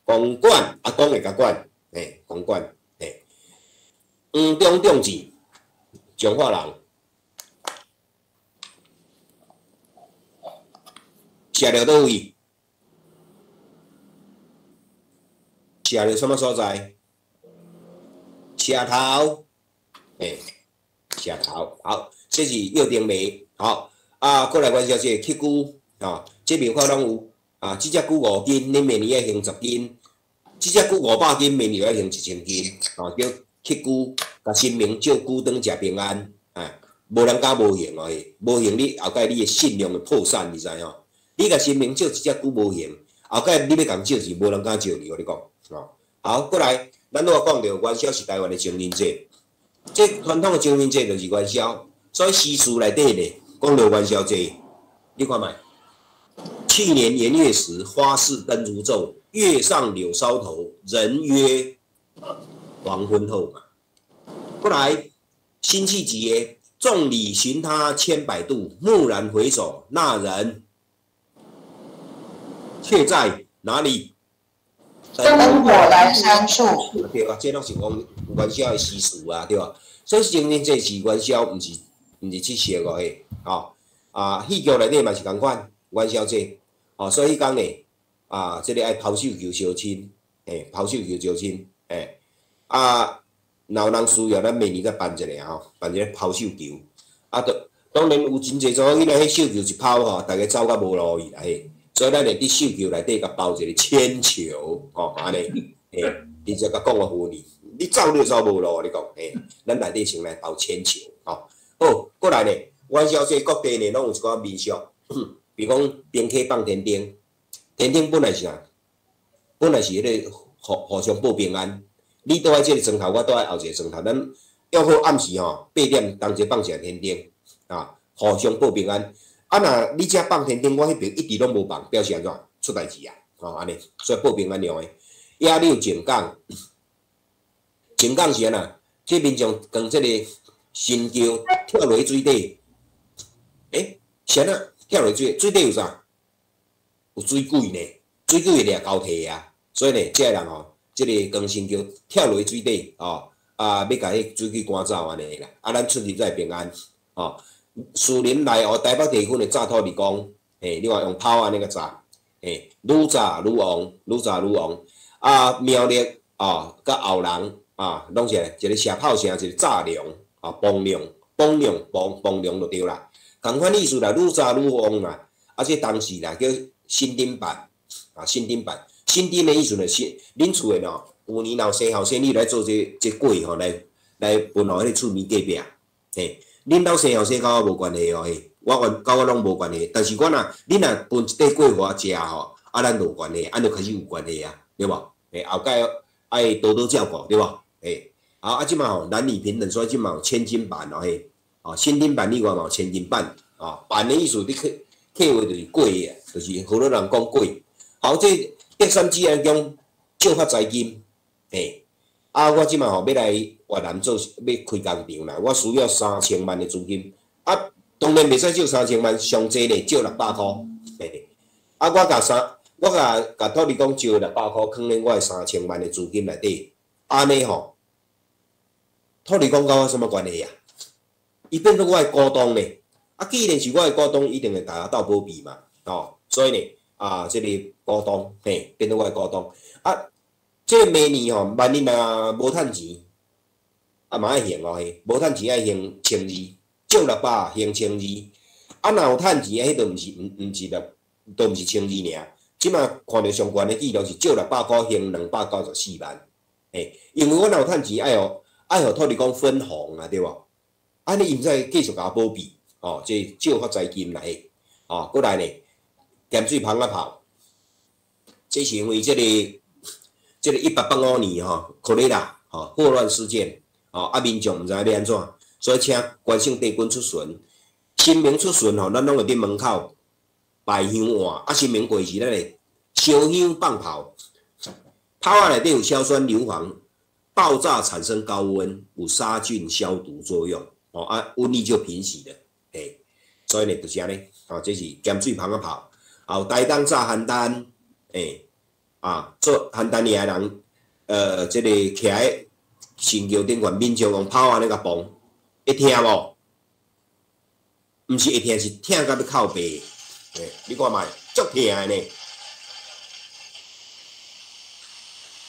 公館，阿公會共管，嘿，公館，嘿。黃中中志，彰化人。射著佗位？射著啥物所在？石頭，嘿，石頭，好，這是約定謎，好，啊，過來阮小姐乞龜，吼，這廟口攏有，啊，這隻龜5斤，恁明年愛還10斤；這隻龜500斤，明年愛還1000斤，吼，叫乞龜，共神明借龜轉食平安，啊，無人敢無還哦，無還你後蓋你的信用會破產，你知吼？你共神明借一隻龜無還，后盖你欲共借钱，无人敢借你，我你讲，吼。好，过来，咱拄仔讲著元宵是台湾的情人节，这传统的情人节就是元宵，所以诗词内底咧讲著元宵节，你看觅。去年元月时，花市灯如昼，月上柳梢头，人约黄昏后嘛。过来，辛弃疾的“众里寻他千百度，蓦然回首，那人却在哪里？”灯火阑珊处。对啊，这拢是讲元宵的诗词啊，对吧？所以情人节是元宵，毋是七夕哦，嘿，吼啊，戏剧内底嘛是仝款元宵节，哦，所以彼工呢，啊，这个爱抛绣球相亲，嘿，抛绣球相亲，嘿，啊，若有人需要，咱明年再办一个吼，办一个抛绣球，啊，当然有真济查某囡仔，彼绣球一抛吼，逐家走甲无路去啦，嘿。所以咱会伫绣球内底共包一个铅球，吼，按呢，嘿，直接共讲予你，你走你就走无路，你讲，嘿，咱内底先来包铅球，吼，好，过来呢，元宵节各地呢拢有一寡民俗，比如讲平溪放天灯，天灯本来是啥？本来是彼个互互相报平安，你倒佇这个床头，我倒佇后一个床头，咱约好暗时吼8点同齐放一个天灯，啊，互相报平安。啊，若你遮放天灯，我彼边一直拢无放，表示按怎？出代志啊！吼，按呢，所以报平安用的。野柳靖港，靖港是按怎？这民众扛这个神轿跳落去水底，欸，是按怎？跳落水，水底有啥？有水鬼呢，水鬼会掠交替啊。所以呢，这个人吼，这个扛神轿跳落去水底，吼，啊，欲共彼水鬼赶走按呢啦。啊，咱出入才会平安，吼。士林内湖台北地区的炸土地公，嘿，你看用炮按呢共炸，嘿，愈炸愈旺，愈炸愈旺。啊，苗栗啊，佮后人啊，拢是一个射炮声，一个炸龙啊，崩龙，崩龙，崩崩龙就对啦。仝款意思啦，愈炸愈旺啦。啊，这当时啦叫新丁板啊，新丁板，新丁的意思呢是恁厝的喏，旧年若有生后生你来做这这粿吼，来来分予彼个厝边隔壁，嘿。恁兜生后生佮我无关系哦，嘿，我原佮我拢无关系。但是我若恁若分一块粿予我食吼，啊，咱就有关系，按就开始有关系啊，对无？嘿，后盖爱多多照顾，对无？嘿，好啊，这马吼男女平等，所以这马有千金板哦，嘿，哦，新丁板以外嘛有千金板，哦，板的意思你客客话就是粿啊，就是河洛人讲粿。好，这德山济安宫借发财金，嘿。啊！我这马吼欲来越南做，欲开工厂啦。我需要3000万的资金。啊，当然袂使借三千万，上济咧借600箍。嘿，啊，我共三，我共共土地公借600箍，囥咧我的三千万的资金内底。按呢吼，土地公佮我啥物关系啊？伊变做我的股东咧。啊，既然是我的股东，一定会共我斗保庇嘛。吼，所以呢，啊，这个股东，嘿，变做我的股东。啊。这个明年吼，万一若无趁钱，啊嘛爱还哦嘿，无趁钱爱还1200，借600还1200，啊若有趁钱，彼都毋是毋毋是六，都毋是1200尔。这马看著上悬的记录是借600箍还294万，嘿，因为我若有趁钱，爱予爱予土地公分红啊，对无？按呢伊毋才继续共我保庇，哦，这借发财金来，哦，过来呢，咸水蜂仔炮，这是因为这个。这个1885年吼，科雷拉吼霍乱事件，吼啊民众毋知影欲按怎，所以请关圣帝君出巡。神明出巡吼，咱拢会伫门口摆香碗，啊神明过时，咱会烧香放炮，炮仔内底有硝酸硫磺，爆炸产生高温，有杀菌消毒作用，哦啊瘟疫就平息了，嘿，所以呢就是按呢，哦这是咸水蜂仔炮，还有台东炸邯郸，嘿。啊，做邯郸的人，这个徛喺神轿顶悬，民众用炮按呢共嘣，会疼无？毋是会疼，是疼到欲哭爸。欸，你看觅，足疼的呢。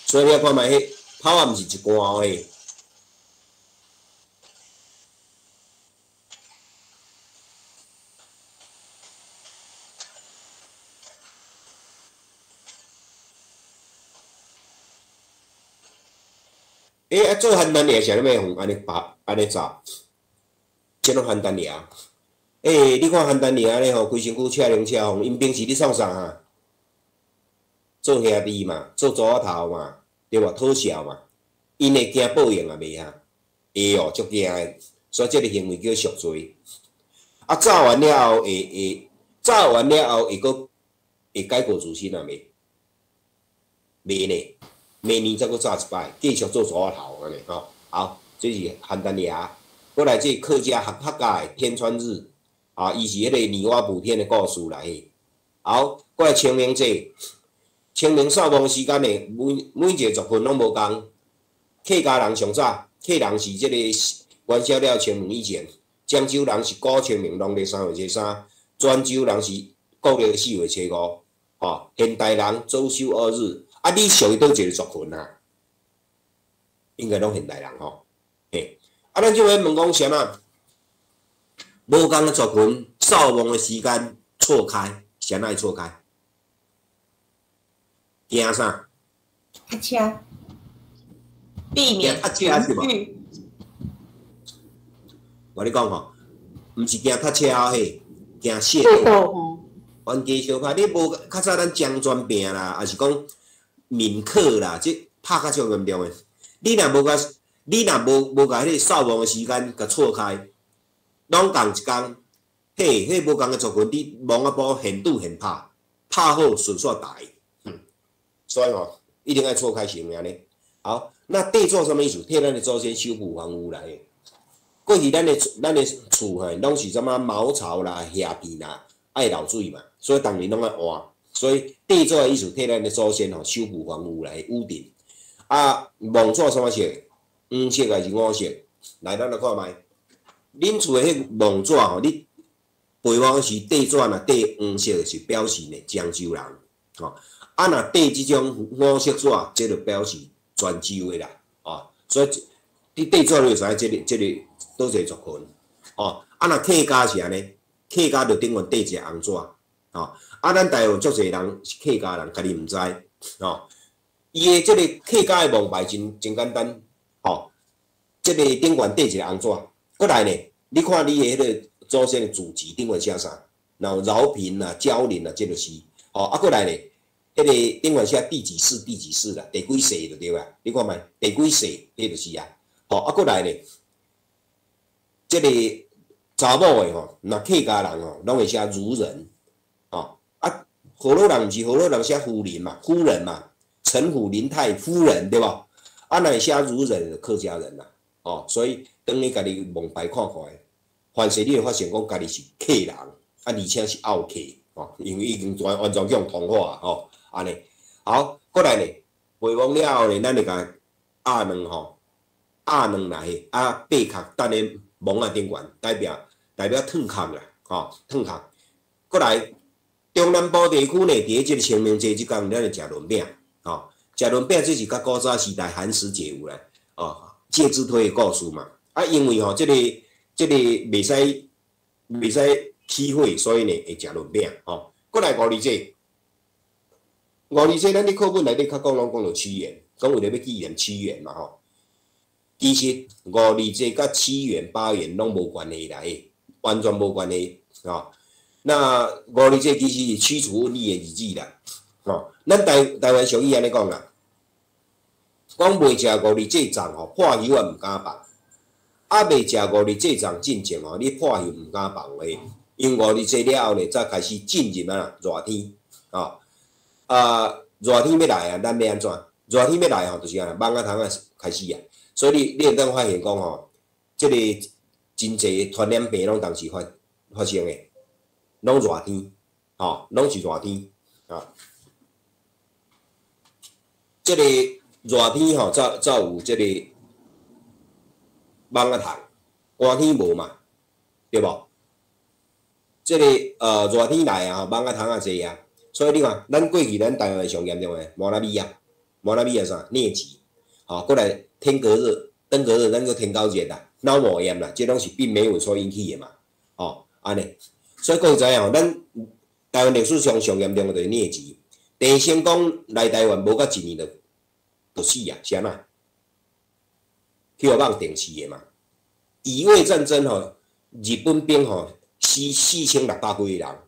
所以你看觅，彼炮仔毋是一罐哦，嘿。欸，啊，做邯郸的是按呢用按呢拔，按呢炸，这拢邯郸尔。欸，你看邯郸尔咧吼，规身躯赤龙赤凤，𪜶平时咧创啥啊？做兄弟嘛，做祖仔頭嘛，對無？討笑嘛，𪜶會驚報應啊袂啊？會哦，足驚的，所以這个行為叫贖罪。啊，詐完了後會會，詐完了後會閣會改過自新啊袂？袂呢，明年再閣詐一擺，繼續做祖仔頭按呢吼。好，這是簡單爾。過來這客家客客家的天穿日，啊，伊是彼个女媧補天的故事啦嘿。好，過來清明節，清明掃墓時間呢，每每一個族群攏無仝。客家人上早，客人是這個元宵了清明以前，漳州人是古清明農曆3月初3，泉州人是國曆4月初5，吼，現代人周休二日。啊，你屬於佗一个族群啊？應該攏現代人吼，嘿。啊，咱這回問講啥啊？無仝的族群掃墓的時間錯開，啥會錯開？驚啥？塞車，避免塞車是無？我你講吼，毋是驚塞車嘿，驚械鬥。冤家相拍，你無較早咱漳泉病啦，抑是講閩客啦，這拍較少嚴重的。你若無共，你若無無共彼个掃墓的時間共錯開，攏仝一工，嘿，彼無仝的族群，你墓仔埔現拄現拍，拍好順煞大。所以吼，一定愛錯開是毋是按呢？好，那地做啥物意思？替咱的祖先修補房屋來的。過去咱的厝嘿，攏是啥物茅草啦、瓦片啦，愛漏水嘛，所以逐年攏愛換。所以地做的意思，替咱的祖先吼修補房屋來屋頂。啊，墓紙啥物色？黃色還是五色？來，咱來看覓。恁厝的彼墓紙吼，你陪墓時地紙若缀黃色的，是表示呢漳州人，吼。啊，若缀這種五色紙，這就表示泉州的啦，哦。所以你缀紙你就知影這個佗一個族群，哦。啊，若客家是按呢，客家就頂懸缀一個紅紙，吼。啊，咱台灣足濟人是客家人，家己毋知，吼。伊的這个客家的墓牌真真簡單，吼。這个頂懸缀一個紅紙，過來呢，你看你的彼个祖先的祖籍頂懸寫啥？然後饒平啦、蕉林啦，這就是，吼。啊，過來呢，彼个頂懸寫第幾世、第幾世啦，第幾世就對啊。你看覓，第幾世，彼就是啊。吼，啊，過來呢，這个查某的吼，若客家人吼，攏會寫孺人，吼。啊，河洛人毋是河洛人寫夫人嘛，夫人嘛，陳府林太夫人對無？啊，若會寫孺人就客家人啦，哦，所以當你家己墓牌看看，凡勢你會發現講家己是客人，啊，而且是拗客，哦，因為已經完完全去予同化吼，按呢，好，過來呢，陪墓了後呢，咱會共鴨卵吼，鴨卵來，啊，白殼等咧墓仔頂懸，代表代表褪殼啦，吼，褪殼。過來，中南部地區呢，佇咧這个清明節這工，咱會食潤餅，吼，食潤餅這是較古早時代寒食節有來，哦，介之推的故事嘛。啊，因為吼，這個袂使袂使起火，所以呢會食潤餅，吼。過來五二節，五二節咱佇課本內底較講攏講著屈原，講為著欲紀念屈原嘛，吼。其實五二節佮屈原、巴原攏無關係啦，嘿，完全無關係，吼。那五二節其實是驅除瘟疫的日子啦，吼。咱台台灣俗語按呢講啦，講袂食五二節粽吼，破油也毋敢放；啊，袂食五二節粽進前吼，你破油毋敢放的，因為五二節了後呢，才開始進入啊熱天，吼。啊，熱天欲來啊，咱欲按怎？熱天欲來吼，就是按蠓仔蟲仔開始啊。所以你你會當發現講吼，這個真濟傳染病攏同時發發生的，攏熱天，吼，攏是熱天，啊。這個熱天吼，才才有這個蠓仔蟲，寒天無嘛，對無？這個熱天來啊，蠓仔蟲仔濟啊，所以你看，咱過去咱台灣上嚴重的麻蚋米啊，麻蚋米啊啥瘧疾，吼，過來天鴿熱、登革熱，咱叫天狗熱啦、腦膜炎啦，這攏是病媒蚊所引起的嘛，吼，按呢，所以各位知影吼，咱台灣歷史上上嚴重的就是瘧疾。鄭成功來台灣無到一年就就死啊，是按怎？去予蠓叮死的嘛。乙未戰爭吼，日本兵吼死4600幾个人，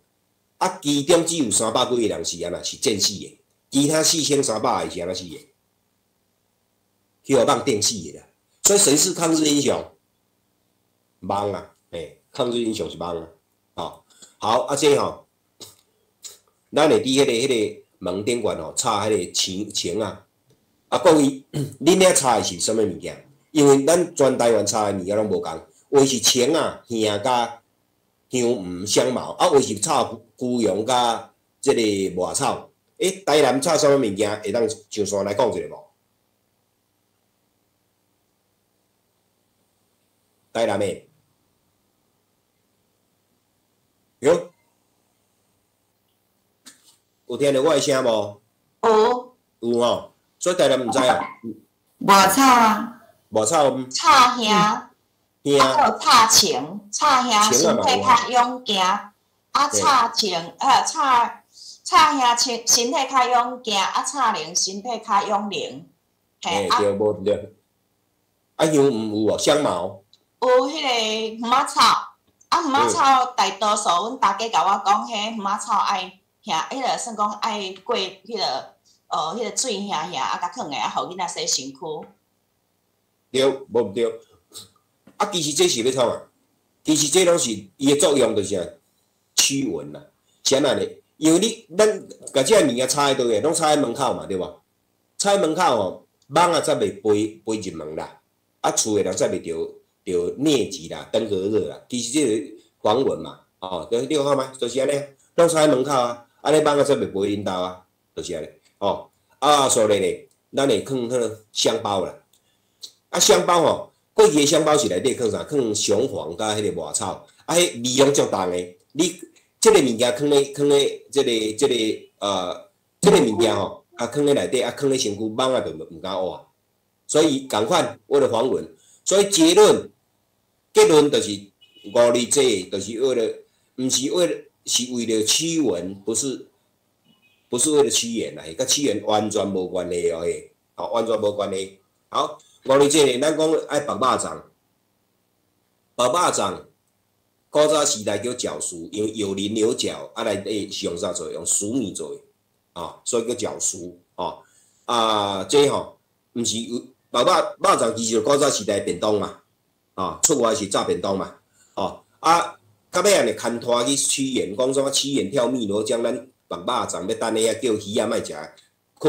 啊，其中只有300幾个人是按怎？是戰死的。其他4300个是按怎死的？去予蠓叮死的啦。所以谁是抗日英雄？蠓啊，嘿，抗日英雄是蠓啊。吼，好，啊這吼，咱會佇彼個門頂懸吼插彼個錢錢啊。啊，各位，恁遐插的是啥物物件？因為咱全台灣插的物件攏無仝，有的是錢啊、杏佮香黃香茅，啊，有的是插龜蓉佮這個麥草。欸，台南插啥物物件會當上線來講一下無？台南的，喲，有聽著我的聲無？有。有吼，所以台南毋知啊。麥草啊。麥草。插杏。杏。啊，閣有插松，插杏身體較勇健。啊，插松，插插杏身體較勇健，啊，插龍身體較勇靈。嘿，對，無毋對。啊，香黃有無？香茅。有彼個魚仔草，啊，魚仔草大多數阮大家共我講，彼魚仔草愛遐，彼個算講愛過彼個，彼個水遐遐，啊，共囥下，啊，予囡仔洗身軀。對，無毋對。啊，其實這是欲創啊？其實這攏是伊的作用，就是啥？驅蚊啦。是按怎咧？因為你咱共這个物件插佇佗位，攏插佇門口嘛，對無？插佇門口吼，蠓仔才袂飛飛入門啦。啊，厝的人才袂著著瘧疾啦、登革熱啦。其實這個防蚊嘛，吼，對，你有看覓？就是按呢，攏插佇門口啊，按呢蠓仔才袂飛恁兜啊，就是按呢，吼。啊，所以咧，咱會囥彼个香包啦。啊，香包吼，過去的香包是內底囥啥？囥雄黃佮彼個麥草，啊，彼味攏足重的。你這个物件囥咧囥咧，這個物件吼，啊，囥咧內底，啊，囥咧身軀，蠓仔就毋敢挖。所以仝款為了防蚊，所以結論就是五日節就是為了，毋是為了，是為了驅蚊，不是為了驅蚊啦，佮驅蚊完全無關係哦，嘿，哦，完全無關係。好，五日節咱講愛縛肉粽，縛肉粽，古早時代叫絞絲，因為有鱗有角，啊內底是用啥做？用黍米做的，哦，所以叫絞絲，哦，啊，這吼，毋是有縛肉粽，其實就古早時代便當嘛，哦，出外是炸便當嘛，哦，啊，到尾仔呢牽拖去屈原，講創啊屈原跳汨羅江，咱縛肉粽欲等咧遐叫魚仔莫食屈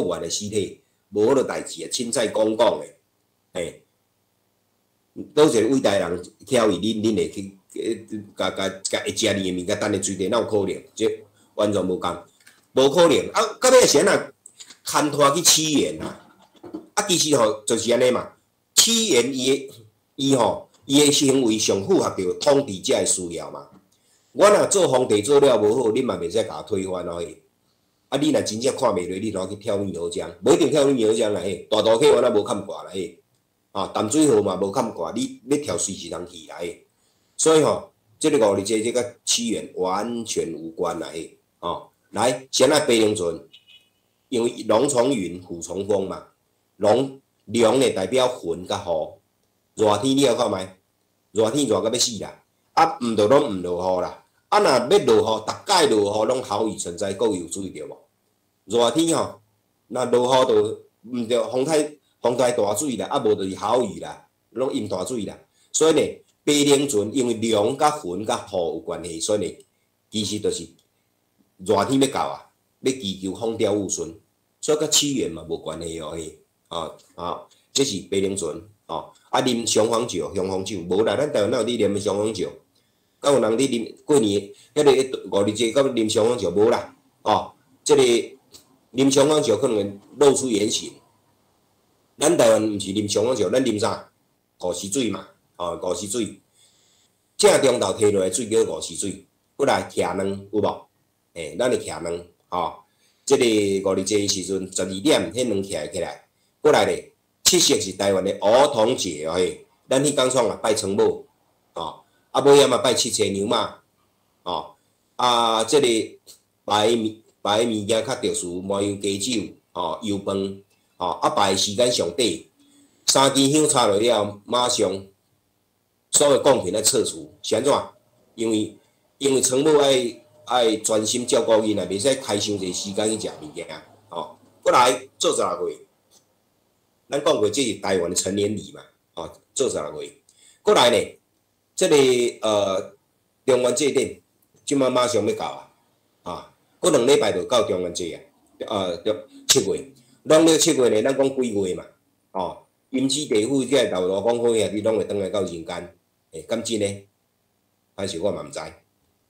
原的屍體，無彼落代誌啊，凊彩講講的，嘿，佗一个偉大人巧伊，恁會去？共共共會食你的物件，擲佇水底，哪有可能？這完全無仝，無可能。啊，到尾是按怎牽拖去屈原啊？啊，其實吼就是按呢嘛。屈原伊的行為上符合著統治者的需要嘛。我若做皇帝做了無好，恁嘛袂使共我推翻哦。啊，你若真正看袂落，你通去跳汨羅江，無一定跳汨羅江啦嘿。大渡溪我若無坎掛啦嘿。啊，淡水河嘛無坎掛，你欲跳隨時通去啦嘿。所以吼，這个五日節這佮屈原完全無關啦嘿。哦，來，先來白龍船，因為龍從雲，虎從風嘛。龍龍呢代表雲佮雨，熱天你來看覓，熱天熱到欲死啦。啊，毋著攏毋落雨啦。啊，若欲落雨，逐擺落雨攏豪雨成災，各位有注意著無？熱天吼，若落雨就毋著風台大水啦，啊無就是豪雨啦，攏淹大水啦。所以呢，白龍船因為龍佮雲佮雨有關係，所以呢，其實就是熱天欲到啊，欲祈求風調雨順，所以佮屈原嘛無關係哦嘿，哦哦，這是白龍船哦。啊，啉雄黃酒，雄黃酒無啦，咱台灣哪有佇啉雄黃酒？敢有人佇啉過年彼个五日節敢啉雄黃酒無啦？哦，這个啉雄黃酒可能會露出原形。咱台灣毋是啉雄黃酒，咱啉啥？五時水嘛，哦，五時水。正中晝提落來水叫五時水，過來徛卵有無？欸，咱會徛卵，吼。這个五日節時陣，12點，彼卵徛起來，過來咧。七夕是台灣的兒童節哦嘿，咱彼工創啊拜倉母，吼，啊尾仔嘛拜七車娘媽，吼，啊這个拜的物件較特殊，麻油雞酒，吼，油飯，吼，啊拜的時間上短，三支香插落了，馬上所有貢品愛撤除，是按怎？因為倉母愛專心照顧囡仔，袂使開傷濟時間去食物件，吼，過來做16歲，咱講過這是台灣的成年禮嘛，吼，做16歲。過來呢，這個中元節典，這馬馬上欲到啊，啊，閣2禮拜就到中元節啊，7月，農曆七月呢，咱講鬼月嘛，吼，陰司地府這個老路講好兄弟攏會轉來到人間，欸，敢真的？還是我嘛毋知，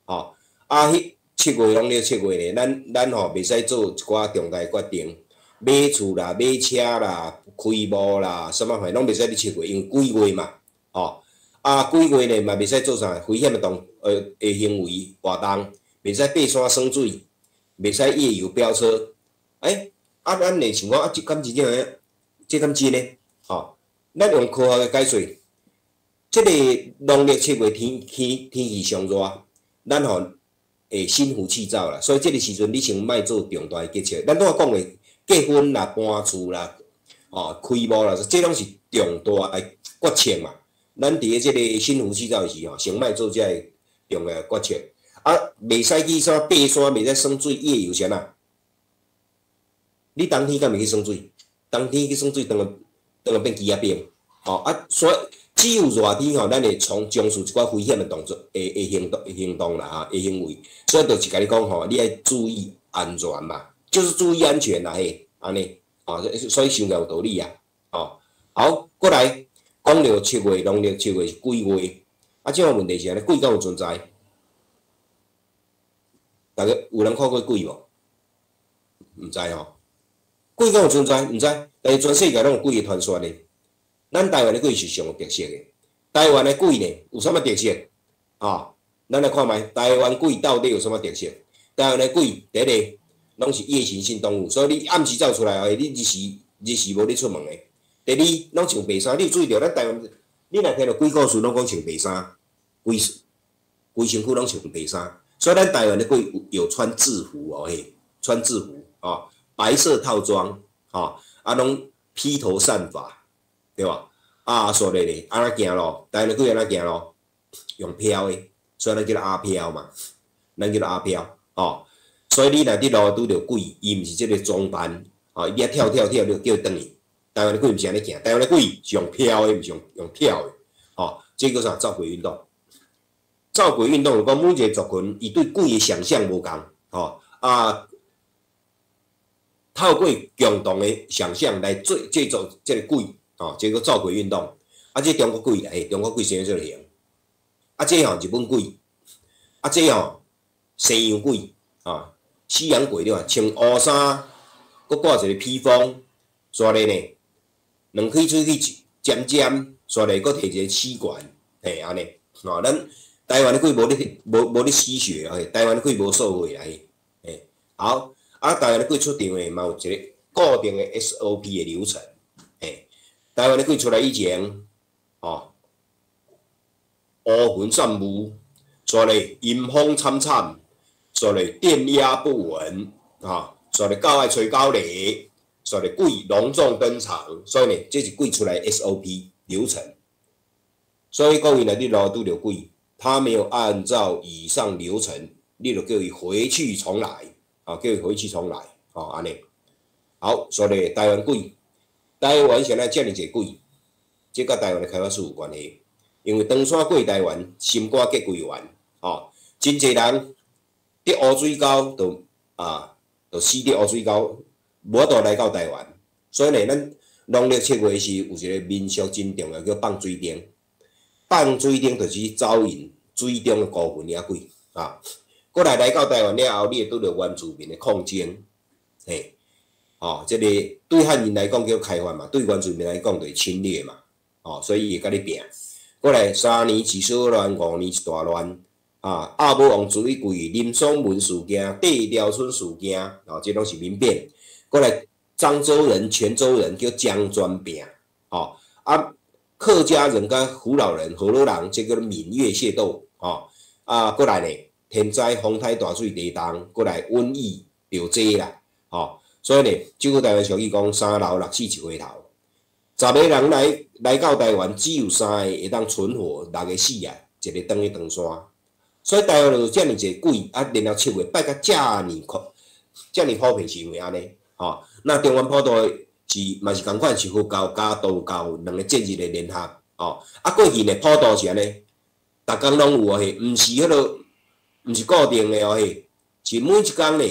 吼，啊，彼七月農曆七月呢，咱吼袂使做一寡重大決定，買厝啦、買車啦、開幕啦，啥物貨攏袂使佇七月，因為鬼月嘛，吼，啊，鬼月呢嘛袂使做啥危險的行為活動，袂使爬山耍水，袂使夜遊飆車，欸，啊，咱會想講啊，這敢真正的？這敢真的？吼，咱用科學的解說，這個農曆七月天氣上熱，咱吼會心浮氣躁啦，所以這個時陣你先莫做重大的決策。咱拄仔講的結婚啦、搬厝啦、吼開幕啦，這攏是重大的決策嘛。咱佇咧這個心浮氣躁的時候，先莫做這個重要的決策。啊，袂使去啥爬山，袂使耍水夜遊啥啦。你冬天敢會去耍水？冬天去耍水，轉來變雞仔冰。吼啊，所以只有熱天吼，咱會從事一寡危險的動作、的行動啦，哈，的行為。所以就是共你講吼，你愛注意安全嘛，就是注意安全啦，嘿，按呢，吼，所以想有道理啊，吼，好，過來講著七月，農曆七月是鬼月，啊，這個問題是按呢，鬼敢有存在？逐家有人看過鬼無？毋知吼，鬼敢有存在？毋知，但是全世界攏有鬼的傳說呢。咱台灣的鬼是上有特色的。台灣的鬼呢，有啥物特色？啊，咱來看覓，台灣鬼到底有啥物特色？台灣的鬼，第一個攏是夜行性動物，所以你暗時走出來哦，你日時無咧出門的。第二，攏穿白衫，你有注意著咱台灣，你若聽著鬼故事，攏講穿白衫，規身軀攏穿白衫，所以咱台灣的鬼有穿制服哦，嘿，穿制服哦，白色套裝，吼，啊，攏披頭散髮。對吧？啊，所以咧，按怎行路？台灣的鬼按怎行路？用飄的，所以咱叫做阿飄嘛，咱叫做阿飄，吼。所以你若佇路拄著鬼，伊毋是這個裝扮，吼，伊遐跳跳跳，你就叫伊轉去。台灣的鬼毋是按呢行，台灣的鬼是用飄的，毋是用跳的，吼。這叫啥？走鬼運動。走鬼運動就講每一個族群，伊對鬼的想像無仝，吼啊，透過共同的想像來做製作這個鬼。吼，這個走鬼運動，啊，這中國鬼啦，嘿，中國鬼生做型，啊，這吼日本鬼，啊，這吼西洋鬼，啊，西洋鬼對吧？穿烏衫，閣掛一個披風，煞咧呢，兩開喙齒尖尖，煞咧閣提一個吸管，嘿，按呢，吼，咱台灣的鬼無咧吸血，嘿，台灣的鬼無掃血啦，嘿，嘿，好，啊，台灣的鬼出場的嘛有一個固定的 SOP 的流程，嘿。台灣的鬼出來以前，吼，烏雲散霧，煞咧陰風慘慘，煞咧電壓不穩，吼，煞咧狗愛吹狗螺，煞咧鬼隆重登場，所以呢，這是鬼出來 SOP 流程。所以各位若佇路拄著鬼，他沒有按照以上流程，你就叫伊回去重來，啊，叫伊回去重來，吼，按呢。好，所以台灣鬼。台灣現在遮爾濟鬼，這佮台灣的開發史有關係，因為唐山過台灣，心肝結歸元，吼，真濟人佇烏水溝就啊，就死佇烏水溝，無法度來到台灣。所以呢，咱農曆七月時有一個民俗真重要，叫放水燈。放水燈就是招引水中的孤魂野鬼啊。過來來到台灣了後，你會拄著原住民的抗爭，嘿。吼，這個對漢人來講叫開發嘛，對原住民來講就是侵略嘛，吼，所以伊會共你拚。過來3年一小亂，5年一大亂，啊，鴨母王朱一貴、林爽文事件、地寮村事件，吼，這攏是民變。過來漳州人、泉州人叫漳泉拚，吼，啊，客家人佮福佬人、河洛人，這叫做閩粵械鬥，吼，啊，過來呢，天災、風颱、大水、地動，過來瘟疫、著災啦，吼。所以呢，這句台灣俗語講三老六死一回頭，10個人來到台灣，只有三個會當存活，六個死啊，一個轉去唐山。所以台灣有遮爾濟鬼，啊，然後七月拜甲遮爾苦，遮爾普遍是因為按呢，吼。那中元普渡是嘛是仝款，是佛教佮道教兩个節日的聯合，哦。啊，過去呢普渡是按呢，逐工攏有哦嘿，毋是彼落，毋是固定的哦嘿，是每一工呢，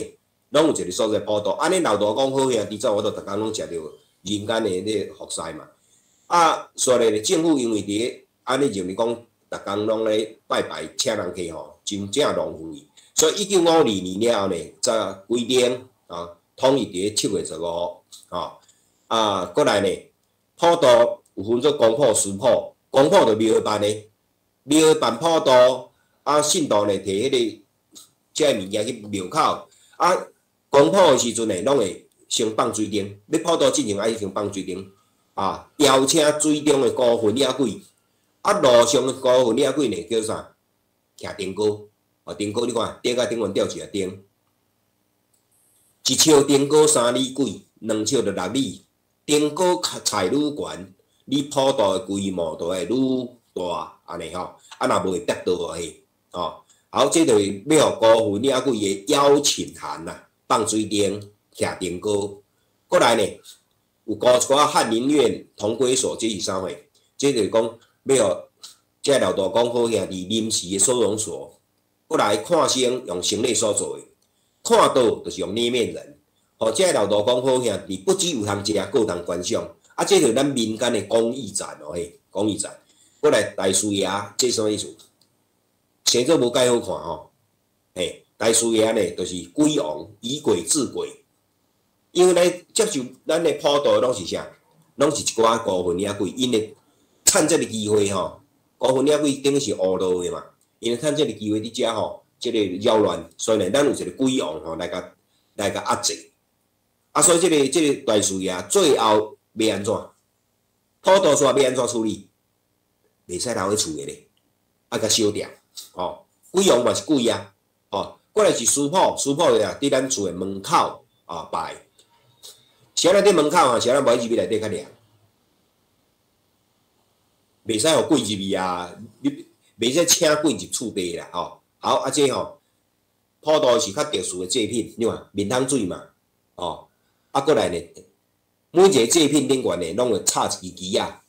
攏有一个所在普渡。按呢老大講好兄弟，早我都逐工攏食著人間的彼個服侍嘛。啊，煞來咧，政府因為佇咧按呢認為講，逐工攏咧拜拜請人客吼，真正浪費。所以1952年了後呢，才規定啊，統一佇咧7月15，吼。啊，閣來呢，普渡有分做公普、私普，公普就廟會辦的，廟會辦普渡，啊，信徒呢提彼个這个物件去廟口，啊，公普的時陣呢，攏會先放水燈，欲普渡之前愛先放水燈，啊，邀請水中的孤魂野鬼，啊，路上的孤魂野鬼呢叫啥？徛燈篙，哦，燈篙你看，燈仔頂懸吊一个燈，一尺燈篙3里鬼，2尺就6里。燈篙踩愈懸，你普渡的規模就會愈大，按呢吼，啊若無會跌倒落去，吼。好，這就是欲予孤魂野鬼的邀請函啦，放水燈，徛燈篙。閣來呢，有搞一寡翰林院同歸所，這是啥貨？這就是講欲予這老大講好兄弟臨時的收容所。閣來看生用生理所做的，看道就是用捏麵人。吼，這老大講好兄弟，不只有通食，閣有通觀賞。啊，這就是咱民間的公益展哦，嘿，公益展。閣來大師爺，這啥物意思？生做無蓋好看吼，嘿，大師爺呢，就是鬼王以鬼治鬼。因為咱接受咱的普渡攏是啥？攏是一寡孤魂野鬼，𪜶會趁這个機會吼，孤魂野鬼等於是烏路的嘛，𪜶會趁這个機會佇遮吼，這个擾亂，所以呢，咱有一个鬼王吼來共來共壓制。啊，所以這个大師爺最後欲按怎？普渡煞欲按怎處理？袂使留佇厝的咧，愛共燒掉。吼，鬼王嘛是鬼啊！吼，過來是師傅，師傅就佇咱厝的門口啊拜。啥人佇門口啊？啥人無愛入去內底較涼？袂使予鬼入去啊！你袂使請鬼入厝內啦！吼，好，啊這吼，普渡是較特殊的祭品，你看面桶水嘛，吼，啊閣來呢，每一个祭品頂懸呢，攏會插一支旗仔，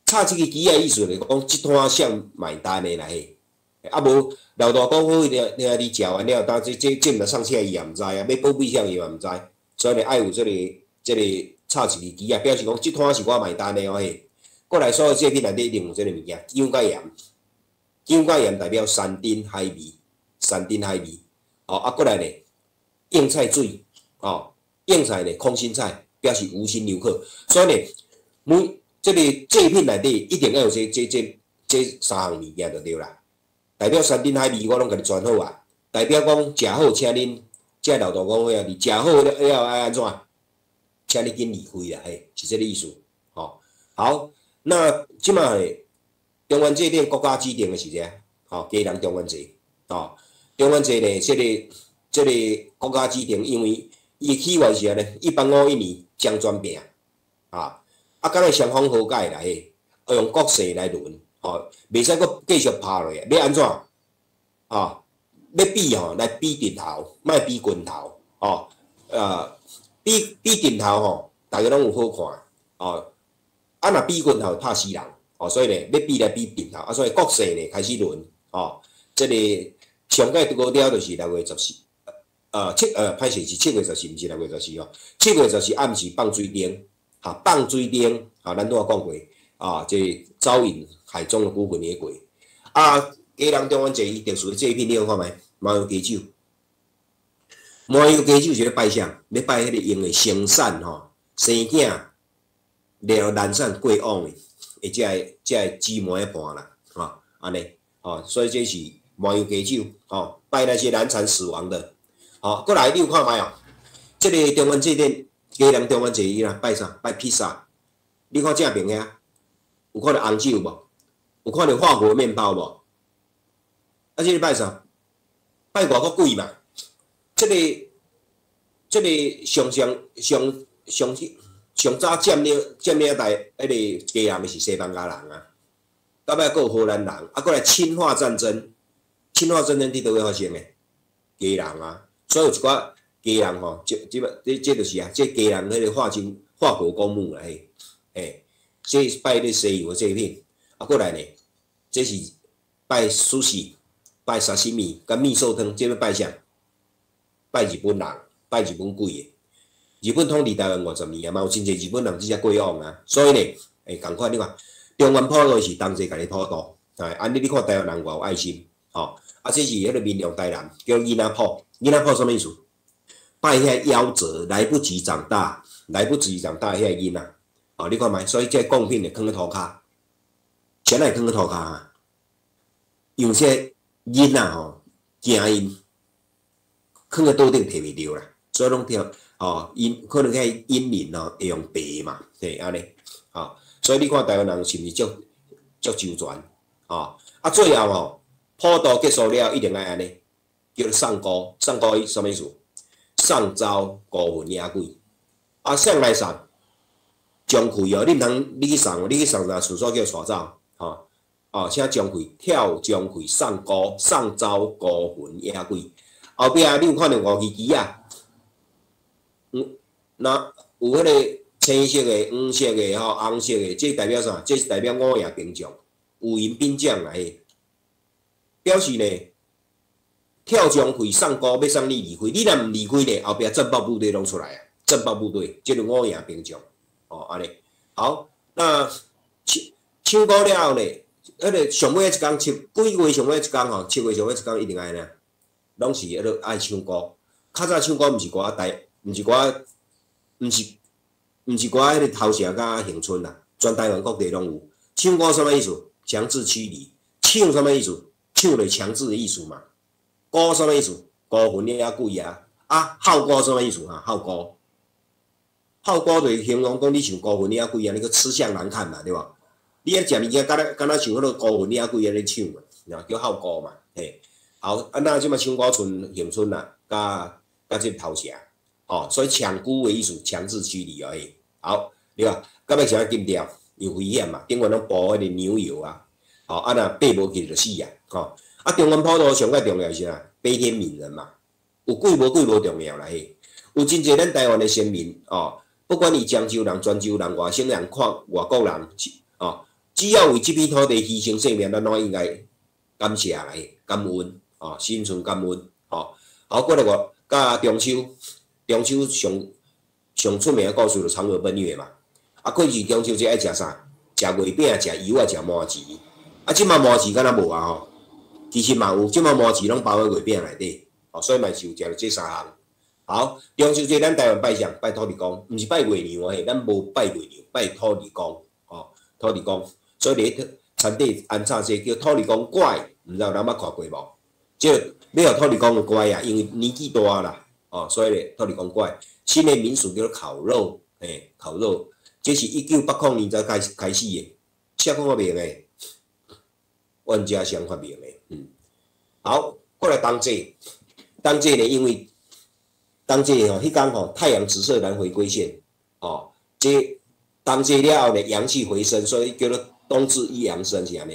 插這支旗仔意思就是講，這攤誰買單的啦嘿。啊無老大講好，聽聽你食完了，當這這這毋知送啥伊也毋知啊，欲保庇啥伊嘛毋知，所以呢愛有這个插一支旗仔，表示講這攤是我買單的哦嘿。閣來所有祭品內底一定有這个物件，薑佮鹽，薑佮鹽代表山珍海味，山珍海味。哦，啊閣來呢，應菜水，哦，應菜呢空心菜，表示無心留客。所以呢，每這个祭品內底一定要有這三項物件就對啦。代表山珍海味，我攏共你轉好啊。代表講食好，請恁這老大講好兄弟食好了後愛按怎？請你緊離開啦，嘿，是這个意思。吼，好，那這擺中元祭典國家指定的是啥？吼，基隆中元節，吼，中元節呢，這个國家指定，因為伊起源是按呢，1851年漳泉餅，啊，啊，敢若雙方和解啦，嘿，用國勢來輪。吼，袂使閣繼續拍落去，欲按怎？吼，欲比吼，來比陣頭，莫比拳頭，吼，比比陣頭吼，大家攏有好看，吼，啊，若比拳頭拍死人，吼，所以呢，欲比來比陣頭，啊，所以國勢呢開始輪，吼，這个上蓋高調就是6月14，歹勢是七月十四，毋是六月十四吼，七月十四暗時放水燈，哈，放水燈，哈，咱拄仔講過，啊，這招引海中的孤魂野鬼，啊，基隆中元節伊特殊的祭品，你有看覓？麻油雞酒，麻油雞酒是咧拜啥？咧拜彼个𪜶的生產吼，生囝了後難產過往的，會這个姊妹伴啦，吼，按呢，吼，所以這是麻油雞酒，吼，拜那些難產死亡的，吼，閣來你有看覓哦？這个中元祭典，基隆中元節伊啦拜啥？拜披薩，你看正邊遐，有看著紅酒無？有看著法國麵包無？啊，這个拜啥？拜外國鬼嘛？這个上上上上上早佔領台彼个基隆的是西班牙人啊，到尾閣有荷蘭人，啊，閣來侵華戰爭，侵華戰爭佇佗位發生的？基隆啊，所以有一寡家人吼，這這這這就是啊，這家人彼個化妝華國公墓啦嘿，嘿，這是拜咧西洋的祭品，啊，過來呢，這是拜壽司、拜沙西米佮味噌湯，這欲拜啥？拜日本人，拜日本鬼的。日本統治台灣50年啊，嘛有真濟日本人這才過往啊，所以呢，會仝款你看，中元普渡是同齊共你普渡，哎，按呢你看台灣人偌有愛心，吼，啊，這是彼個民眾台南叫囡仔普，囡仔普啥物意思？拜遐夭折來不及長大，來不及長大遐囡仔，哦，你看覓，所以這貢品會囥佇塗跤，啥人會囥佇塗跤啊？因為這囡仔吼，驚𪜶囥佇桌頂提袂著啦，所以攏聽。吼，𪜶可能遐嬰靈吼會用爬嘛，嘿，按呢，吼，所以你看台灣人是毋是足足周全，吼，啊最後吼，普渡結束了，一定愛按呢，叫做送孤，送孤伊啥物意思？送走孤魂野鬼，啊，誰來送？鍾馗哦，你毋通你去送，你去送啥？廁所叫帶走，吼，哦，請鍾馗跳鍾馗送孤，送走孤魂野鬼。後壁你有看著五支旗仔？嗯，那有彼个青色的、黃色的、吼紅色的，這代表啥？這是代表五營兵將，五營兵將來的，表示呢，跳鍾馗送孤欲送你離開，你若毋離開呢，後壁鎮暴部隊攏出來啊！鎮暴部隊，這個五營兵將，哦，按呢。好，那唱唱歌了後呢，彼个上尾一工七幾月上尾一工吼，7月上尾一工一定愛呢，攏是彼个愛唱歌。較早唱歌毋是歌仔台。毋是歌，毋是歌彼个頭城佮恆春啦，全台灣各地攏有。唱歌啥物意思？強制驅離。唱啥物意思？唱就是強制的意思嘛。孤啥物意思？孤魂野鬼啊！啊，號孤啥物意思啊？號孤，號孤就是形容講你像孤魂野鬼按呢，閣吃相難看嘛，對無？你愛食物件，敢若敢若像彼个孤魂野鬼按呢唱嘛，叫號孤嘛，嘿。好，啊，那這馬唱歌賰恆春啦，佮佮這個頭城。哦，所以搶孤的意思，強制驅離而已。好，對吧？到尾是按禁掉，有危險嘛？頂懸攏鋪彼个牛油啊，吼，啊若爬無去就死啊，吼。啊，中元普渡上蓋重要是啥？悲天憫人嘛。有鬼無鬼無重要啦嘿。有真濟咱台灣的先民哦，不管伊漳州人、泉州人、外省人、看外國人，哦，只要為這片土地犧牲性命，咱攏應該感謝啦嘿，感恩哦，心存感恩吼。好，過來個佮中秋。中秋上上出名的故事就嫦娥奔月嘛。啊，過去中秋節愛食啥？食月餅、食油仔、食麻糍。啊，這馬麻糍敢若無啊吼？其實嘛有，這馬麻糍攏包佇月餅內底，哦，所以嘛是有食著這三項。好，中秋節咱台灣拜啥？拜土地公，毋是拜月娘嘿，咱無拜月娘，拜土地公，吼，土地公。所以佇田底安插這叫土地公拐，毋知有人捌看過無？這個欲予土地公有乖啊，因為年紀大啦。哦，所以咧，土地公拐，新的民俗叫做烤肉，嘿，烤肉，這是1980年才開始開始的，誰講發明的？冤家相發明的，嗯。好，過來冬至，冬至呢，因為冬至吼，彼工吼，太陽直射南回歸線，哦，這冬至了後呢，陽氣回升，所以叫做冬至一陽生是按呢。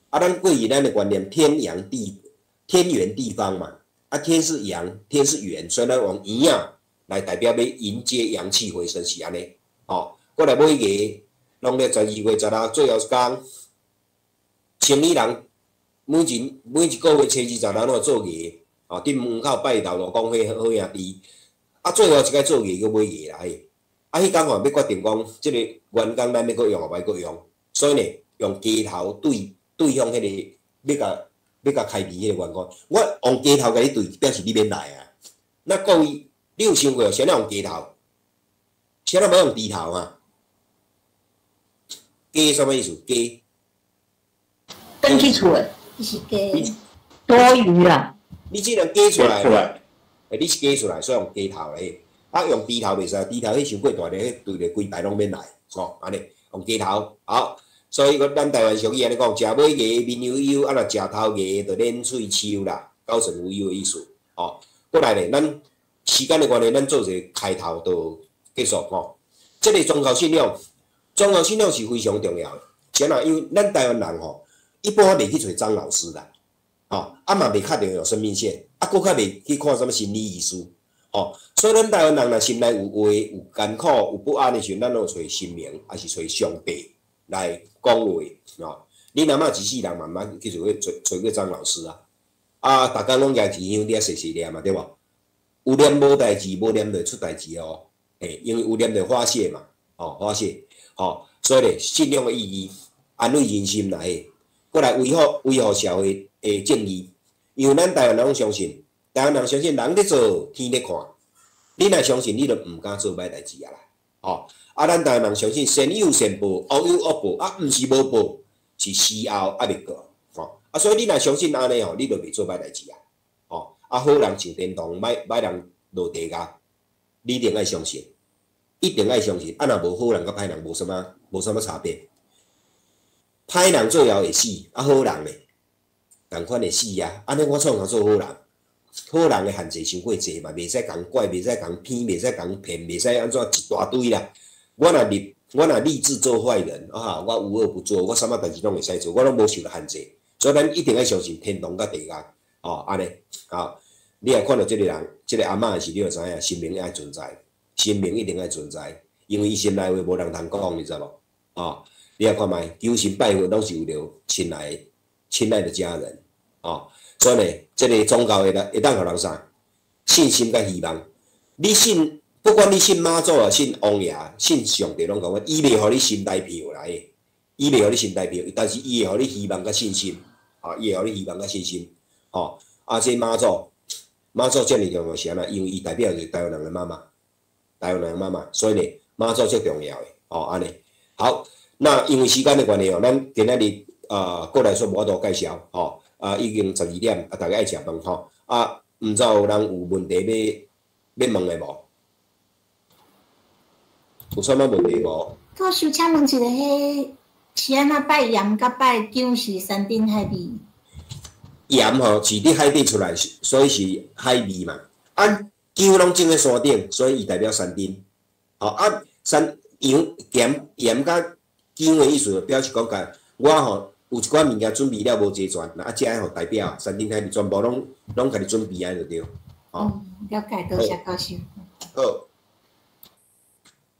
啊，咱過去咱的觀念，天陽地，天圓地方嘛。啊，天是陽，天是圓，所以咱用圓仔來代表欲迎接陽氣回升是按呢。哦，過來尾牙，農曆12月16，最後一工，生理人每一每一個月初二十六攏會做牙，哦，佇門口拜頭路公伙好兄弟。啊，最後一擺做牙閣尾牙啦嘿。啊，彼工吼欲決定講，這個員工咱欲閣用抑袂閣用，所以呢，用雞頭對對向彼个欲共欲共開除彼個員工。我用雞頭共你對，表示你免來啊。那各位，你有想過啥人用雞頭？啥人欲用豬頭啊？雞啥物意思？雞？轉去厝的，是雞。多餘啦。你這人雞出來，欸，你是雞出來，所以用雞頭咧。啊，用豬頭袂使，豬頭彼傷過大咧，彼對咧規排攏免來，吼，按呢用雞頭。好，所以講咱台灣俗語按呢講，食尾牙面悠悠，啊若食頭牙就練喙鬚啦，高枕無憂的意思。吼，過來咧，咱時間的關係，咱做一個開頭就結束吼。這個宗教信仰，宗教信仰是非常重要的。啥啦？因為咱台灣人吼，一般袂去揣張老師啦，吼，啊嘛袂較著有生命線，啊閣較袂去看啥物心理醫師。吼，所以咱台灣人若心內有話、有艱苦、有不安的時陣，咱攏揣神明，抑是揣上帝來講話，吼。恁阿嬤一世人慢慢去做揣過張老師啊，啊，逐工攏舉一支香佇遐細細念嘛，對無？有念無代誌，無念就會出代誌哦。嘿，因為有念就發洩嘛，吼，發洩，吼，所以咧，信仰的意義，安慰人心啦，嘿，閣來維護維護社會的正義，因為咱台灣人攏相信，台灣人相信人咧做，天咧看。你若相信，你就毋敢做歹代誌啊啦，吼！啊，咱台灣人相信善有善報，惡有惡報，啊，毋是無報，是時候猶未到，吼！啊，所以你若相信按呢吼，你就袂做歹代誌啊，吼！啊，好人上天堂，歹歹人落地獄，你一定愛相信，一定愛相信。啊，若無好人佮歹人無啥物無啥物差別，歹人最後會死，啊，好人咧，仝款會死啊！按呢我創啥做好人？好人的限制傷過濟嘛，袂使共拐，袂使共騙，袂使共騙，袂使按怎一大堆啦。我若立，我若立志做壞人啊，我無惡不作，我啥物代誌攏會使做，我攏無受到限制。所以咱一定愛相信天堂佮地獄，哦，按呢，哦，你若看著這個人，這個阿嬤時，你就知影神明愛存在，神明一定愛存在，因為伊心內話無人通講，你知無？哦，你若看覓，求神拜佛攏是為著親愛親愛的家人，哦。所以呢，這個宗教會當會當予人啥？信心佮希望。你信，不管你信媽祖啊，信王爺，信上帝，攏共款，伊袂予你神代票來的，伊袂予你神代票，但是伊會予你希望佮信心，啊，伊會予你希望佮信心，吼。啊，這媽祖，媽祖遮爾重要是按怎？因為伊代表就是台灣人的媽媽，台灣人的媽媽，所以呢，媽祖最重要的，吼，按呢。好，那因為時間的關係哦，咱今仔日啊，過來說無法度介紹，吼。啊，已經12點，啊，大家愛食飯吼。啊，毋知有人有問題欲問的無？有啥物問題無？教授，請問一下，彼是按怎拜鹽佮拜薑是山珍海味？鹽吼是佇海底出來，所以是海味嘛。啊，薑攏種佇山頂，所以伊代表山珍。吼啊，山鹽鹽鹽佮薑的意思，表示講共我吼。有一寡物件準備了無齊全，啊，這個吼代表山珍海味全部攏攏家己準備按呢就對，吼。了解，多謝教授。好，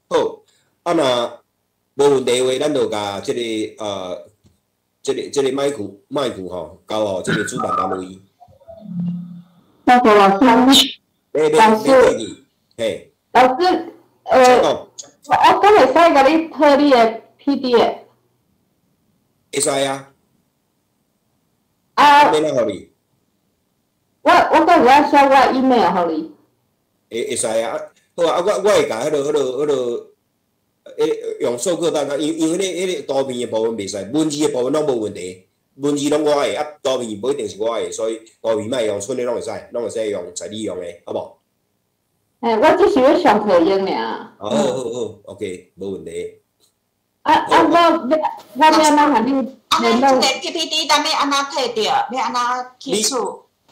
好，啊若無問題的話，咱就共這個這個這個麥克麥克吼交予這個主辦單位。老師，老師，嘿，老師，我敢會使共你討你的 PDF？會使啊。啊。欲按怎予你？我敢有愛寫我 email 予你？會會使啊，好啊，啊我我會共彼落彼落彼落，用授課單啊，因因為彼個圖片的部分袂使，文字的部分攏無問題，文字攏我的，啊圖片無一定是我的，所以圖片莫用，賰的攏會使，攏會使用，使你用的，好無？嘿，我只是欲上課用爾。好好好，OK，無問題。啊啊！我欲我欲按怎予你聯絡？啊，這個 PPT 咱欲按怎提著？欲按怎去取？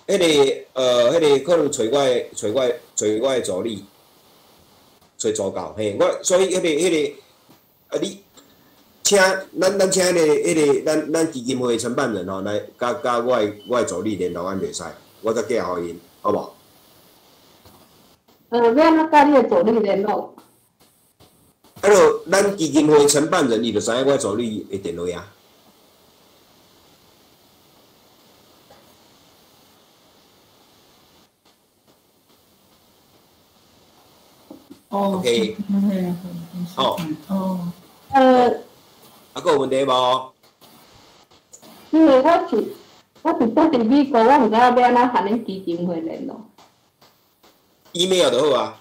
彼個彼個可能揣我的揣我的揣我的助理，揣助教嘿。我所以彼個彼個啊，你請咱咱請彼個彼個咱咱基金會承辦人吼來佮佮我的我的助理聯絡，按袂使，我才寄予𪜶，好無？欲按怎佮你的助理聯絡？啊，著咱基金會承辦人，伊就知影我助理的電話啊。哦 OK。哦。哦。啊，閣有問題無？因為我是我是蹛佇美國，我毋知影欲按怎和恁基金會聯絡。 email 就好啊。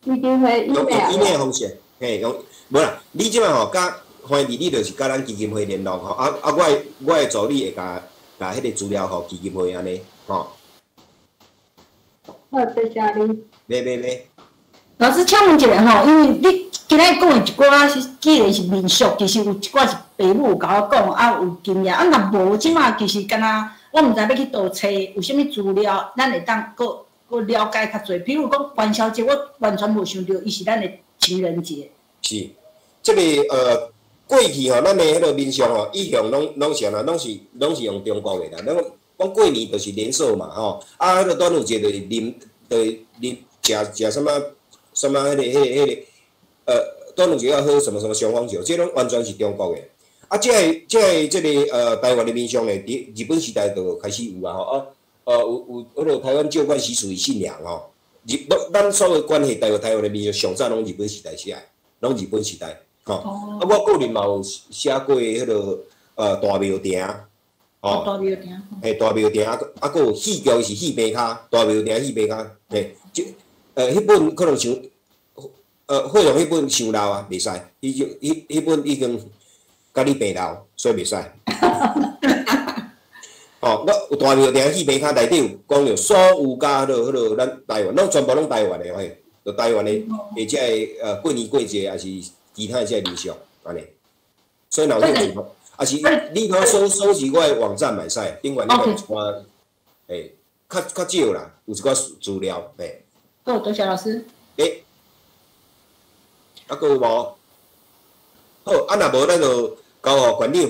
基金會用 email。 email 方式，嘿，用無啦。你這擺吼，佮歡迎你就是佮咱基金會聯絡吼，啊啊，我的我的助理會共共彼個資料予基金會按呢，吼。好，多謝你。袂袂袂。老師，請問一下吼，因為你今仔講的一寡是既然是民俗，其實有一寡是爸母有共我講，啊有經驗，啊若無，這擺其實敢若我毋知欲去佗揣有啥物資料，咱會當閣閣了解較濟。比如講元宵節，我完全無想著伊是咱的情人節。是，這個過去吼，咱的彼個民俗吼，一向攏攏是按怎，攏是攏是用中國的啦。咱我讲過年就是年獸嘛吼，啊，彼個端午節就是啉，就是啉食食啥物啥物彼個，端午節要喝什麼什麼雄黃酒，這攏完全是中國的。啊，這個台灣的民俗呢，佇日本時代就開始有啊吼，啊，有彼個台灣舊慣習俗與信仰吼，咱所有關係台灣的民俗上早攏日本時代寫的，攏日本時代吼。啊，我個人嘛有寫過彼個大廟埕，吼，大廟埕，嘿，大廟埕，啊，閣有戲劇是戲棚跤，大廟埕戲棚跤，嘿，這彼本可能傷，惠榮彼本傷老啊，袂使，彼種彼彼本已經佮你病老，所以袂使。哦，我有大廟埕戲棚跤內底有講著所有佮彼個咱台灣，攏全部攏台灣的嘿，就台灣的，或者過年過節，抑是其他的這个民俗，按呢。所以若有興趣，抑是你可搜尋我的網站嘛會使，頂懸你有一寡，嘿，較較少啦，有一寡資料，嘿。好，多謝老師。欸，啊，閣有無？好，啊，若無咱就交予館長。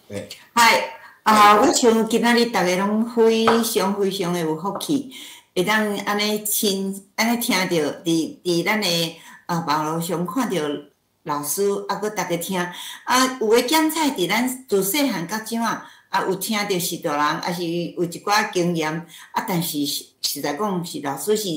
嘿。嗨，啊，我想今仔日逐家攏非常非常的有福氣，會當按呢親按呢聽著，佇咱的網路上看著老師，啊，閣逐家聽，啊，有的檢采佇咱自細漢到這啊，啊，有聽著序大人，抑是有一寡經驗，啊，但是實在講是老師是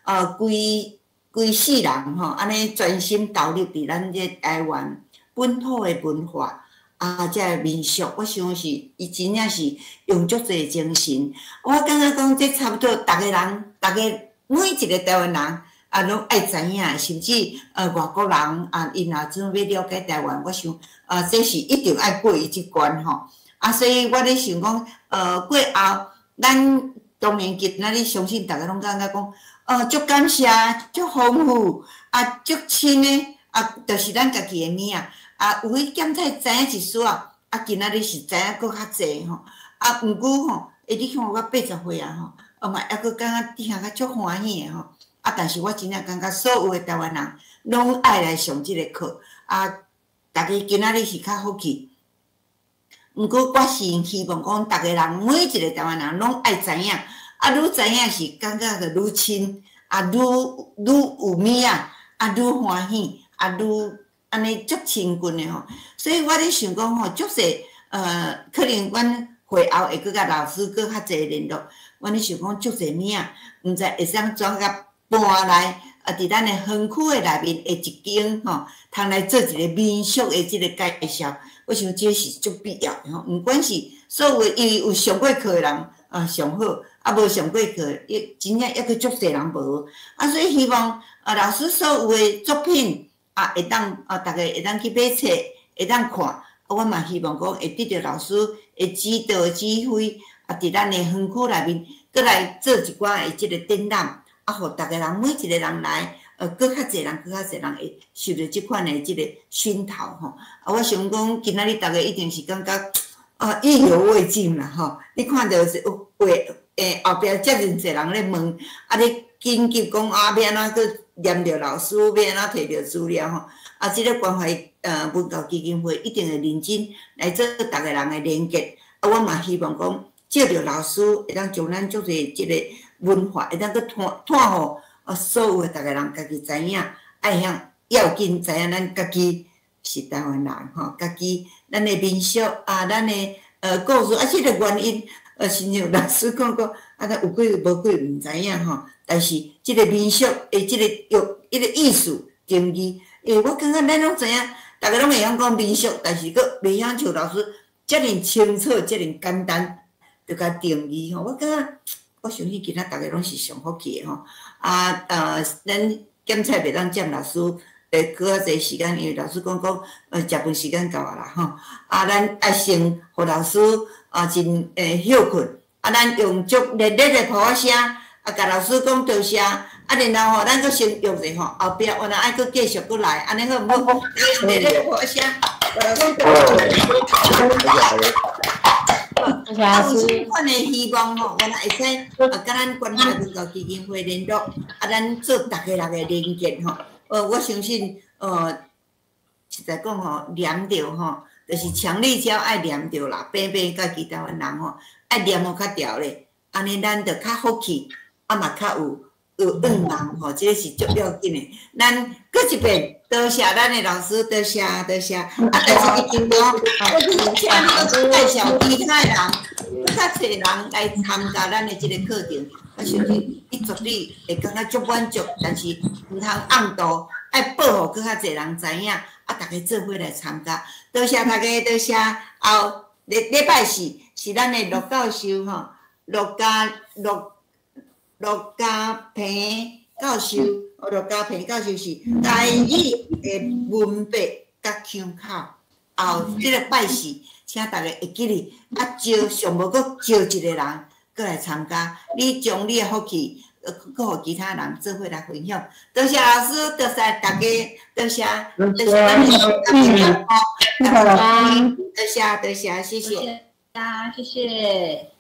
規規世人吼，按呢專心投入佇咱這台灣本土的文化。啊，這个民俗，我想是伊真正是用足濟精神。我感覺講，這差不多，逐个人，逐个每一個台灣人啊，攏愛知影，甚至外國人啊，𪜶若準欲了解台灣，我想啊，這是一定愛過伊這關吼。啊，所以我咧想講，過後咱當然今仔日相信逐家攏感覺講，足感謝，足豐富，啊，足親的，啊，就是咱家己的物仔。啊，有彼檢采知影一絲仔，啊，今仔日是知影閣較濟吼。啊，毋過吼，欸，你看我80歲啊吼，啊嘛猶閣感覺聽較足歡喜的吼。啊，但是我真正感覺所有的台灣人攏愛來上這個課。啊，逐家今仔日是較福氣。毋過我是希望講，逐个人每一個台灣人攏愛知影。啊，愈知影是感覺就愈親，啊，愈愈有物仔，啊，愈歡喜，啊，愈。按呢足親近的吼，所以我咧想講吼，足濟可能阮會後會閣佮老師閣較濟聯絡。阮咧想講足濟物仔，毋知會使怎共搬來啊？佇咱的園區的內面的一間吼，通來做一個民俗的這個介紹。我想這是足必要的吼，毋管是所有的，因為有上過課的人啊上好，啊無上過課，伊真正猶閣足濟人無。啊，所以希望啊老師所有的作品。啊，會當啊，逐家會當去買冊，會當看。啊，我嘛希望講會得著老師的指導指揮，啊，佇咱的園區內面，閣來做一寡的這個展覽，啊，予逐家人每一個人來，閣較濟人，閣較濟人會受著這款的這個熏陶吼。啊，我想講，今仔日逐家一定是感覺啊意猶未盡啦吼。你看著是有話，後壁遮爾濟人咧問，啊，你緊急講啊，欲按怎閣黏著老師，欲按怎摕著資料吼？啊，這個關懷文教基金會一定會認真來做逐个人的連結。啊，我嘛希望講，藉著老師會當將咱足濟這個文化會當閣傳傳予啊所有的逐个人家己知影，愛曉要緊知影咱家己是台灣人吼，家己咱的民俗啊，咱的故事啊，這個原因，親像老師講過，啊，咱有幾無幾毋知影吼。但是這個民俗的這個用彼個意思定義，欸，我感覺咱攏知影，逐家攏會曉講民俗，但是閣袂曉像老師遮爾清楚、遮爾簡單，就共定義吼。我感覺，我相信今仔逐家攏是上福氣的吼。啊，咱檢采袂當佔老師閣較濟時間，因為老師講講，食飯時間到啊啦吼。啊，咱愛先予老師啊真休睏，啊，咱用足熱烈的噗仔聲。啊，共老師講多謝，啊，然後吼，咱閣先約者吼，後壁原來愛閣繼續閣來，按呢好毋好？用熱烈的噗仔聲，共老師講多謝。啊，有這款的希望吼，原來會使啊，佮咱關懷文教基金會聯絡，啊，咱做逐家人的連結吼。我相信，實在講吼，黏著吼，就是强力胶爱黏著啦，平平家己台湾人吼，爱黏予较牢咧，按呢咱就较福气，啊嘛较有愿望吼，这个是足要紧的。咱阁一遍，多谢咱的老师，多谢多谢。啊，但是一定讲，我请你阁介绍其他的人，阁较济人来参加咱的这个课程。我相信你绝对会感觉足满足，但是毋通暗度，爱报予阁较济人知影，啊，逐家做伙来参加。多谢大家，多谢。后礼礼拜四是咱的陆教授吼，陆家平教授，陆家平教授是台语的文笔佮腔口。后这个拜四，请大家会记得，啊招上无阁招一个人阁来参加，你将你的福气，阁予其他人做伙来分享。多谢老师，多谢大家，多谢，多谢咱的多谢多谢，谢谢。啊，谢谢。